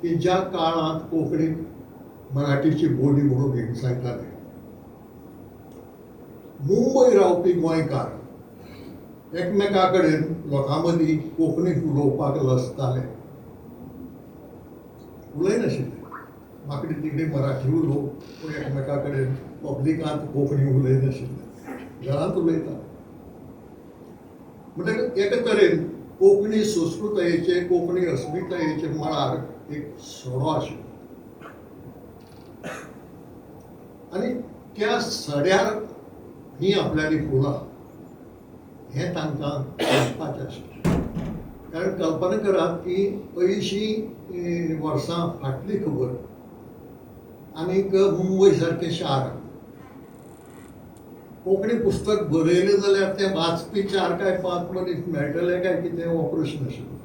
की ज्या काळांत कोंकणीक मराठीची बोली म्हणून हिणसायताले, मुंबय रावपी गोंयकार एकमेका कडेन लोकां मदीं कोंकणीत उलोवपाक लजताले, उलयनाशिल्ले. माकडी तिकडी मराठी उलोवप, पूण एकमेका कडेन पब्लिकांत कोंकणी उलयनाशिल्ले, घरांत उलयता. म्हणटकच एके तरेन कोंकणी संस्कृतायेचे, कोंकणी अस्मितायेचे मळार एक सडो आशिल्लो आनी त्या सड्यार ही आपल्याली फुलां हें तांकां सांगपाचें आशिल्लें. कारण कल्पना करात की 80 वर्सां फाटली खबर आनीक मुंबय सारकें शार, कोंकणी पुस्तक बरयलें जाल्यार तें वाचपी 4 काय 5 मनीस मेळटले काय कितें हो प्रश्न आशिल्लो.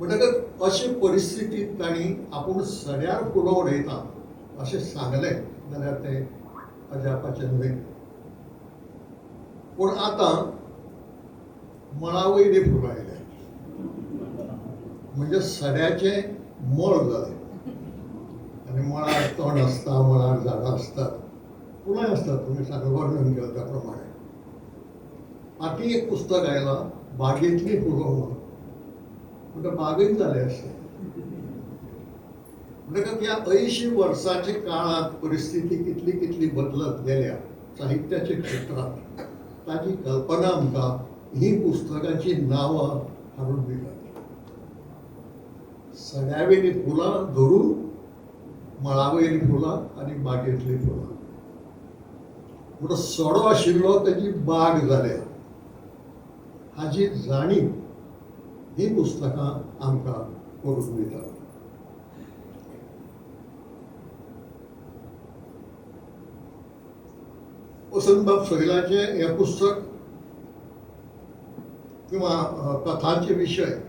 म्हणटकच अशे परिस्थितींत तांणी आपूण सड्यार फुलां उडयता अशें सांगलें जाल्यार तें अजापाचें न्हय. पूण आतां मळा वयलीं फुलां आयल्या, म्हणजे सड्याचें मळ जालें आनी मळार तण आसता, मळार झाडां आसतात, फुलांय आसतात. तुमी सांगून वर्णन केलां त्या प्रमाणे. आतां एक पुस्तक आयलां बागेंतलीं फुलां म्हणून, म्हणटा बागय जाले आसता. म्हणटकच ह्या 80 वर्साच्या काळांत परिस्थिती कितली कितली बदलत गेल्या साहित्याच्या क्षेत्रांत, ताची कल्पना आमकां ही पुस्तकांची नांवां हाडून दितात. सड्यावेलीं फुलां धरून मळावयलीं फुलां आनी बागेंतलीं फुलां. म्हणटा सडो आशिल्लो ताची बाग जाल्या हाजी जाणीव ही पुस्तकां आमकां करून दितात. वसंतबाब सैलाचें हें पुस्तक किंवा कथांचे विशय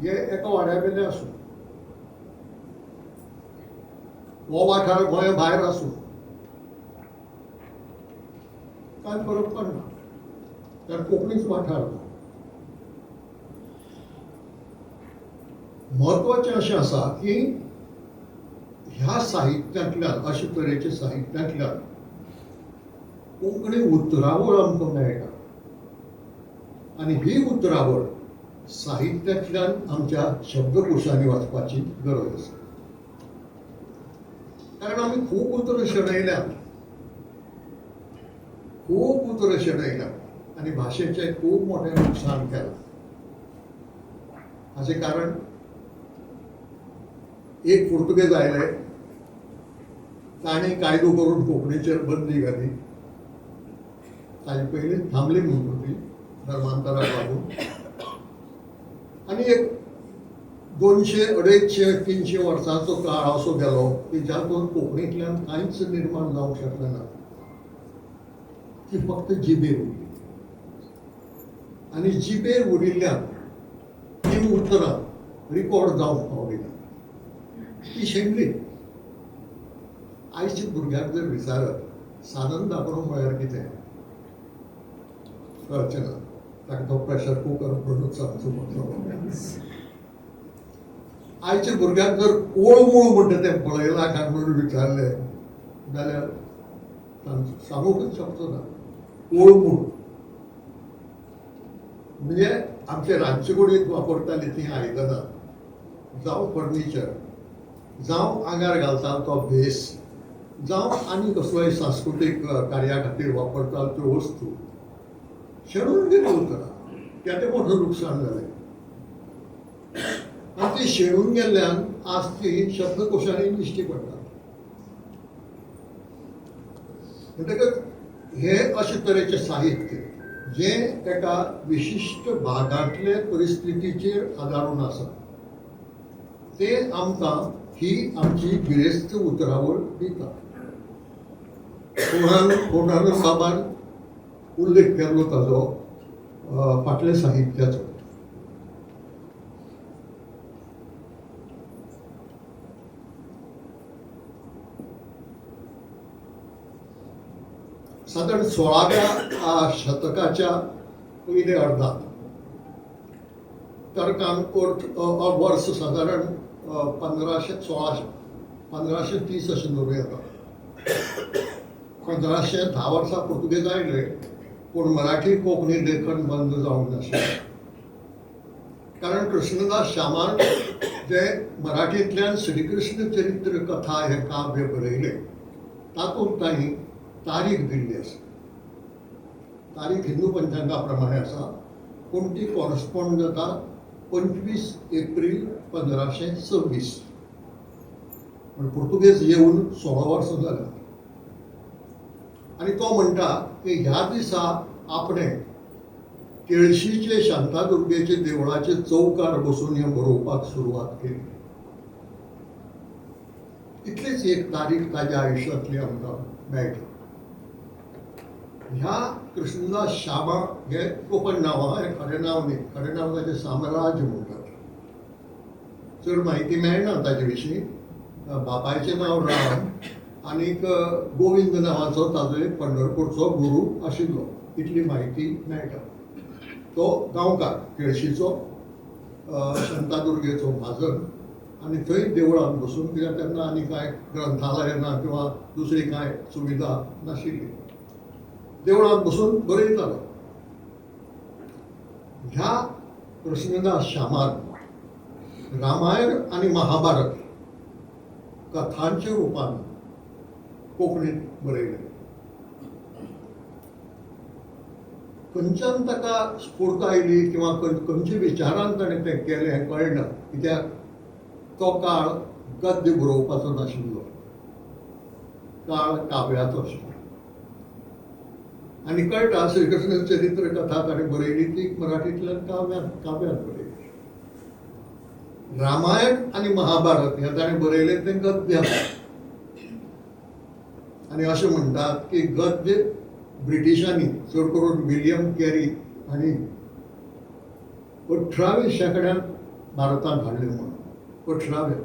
हे एका वाड्या वेले आसूं, हो वाठार गोंया भायर आसूं, कांय फरक पडना, कारण कोंकणीच वाठार तो. म्हत्वाचें अशें आसा की ह्या साहित्यांतल्यान, अशे तरेच्या साहित्यांतल्यान कोंकणी उतरावळ आमकां मेळटा आनी ही उतरावळ साहित्यांतल्यान आमच्या शब्दकोशांनी वचपाची गरज आसा. कारण आमी खूब उतरां शेणयल्यात, खूब उतरां शेणयल्यात आनी भाशेचें खूब मोठें नुकसान केलां. हाचें कारण एक पुर्तुगेज आयले, तांणी कायदो करून कोंकणीचेर बंदी घाली. ताजे पयलीं थांबली म्हणून ती धर्मांतराक लागून. आनी एक 200, 250, 300 वर्सांचो काळ असो गेलो की जातूंत कोंकणींतल्यान कांयच निर्माण जावंक शकलें ना, ती फक्त जिबेर उरली. आनी जिबेर उरिल्ल्यान ती उतरां रिकॉर्ड जावंक पावली ना, ती शेणली. आयच्या भुरग्यांक जर विचारत सानन दाखोवप म्हळ्यार कितें, कळचें ना. ताका तो प्रेशर कुकर म्हणून सांगचो पडटलो. आयच्या भुरग्यांक जर कोळमूळ म्हणटा तें पळयलां काय म्हणून विचारलें जाल्यार सांगूंकच शकचो ना. कोळमूळ म्हणजे आमचे रांदचे कुडींत वापरताली तीं आयदनां, जावं फर्निचर, जावं आंगार घालता तो भेस, जावं आनी कसलोय सांस्कृतीक कार्या खातीर वापरता त्यो वस्तू शेणून गेली उतरां. तें मोठें नुकसान जालें. आनी ती शेणून गेल्ल्यान आज ती शब्दकोशांनी दिश्टी पडटा. म्हणटकच हे अशे तरेचें साहित्य जें एका विशिश्ट भागांतले परिस्थितीचेर आदारून आसा तें आमकां ही आमची गिरेस्त उतरावळ दिता. कोणान बाबान उल्लेख केल्लो ताजो फाटल्या साहित्याचो. सादारण 16व्या शतकाच्या पयल्या अर्दांत तर्कान अर्थ वर्स सादारण 1500, 1600, 1530 अशें धरूं येता. 1510 वर्सां पुर्तुगेज आयले, पूण मराठी कोंकणी लेखन बंद जावंक नाशिल्लें. कारण कृष्णदास श्यामान जे मराठींतल्यान श्रीकृष्ण चरित्र कथा हें काव्य बरयलें तातूंत तांणी तारीख दिल्ली आसा. तारीख हिंदू पंचांगा प्रमाणे आसा, पूण ती कॉरस्पॉन्ड जाता 25 एप्रील 1526. पण पुर्तुगेज येवन 16 वर्सां जाल्यात. आनी तो म्हणटा की ह्या दिसा आपणें केळशीचे शांतादुर्गेचे देवळाचे चौकार बसून हें बरोवपाक सुरवात केली. इतलीच एक तारीख ताज्या आयुश्यांतली आमकां मेळटा. ह्या कृष्णदास शामा हे कोंकण नांव आहा, हें खरें नांव न्ही. खरें नांव ताचें सामराज म्हणटात. चड म्हायती मेळना ताजे विशीं. बापायचें नांव राम आनीक गोविंद नांवाचो ताजो एक पंढरपूरचो गुरू आशिल्लो, इतली म्हायती मेळटा. तो गांवकार, केळशीचो, शांतादुर्गेचो म्हाजन आनी थंय देवळांत बसून, कित्याक तेन्ना आनी कांय ग्रंथालय ना किंवा दुसरी कांय सुविधा नाशिल्ली, देवळांत बसून बरयतालो. ह्या कृष्णदास श्यामान रामायण आनी महाभारत कथांच्या रुपान कोंकणीत बरयलें. खंयच्यान ताका स्फूर्त आयली किंवा खंयच्या विचारान ताणें तें केलें हें कळना, कित्याक तो काळ गद्य बरोवपाचो नाशिल्लो, काळ काव्याचो आशिल्लो. आनी कळटा श्रीकृष्ण चरित्र कथा ताणें बरयली ती मराठींतल्यान काव्यान बरयली. रामायण आनी महाभारत हें ताणें बरयलें तें गद्य आसा. आनी अशें म्हणटात की गद्य ब्रिटिशांनी, चड करून विलियम कॅरी हांणी 18व्या शेंकड्यांत भारतांत हाडलें म्हणून, 18व्या.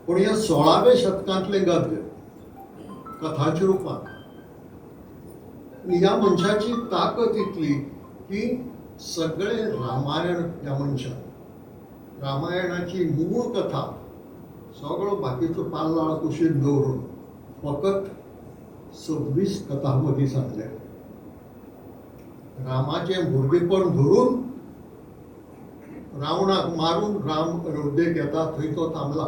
पूण ह्या 16व्या शतकांतलें गद्य कथांच्या रुपान, ह्या मनशाची ताकद इतली की सगळें रामायण ह्या मनशान, रामायणाची मूळ कथा सगळो बाकीचो पाल्लाळ कुशीन दवरून फकत 26 कथां मदीं सांगलें. रामाचें भुरगेपण धरून रावणाक मारून राम अयोध्येक येता थंय तो थांबला.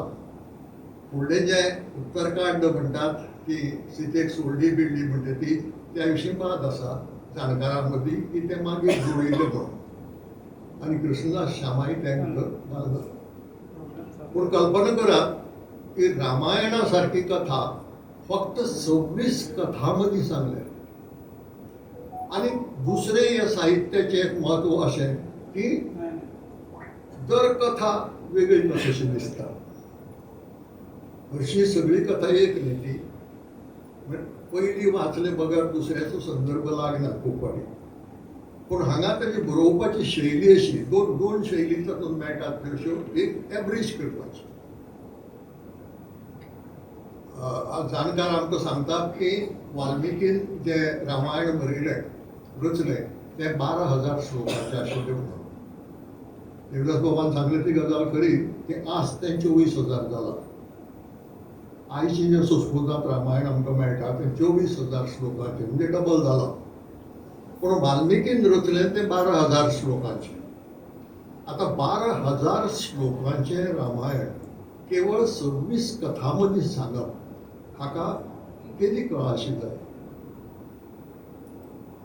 फुडलें जें उत्तरकांड म्हणटात ती सितेक सोडली बिडली म्हणटा ती त्या विशीं वाद आसा जाणकारां मदीं की तें मागीर जुळयलें म्हणून, आनी कृष्णदास श्यामाय तें भितर घालना. पूण कल्पना करात की रामायणा सारकी कथा फक्त 26 कथां मदीं सांगल्या. आनी दुसरें ह्या साहित्याचें एक म्हत्व अशें की दर कथा वेगळी कशी दिसता, हरशी सगळी कथा एक न्ही ती पयली वाचले बगर दुसऱ्याचो संदर्भ लागना खूब फावटी. पूण हांगा ताची बरोवपाची शैली अशी दोन शैली तातूंत मेळटात अश्यो, एक एब्रीज करपाची. जाणकार आमकां सांगतात की वाल्मिकीन जे रामायण बरयलें रचलें तें 12,000 श्लोकाचें आशिल्लें म्हणून. देवदास बाबान सांगलें ती गजाल खरी की आज तें 24,000 जालां. आयचें जें संस्कृतांत रामायण आमकां मेळटा तें 24,000 श्लोकाचें, म्हणजे डबल जालां. पूण वाल्मिकीन रचलें तें 12,000 श्लोकांचें. आतां 12,000 श्लोकांचें रामायण केवळ 26 कथां मदीं सांगप हाका केदी कळाशी जाय.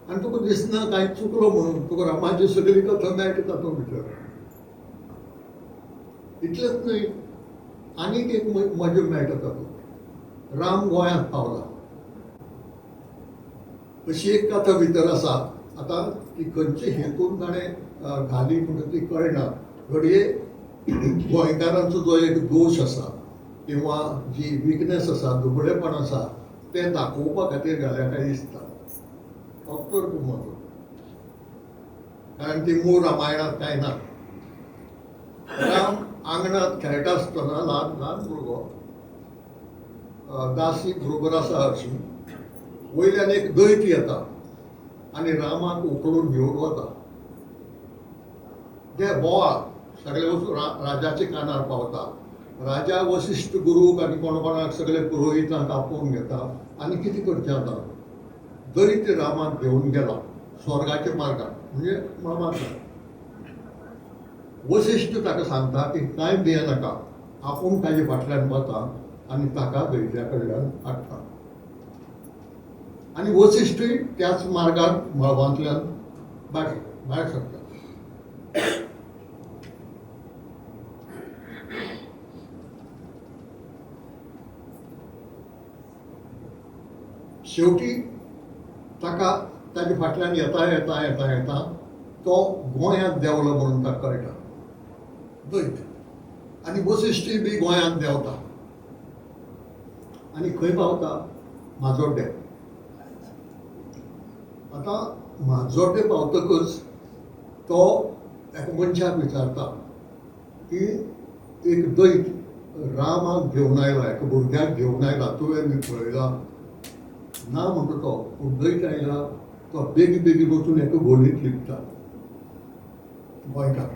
आनी तुका दिसना कांय चुकलो म्हणून, तुका रामाची सगळी कथा मेळटा तातूंत भितर. इतलेंच न्हय, आनीक एक मजा मेळटा तातूंत. राम गोंयांत पावला अशी एक कथा भितर आसा. आतां ती खंयचे हेतून ताणें घाली म्हणटा ती कळना. घडये गोंयकारांचो जो एक दोश आसा किंवा जी विकनेस आसा, दुबळेपण आसा, तें दाखोवपा खातीर घाल्या काय दिसता. अक्तर म्हत्व, कारण ती मूळ रामायणांत कांय ना. राम आंगणांत खेळटा आसतना ल्हान ल्हान भुरगो, दासी बरोबर आसा हरशीं, वयल्यान एक दैत येता आनी रामाक उखलून घेवन वता. ते बोवाळ सगळे वचून राजाच्या कानार पावता. राजा वशिश्ठ गुरूक आनी कोण कोणाक सगळे पुरोहितांक आपोवन घेता आनी कितें करचें आतां, दैत्य रामाक घेवन गेला स्वर्गाच्या मार्गार, म्हणजे मळबांतल्यान. वशिश्ठ ताका सांगता की कांय भियेनाका, आपूण ताजे फाटल्यान वता आनी ताका दैत्या कडल्यान हाडटा. आनी वशिश्ठूय त्याच मार्गार मळबांतल्यान भायर सरता. शेवटी ताका ताजे फाटल्यान येता येता येता येता तो गोंयांत देंवलो म्हणून ताका कळटा दैत. आनी वशिश्ठूय बी गोंयांत देंवता आनी खंय पावता, माजोड्ड्या. आतां माजोड्डे पावतकच तो एका मनशाक विचारता की एक दैत रामाक घेवन आयला, एका भुरग्याक घेवन आयला, तुवें बी पळयला ना म्हणटा तो, पूण दैत आयला तो बेगीन बेगीन वचून एका घोलींत लिपता गोंयकार.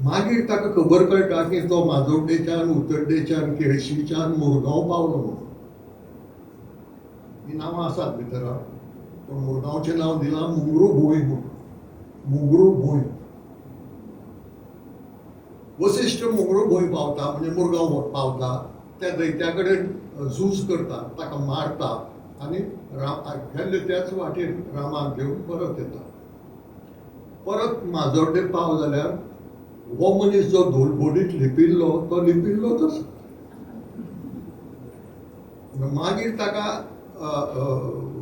मागीर ताका खबर कळटा की तो माजोड्डेच्यान, उतड्डेच्यान, केळशीच्यान मुरगांव पावलो म्हणून. ही नांवां आसात भितर, पूण मुरगांवचें नांव दिलां मुंगरू भूंय म्हणून. मुंगरू भूंय, वसिश्ठ मुंगरू भूंय पावता म्हणजे मुरगांव पावता, त्या दैत्या कडेन झूज करता, ताका मारता आनी गेल्ले त्याच वाटेन रामाक घेवन परत येता. परत माजोड्डे पाव जाल्यार हो मनीस जो धोलबोडीत लिपिल्लो तो लिपिल्लोच आसा. मागीर ताका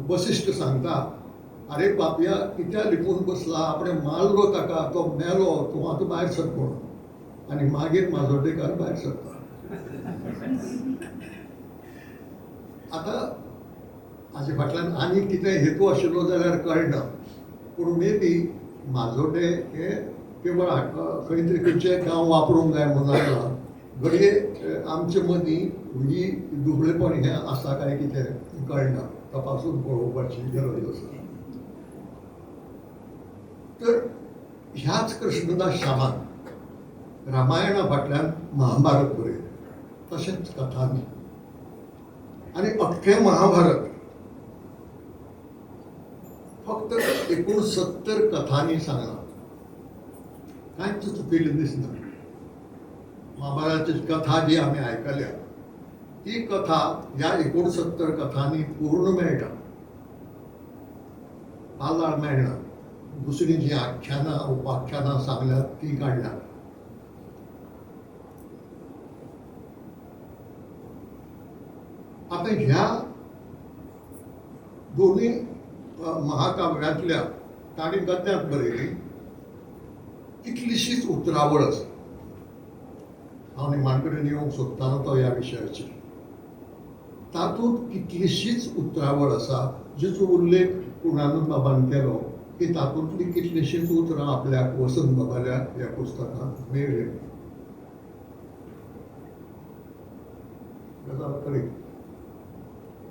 वसिश्ठ सांगता, अरे पापया कित्याक लिपून बसला, आपणें मारलो ताका, तो मेलो, तूं आतां भायर सर म्हणून. आनी मागीर माजोड्डेकार भायर सरता. आतां हाजे फाटल्यान आनी कितें हेतू आशिल्लो जाल्यार कळना, पूण मे बी माजोड्डे हे केवळ खंय तरी खंयचे गांव वापरूंक जाय म्हणून आयला. घडये आमचे मदीं ही दुबळेपण हें आसा काय कितें कळना, तपासून पळोवपाची गरज आसा. तर ह्याच कृष्णदास शामान रामायणा फाटल्यान महाभारत बरयलें, तशेंच कथांनी, आनी अख्खें महाभारत फक्त 69 कथांनी सांगलां, कांयच चुकिल्लें दिसना. महाभारताची कथा जी आमी आयकल्या ती कथा ह्या 69 कथांनी पूर्ण मेळटा, पाल्हाळ मेळना. दुसरी जी आख्यानां उपाख्यानां सांगल्यात ती काडल्यात. आतां ह्या दोनूय महाकाव्यांतल्या तांणी गद्यांत बरयली कितलीशीच उतरावळ आसा. हांव निमाण कडेन येवंक सोदतालो तो ह्या विशयाचेर. तातूंत कितलीशीच उतरावळ आसा जिचो उल्लेख पूर्णानंद बाबान केलो की तातूंतली कितलीशीच उतरां आपल्याक वसंत बाबाल्या ह्या पुस्तकांत मेळ्ळी. गजाल खरी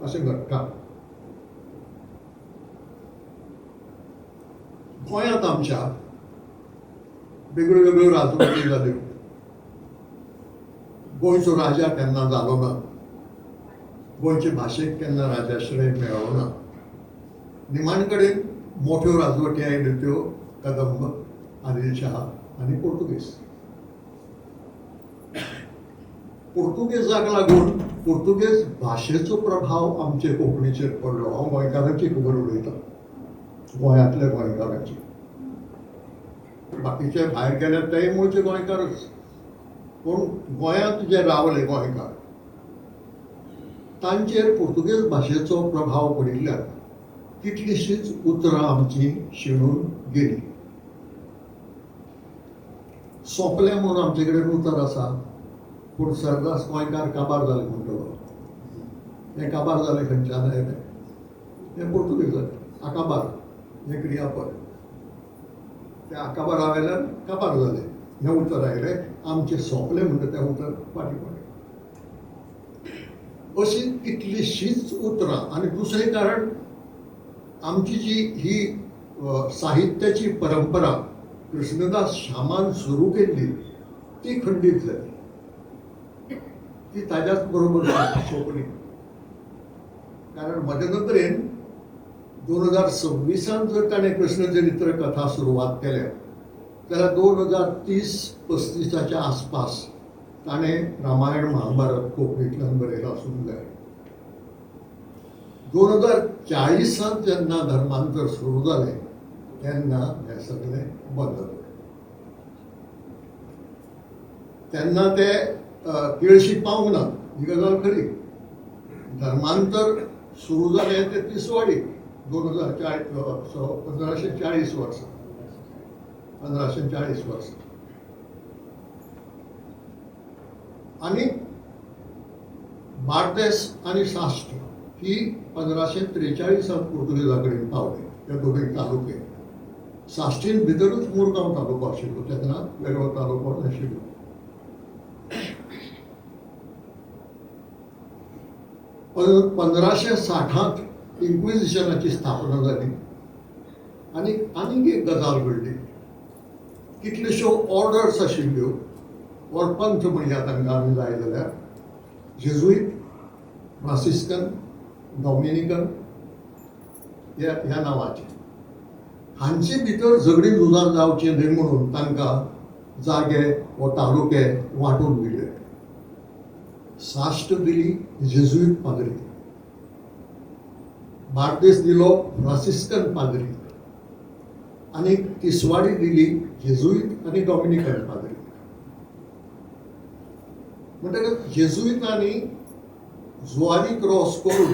अशें घडटा. गोंयांत आमच्या वेगळ्यो वेगळ्यो राजवटी जाल्यो. गोंयचो राजा केन्ना जालो ना, गोंयचे भाशेक केन्ना राजाश्रय मेळ्ळो ना. निमाण कडेन मोठ्यो राजवटी आयल्यो त्यो कदंब, आदिलशहा आनी पोर्तुगेज. पोर्तुगेजाक लागून पोर्तुगेज भाशेचो प्रभाव आमचे कोंकणीचेर पडलो. हांव गोंयकारांची खबर उलयतां, गोंयांतल्या गोंयकारांची. बाकीचे भायर गेल्यार तेय मुळचे गोंयकारच, पूण गोंयांत जे रावले गोंयकार तांचेर पोर्तुगेज भाशेचो प्रभाव पडिल्ल्यान कितलीशीच उतरां आमची शेणून गेली. सोंपलें म्हणून आमचे कडेन उतर आसा, पूण सरदास गोंयकार काबार जाले म्हणटलो. हें काबार जालें खंयच्यान आयलें? हें पोर्तुगेजाचें आकाबार हें क्रियापद. त्या आकाबारा वेल्यान काबार जालें हें उतर आयलें. आमचें सोंपलें म्हणटा तें उतर फाटीं पडलें. अशी कितलीशीच उतरां. आनी दुसरें कारण आमची जी ही साहित्याची परंपरा कृष्णदास शामान सुरू केल्ली ती खंडीत जाली, ती ताज्याच बरोबर सोंपली. कारण म्हज्या नदरेन 2026 जर ताणें कृष्ण चरित्र कथा सुरवात केल्या जाल्यार 2030-35 आसपास ताणें रामायण महाभारत कोंकणींतल्यान बरयलां आसूंक जाय. 2040 जेन्ना धर्मांतर सुरू जालें तेन्ना हें सगळें बंद जालें. तेन्ना ते केळशी पावंक ना ही गजाल खरी. धर्मांतर सुरू जालें तें तिसवाडी 1540 वर्सां, 1540 वर्सां. आनी बार्देस आनी साश्ट ही 1543 पोर्तुगेजा कडेन पावले. त्या दोनूय तालुके साश्टीन भितरूच मुरगांव तालुको आशिल्लो, तेन्ना वेगळो तालुको नाशिल्लो. 1560 इन्क्विजिशनाची स्थापना जाली आनी आनीक एक गजाल घडली. कितल्योश्यो ऑर्डर्स आशिल्ल्यो ऑर पंथ म्हणया तांकां आमी जाय जाल्यार, जेजुईत, फ्रांसिस्कन, डॉमिनिकन ह्या ह्या नांवाचे, हांचे भितर झगडीं झुजां जावचीं न्हय म्हणून तांकां जागे वा तालुके वांटून दिले. साश्ट दिली जेजुईत पाद्री, बार्देस दिलो फ्रांसिस्कन पाद्री आनी तिसवाडी दिली जेजुईत आनी डॉमिनिकन पाद्री. म्हणटकच जेजुईतांनी जुवारी क्रॉस करून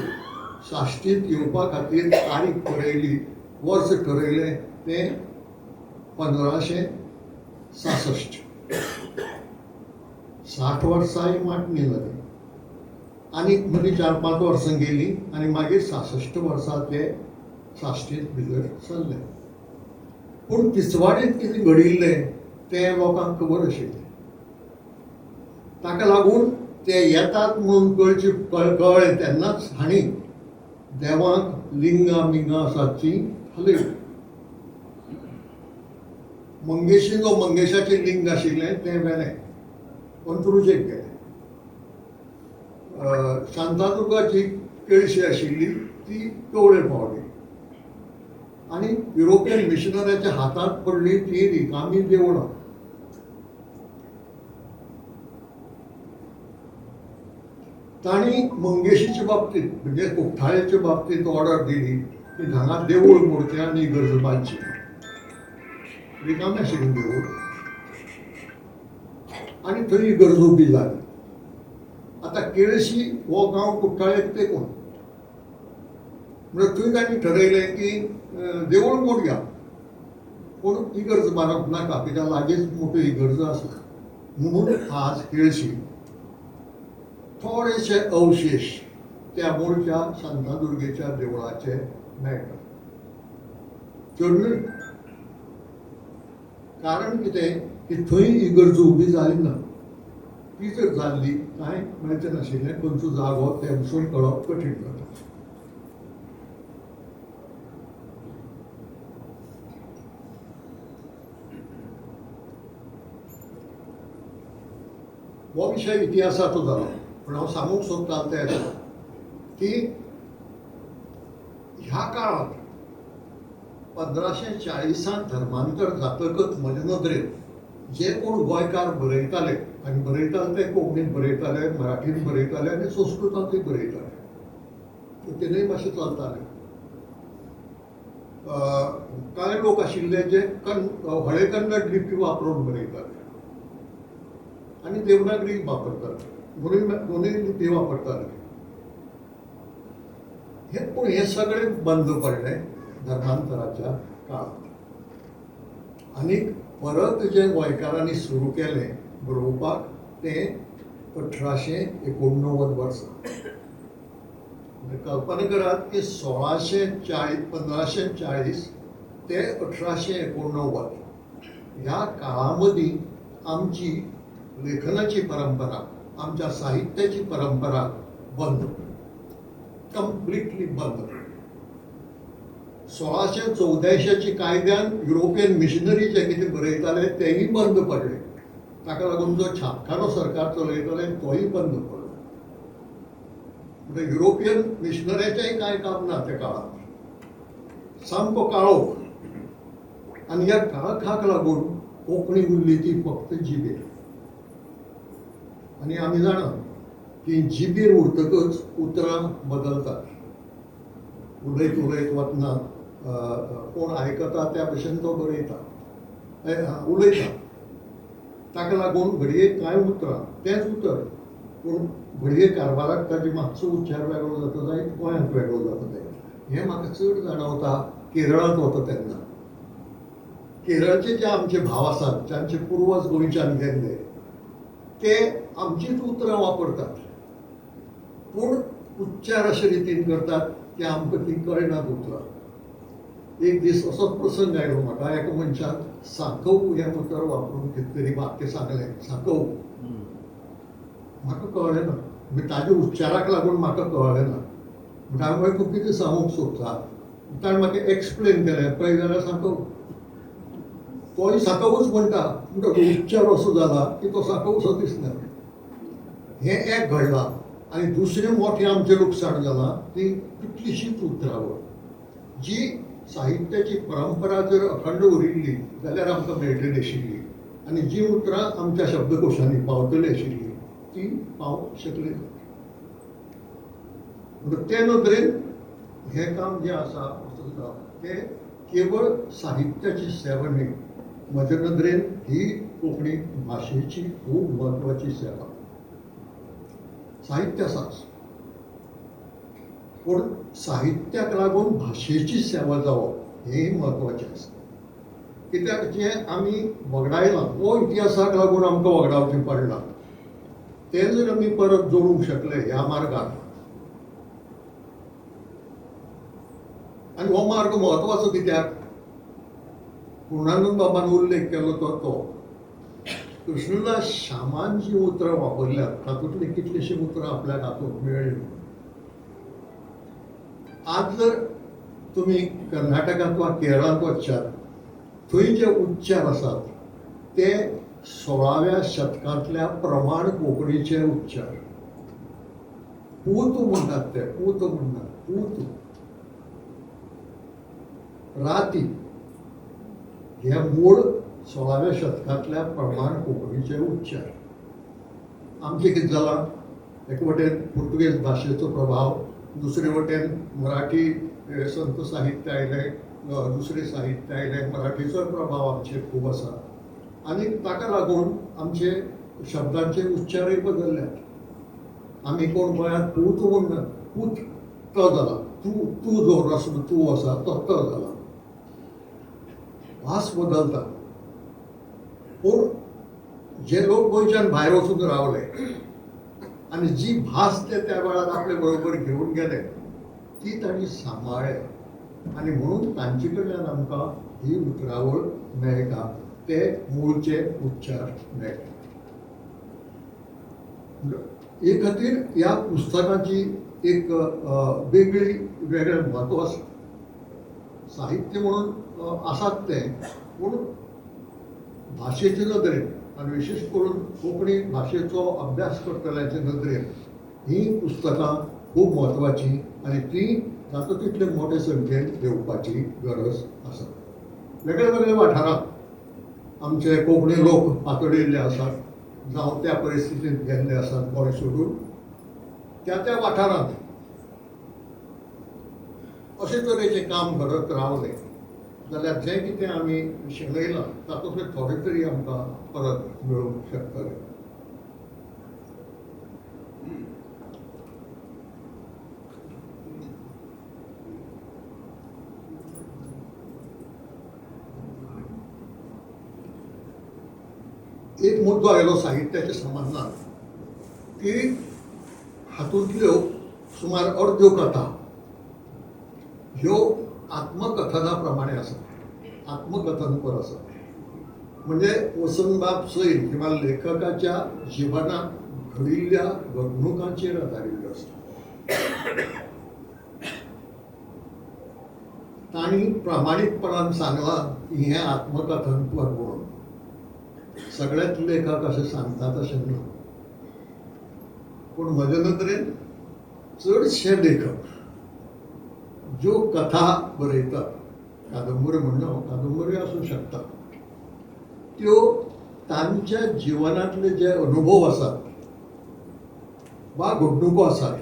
साश्टींत येवपा खातीर तारीख ठरयली, वर्स ठरयलें तें 1566. 60 वर्सां ही मांडणी जाली आनी मदीं 4-5 वर्सां गेलीं आनी मागीर 66 वर्सां ते साश्टींत भितर सरले. पूण तिसवाडींत कितें घडिल्लें तें लोकांक खबर आशिल्लें. ताका लागून ते येतात म्हणून कळचे कळ्ळें तेन्नाच हांणी देवांक लिंगां मिंगां आसात तीं हालयलीं. मंगेशीन जो मंगेशाचें लिंग आशिल्लें तें व्हेलें, अंत्रुजेक गेलें. शांतादुर्गाची केळशी आशिल्ली ती कवळे पावली आनी युरोपियन मिशनऱ्याच्या हातांत पडली ती रिकामी देवळां. तांणी मंगेशीच्या बाबतींत म्हणजे कुठ्ठाळेच्या बाबतींत ऑर्डर दिली की हांगा देवूळ मोडचें आनी इगर्ज बांदची. रिकामें आशिल्लें देवूळ आनी थंय इगर्ज उबी जाली. आतां केळशी हो गांव कुठ्ठाळेक तेंकून, म्हणल्यार थंय तांणी ठरयलें की देवूळ मोडया पूण इगर्ज बांदप नाका, कित्याक लागींच मोठी इगर्ज आसा. म्हणून आज केळशी थोडेशे अवशेश त्या मूळच्या शांतादुर्गेच्या देवळाचे मेळटात, चड न्हय. कारण कितें की थंय इगर्ज उबी जाली ना, ती जर जाल्ली कांय मेळचें नाशिल्लें, खंयचो जागो तें पसून कळप कठीण जाता. हो विशय इतिहासाचो जालो, पूण हांव सांगूंक सोदतां तें अशें की ह्या काळांत 1540 धर्मांतर जातकच म्हजे नदरेन जे कोण गोंयकार बरयताले, आनी बरयताले ते कोंकणींत बरयताले, मराठींत बरयताले आनी संस्कृतांतूय बरयताले, तेन्नाय मातशें चलतालें. कांय लोक आशिल्ले जे हळे कन्नड लिपी वापरून बरयताले आनी देवनागरी वापरताले, दोनूय लिपी वापरताले. हे पूण हे सगळें बंद पडलें धर्मांतराच्या काळांत. आनी परत जें गोंयकारांनी सुरू केलें बरोवपाक तें 1889 वर्सा. कल्पना करात की 1640 1540 ते 1889 ह्या काळा मदीं आमची लेखनाची परंपरा, आमच्या साहित्याची परंपरा बंद, कंप्लिटली बंद. 1684 कायद्यान युरोपियन मिशनरी जे कितें बरयताले तेंय बंद पडलें. ताका लागून जो छापखानो सरकार चलयताले तोय बंद पडलो. म्हणजे युरोपियन मिशनऱ्याचेंय कांय काम ना त्या काळांत, सामको काळोख. आनी ह्या काळखाक लागून कोंकणी उरली ती फक्त जिबेर. आनी आमी जाणा की जिबेर उरतकच उतरां बदलतात. उलयत उलयत वतना कोण आयकता त्या भशेन तो बरयता, उलयता. ताका लागून घडये कांय उतरां तेंच उतर, पूण घडये कारवाराक ताजे मातसो उच्चार वेगळो जाता जायत, गोंयांत वेगळो जाता जायत. हें म्हाका चड जाणवता केरळांत वता तेन्ना. केरळचे जे आमचे भाव आसात, जांचे पुर्वज गोंयच्यान गेल्ले, ते आमचीच उतरां वापरतात, पूण उच्चार अशे रितीन करतात की आमकां तीं कळनात उतरां. एक दीस असोच प्रसंग आयलो म्हाका, एका मनशान सांकव हें उतर वापरून कितें तरी वाक्य सांगलें, सांकव. म्हाका कळ्ळें ना. म्हणजे ताज्या उच्चाराक लागून म्हाका कळ्ळें ना. म्हणटा हांवें म्हळें तूं कितें सांगूंक सोदता? ताणें म्हाका एक्सप्लेन केलें. पळय जाल्यार सामको तोय साकवूच म्हणटा, म्हणटा उच्चार असो जाला की तो साकवसो दिसना. हें एक घडलां. आनी दुसरें मोठें आमचें लुकसाण जालां ती कितलीशीच उतरावळ जी साहित्याची परंपरा जर अखंड उरिल्ली जाल्यार आमकां मेळटली आशिल्ली आनी जी उतरां आमच्या शब्दकोशांनी पावतली आशिल्ली ती पावंक शकली ना. म्हणून ते नदरेन हें काम जें आसा तें केवळ साहित्याची सेवा न्ही, म्हज्या नदरेन ही कोंकणी भाशेची खूब म्हत्वाची सेवा. साहित्य आसाच, पूण साहित्याक लागून भाशेची सेवा जावप हें म्हत्वाचें आसा. कित्याक जें आमी वगडायलां वो इतिहासाक लागून आमकां वगडावचें पडलां, तें जर आमी परत जोडूंक शकले ह्या मार्गान, आनी हो मार्ग म्हत्वाचो कित्याक, पूर्णानंद बाबान उल्लेख केलो तो तो कृष्णदास श्यामान जी उतरां वापरल्यात तातूंतलीं कितलींशीं उतरां आपल्याक हातूंत मेळ्ळीं. आज जर तुमी कर्नाटकांत वा केरळांत वचशात थंय जे उच्चार आसात ते 16व्या शतकांतल्या प्रमाण कोंकणीचे उच्चार. पूत म्हणटात ते, पूत म्हणटात, पूत, राती हे मूळ 16व्या शतकांतल्या प्रमाण कोंकणीचे उच्चार. आमचें कितें जालां, एक वटेन पुर्तुगेज भाशेचो प्रभाव, दुसरे वटेन मराठी संत साहित्य आयलें, दुसरें साहित्य आयलें, मराठीचोय प्रभाव आमचेर खूब आसा आनी ताका लागून आमचे शब्दांचे उच्चारय बदलल्यात. आमी कोण गोंयांत पूत म्हणनात, पूत त जाला, तूं तूं जो रस्म तूं आसा तो त जाला, भास बदलता. पूण जे लोक गोंयच्यान भायर वचून रावले आनी जी भास ते त्या वेळार आपले बरोबर घेवन गेले ती तांणी सांबाळ्ळे आनी म्हणून तांचे कडल्यान आमकां ही उतरावळ मेळटा, ते मूळचे उच्चार मेळटा. हे खातीर ह्या पुस्तकाची एक वेगळी वेगळें म्हत्व आसा. साहित्य म्हणून आसात तें, पूण भाशेचे नदरेन आनी विशेश करून कोंकणी भाशेचो अभ्यास करतल्याचे नदरेन हीं पुस्तकां खूब म्हत्वाचीं आनी तीं जाता तितले मोठे संख्येन घेवपाची गरज आसा. वेगळ्या वेगळ्या वाठारांत आमचे कोंकणी लोक पातळिल्ले आसात, जावं त्या परिस्थितींत गेल्ले आसात गोंय सोडून, त्या त्या वाठारांत अशे तरेचें काम घडत रावलें जाल्यार जें कितें आमी शेणयलां तातूंतलें थोडें तरी आमकां परत मेळूंक शकतलें. एक मुद्दो आयलो साहित्याच्या संबंदान की हातूंतल्यो सुमार अर्द्यो कथा ह्यो आत्मकथना प्रमाणे आसा, आत्मकथनपर आसा. म्हणजे वसंतबाब सैल किंवा लेखकाच्या जिवनात घडिल्ल्या घडणुकांचेर आदारिल्ल्यो आसा. तांणी प्रामाणीकपणान सांगलां की हें आत्मकथनपर म्हणून. सगळेच लेखक अशें सांगतात अशें ना, पूण म्हजे नदरेन चडशे लेखक ज्यो कथा बरयतात, कादंबरी म्हणना, कादंबरी आसूं शकता, त्यो तांच्या जिवनांतले जे अनुभव आसात वा घडणुको आसात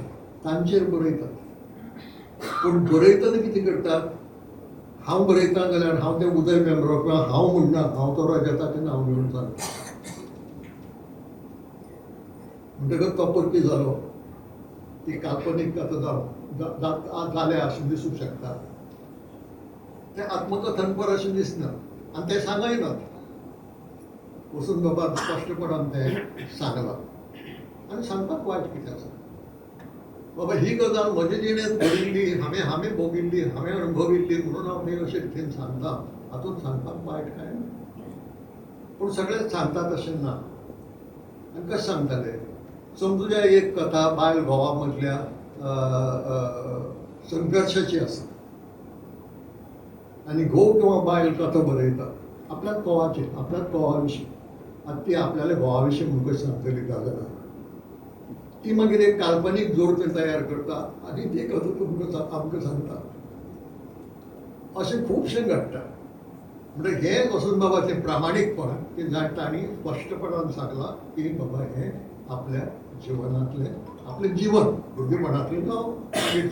तांचेर बरयतात. पूण बरयतना कितें करतात, हांव बरयता जाल्यार हांव तें उदय भेंब्रो किंवा हांव म्हणना, हांव तो रजताचें नांव घेवन सांगता, म्हणटकच तो परकी जालो, ती काल्पनीक आतां जाल्या अशें दिसूंक शकता, तें आत्मकथनपर अशें दिसना आनी तें सांगयनात. वसंत बाबान स्पश्टपणान तें सांगलां आनी सांगपाक वायट कितें आसा, बाबा ही गजाल म्हजे जिणेंत घडिल्ली, हांवें हांवें भोगिल्ली, हांवें अणभविल्ली म्हणून हांव हे अशे रितीन सांगता, हातूंत सांगपाक वायट कांय ना. पूण सगळेच सांगतात अशें ना. आनी कशें सांगताले, समजुया एक कथा बायल घोवा मदल्या संघर्शाची आसा आनी घोव किंवा बायल कथा बरयता आपल्याच घोवाचेर, आपल्याच घोवा विशीं. आतां ती आपल्याल्या घोवा विशीं म्हूण कशी सांगतली 10 जाणां? ती मागीर एक काल्पनीक जोडपें तयार करता आनी ती कथा तुमकां आमकां सांगता. अशें खुबशें घडटा. म्हणटकीर हें वसंत बाबाचें प्रामाणीकपण की तांणी स्पश्टपणान सांगलां की बाबा हें आपल्या जिवनांतलें, आपलें जिवन भुरगेपणांतलें जावं मागीर.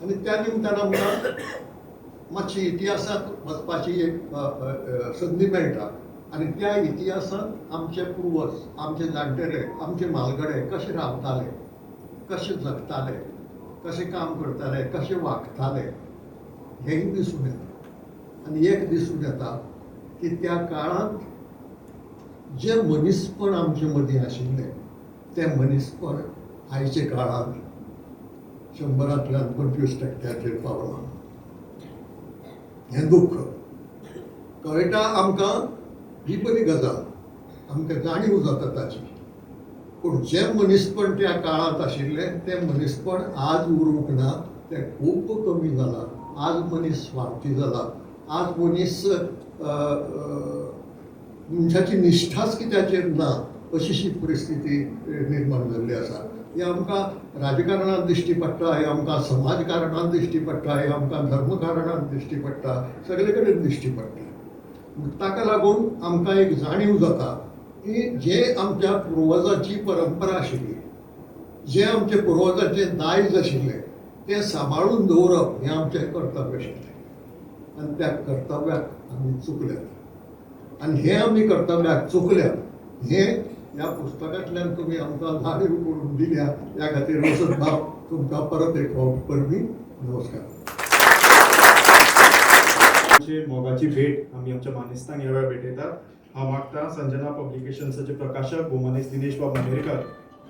आनी त्या निमतान आमकां मातशी इतिहासांत वचपाची एक संदी मेळटा आनी त्या इतिहासांत आमचे पुर्वज, आमचे जाणटेले, आमचे म्हालगडे कशे रावताले, कशे जगताले, कशे काम करताले, कशे वागताले हेंय दिसून येता. आनी एक दिसून येता की त्या काळांत जें मनीसपण आमचे मदीं आशिल्लें तें मनीसपण आयच्या काळांत 100 25% पावलां. हें दुख्ख कळटा आमकां, ही बरी गजाल, आमकां जाणीव जाता ताची. पूण जें मनीसपण त्या काळांत आशिल्लें तें मनीसपण आज उरूंक ना, तें खूब कमी जालां. आज मनीस स्वार्थी जाला, आज मनीस मनशाची निश्ठाच कित्याचेर ना अशीशी परिस्थिती निर्माण जाल्ली आसा. हें आमकां राजकारणांत दिश्टी पडटा, हें आमकां समाजकारणांत दिश्टी पडटा, हें आमकां धर्मकारणांत दिश्टी पडटा, सगळे कडेन दिश्टी पडटा. ताका लागून आमकां एक जाणीव जाता की जे आमच्या पुर्वजांची परंपरा आशिल्ली, जे आमच्या पुर्वजांचें दायज आशिल्लें तें सांबाळून दवरप हें आमचें कर्तव्य आशिल्लें आनी त्या कर्तव्याक आमी चुकल्यात. आनी हें आमी कर्तव्याक चुकल्यात हें ह्या पुस्तकांतल्यान तुमी आमकां जाणीव करून दिल्या. ह्या खातीर वसंत बाब तुमकां परत एक फावट परबीं. नमस्कार. आमची मोगाची भेट आमी आमच्या मानेस्तांक ह्या वेळार भेटयतात. हांव मागता संजना पब्लिकेशन्साचे प्रकाशक भोवमानेस्त दिनेश बाब मनेरकर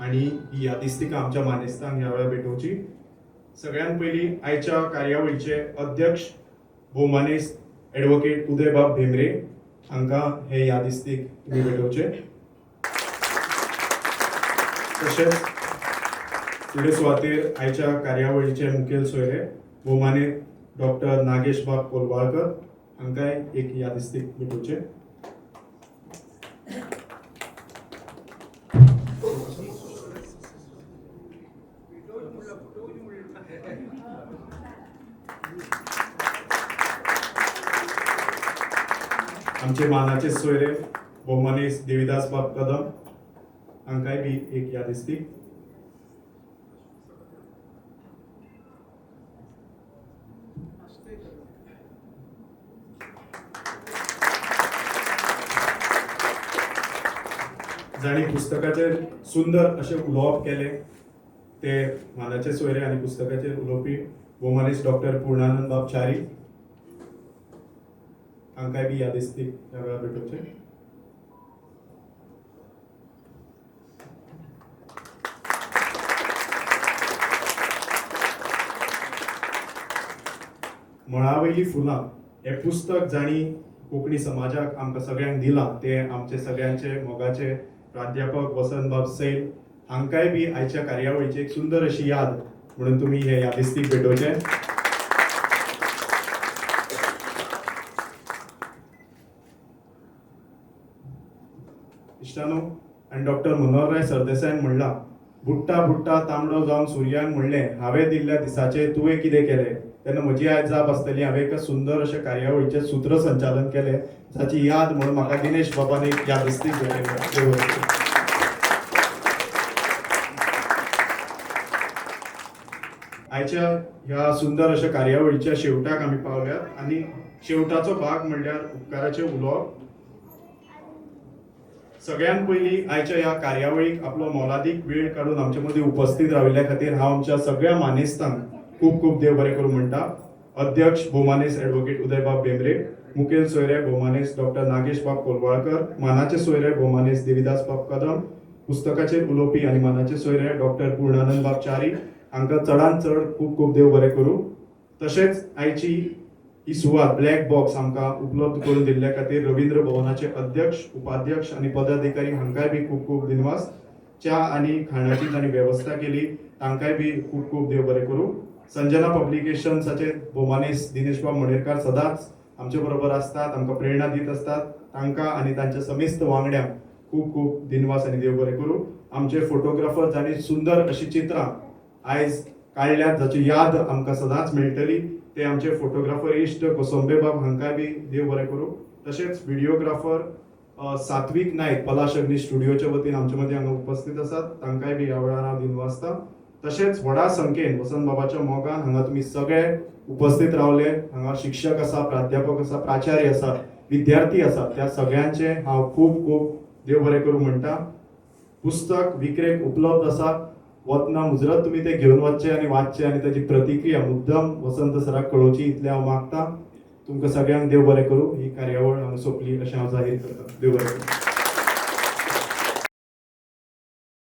आनी ही यादिस्तिका आमच्या मानेस्तांक ह्या वेळार भेटोवची. सगळ्यात पयलीं आयच्या कार्यावळीचे अध्यक्ष भोवमानेस्त एडवोकेट उदयबाब भेंब्रे हांकां हे यादिस्तीक तुमी भेटोवचे. तशेंच फुडले सुवातेर आयच्या कार्यावळीचे मुखेल सोयरे भोवमानेस्त डॉक्टर नागेश बाब कोलवाळकर हांकांय एक यादिस्तीक भेटोवचे. आमचे मानाचे सोयरे भोवमानेस्त देविदास बाब कदम हांकांय बी एक यादिस्तीक. जांणी पुस्तकाचेर सुंदर अशें उलोवप केलें ते मानाचे सोयरे आनी पुस्तकाचेर उलोवपी भोवमानेस्त डॉक्टर पूर्णानंद बाब च्यारी हांकांय बी यादिस्तीक ह्या वेळार भेटोवचें. मळावयली फुलां हें पुस्तक जांणी कोंकणी समाजाक आमकां सगळ्यांक दिलां ते आमचे सगळ्यांचे मोगाचे प्राध्यापक वसंत बाब सैल हांकांय बी आयच्या कार्यावळीची एक सुंदर अशी याद म्हणून तुमी हे यादिस्तीक भेटोवचें. इश्टानो, आनी डॉक्टर मनोहरराय सरदेसायान म्हणलां, बुडटा बुडटा तांबडो जावन सुर्यान म्हणलें हांवें दिल्ल्या दिसाचें तुवें कितें केलें? तेन्ना म्हजी आयज जाप आसतली हांवें एका सुंदर अशें कार्यावळीचें सूत्रसंचालन केलें जाची याद म्हणून म्हाका दिनेश बाबान एक यादिस्तीक भेटयल्या. आयच्या ह्या सुंदर अशा कार्यावळीच्या शेवटाक आमी पावल्यात आनी शेवटाचो भाग म्हणल्यार उपकाराचें उलोवप. सगळ्यात पयलीं आयच्या ह्या कार्यावळीक आपलो मोलादीक वेळ काडून आमचे मदीं उपस्थित राविल्ल्या खातीर हांव आमच्या सगळ्या मानेस्तांक खूब खूब देव बरें करूं म्हणटा. अध्यक्ष भोवमानेस्त एडवोकेट उदयबाब भेंब्रे, मुखेल सोयरे भोवमानेस्त डॉक्टर नागेश बाब कोलवाळकर, मानाचे सोयरे भोवमानेस्त देविदास बाब कदम, पुस्तकाचेर उलोवपी आनी मानाचे सोयरे डॉक्टर पूर्णानंद बाब च्यारी हांकां चडांत चड खूब खूब देव बरें करूं. तशेंच आयची ही सुवात ब्लॅक बॉक्स आमकां उपलब्ध करून दिल्ल्या खातीर रवींद्र भवनाचे अध्यक्ष, उपाध्यक्ष आनी पदाधिकारी हांकांय बी खूब खूब दिनवास. च्या आनी खाणाची तांणी वेवस्था केली, तांकांय बी खूब खूब देव बरें करूं. संजना पब्लिकेशन्साचे भोमानेस दिनेशबाब मणेरकार सदांच आमचे बरोबर आसतात, आमकां प्रेरणा दीत आसतात. तांकां आनी तांच्या समेस्त वांगड्यांक खूब खूब दिनवास आनी देव बरें करूं. आमचे फोटोग्राफर जांणी सुंदर अशी चित्रां आयज काडल्यात, जाची याद आमकां सदांच मेळटली, ते आमचे फोटोग्राफर इश्ट कोसंबे बाब हांकांय बी देव बरें करूं. तशेंच व्हिडियोग्राफर सात्विक नायक पलाश अग्नी स्टुडियोच्या वतीन आमचे मदीं हांगा उपस्थित आसात, तांकांय बी ह्या वेळार हांव दिनवासता. तशेंच व्हडा संख्येन वसंत बाबाच्या मोगान हांगा तुमी सगळे उपस्थित रावले. हांगा शिक्षक आसा, प्राध्यापक आसा, प्राचार्य आसा, विद्यार्थी आसा, त्या सगळ्यांचे हांव खूब खूब देव बरें करूं म्हणटा. पुस्तक विक्रेक उपलब्ध आसा, वतना मुजरत तुमी ते घेवन वचचे आनी वाचचे आनी ताची प्रतिक्रिया मुद्दम वसंत सराक कळोवची इतलें हांव मागता. तुमकां सगळ्यांक देव बरें करूं. ही कार्यावळ हांगा सोंपली अशें हांव जाहीर करतां. देव बरें करूं.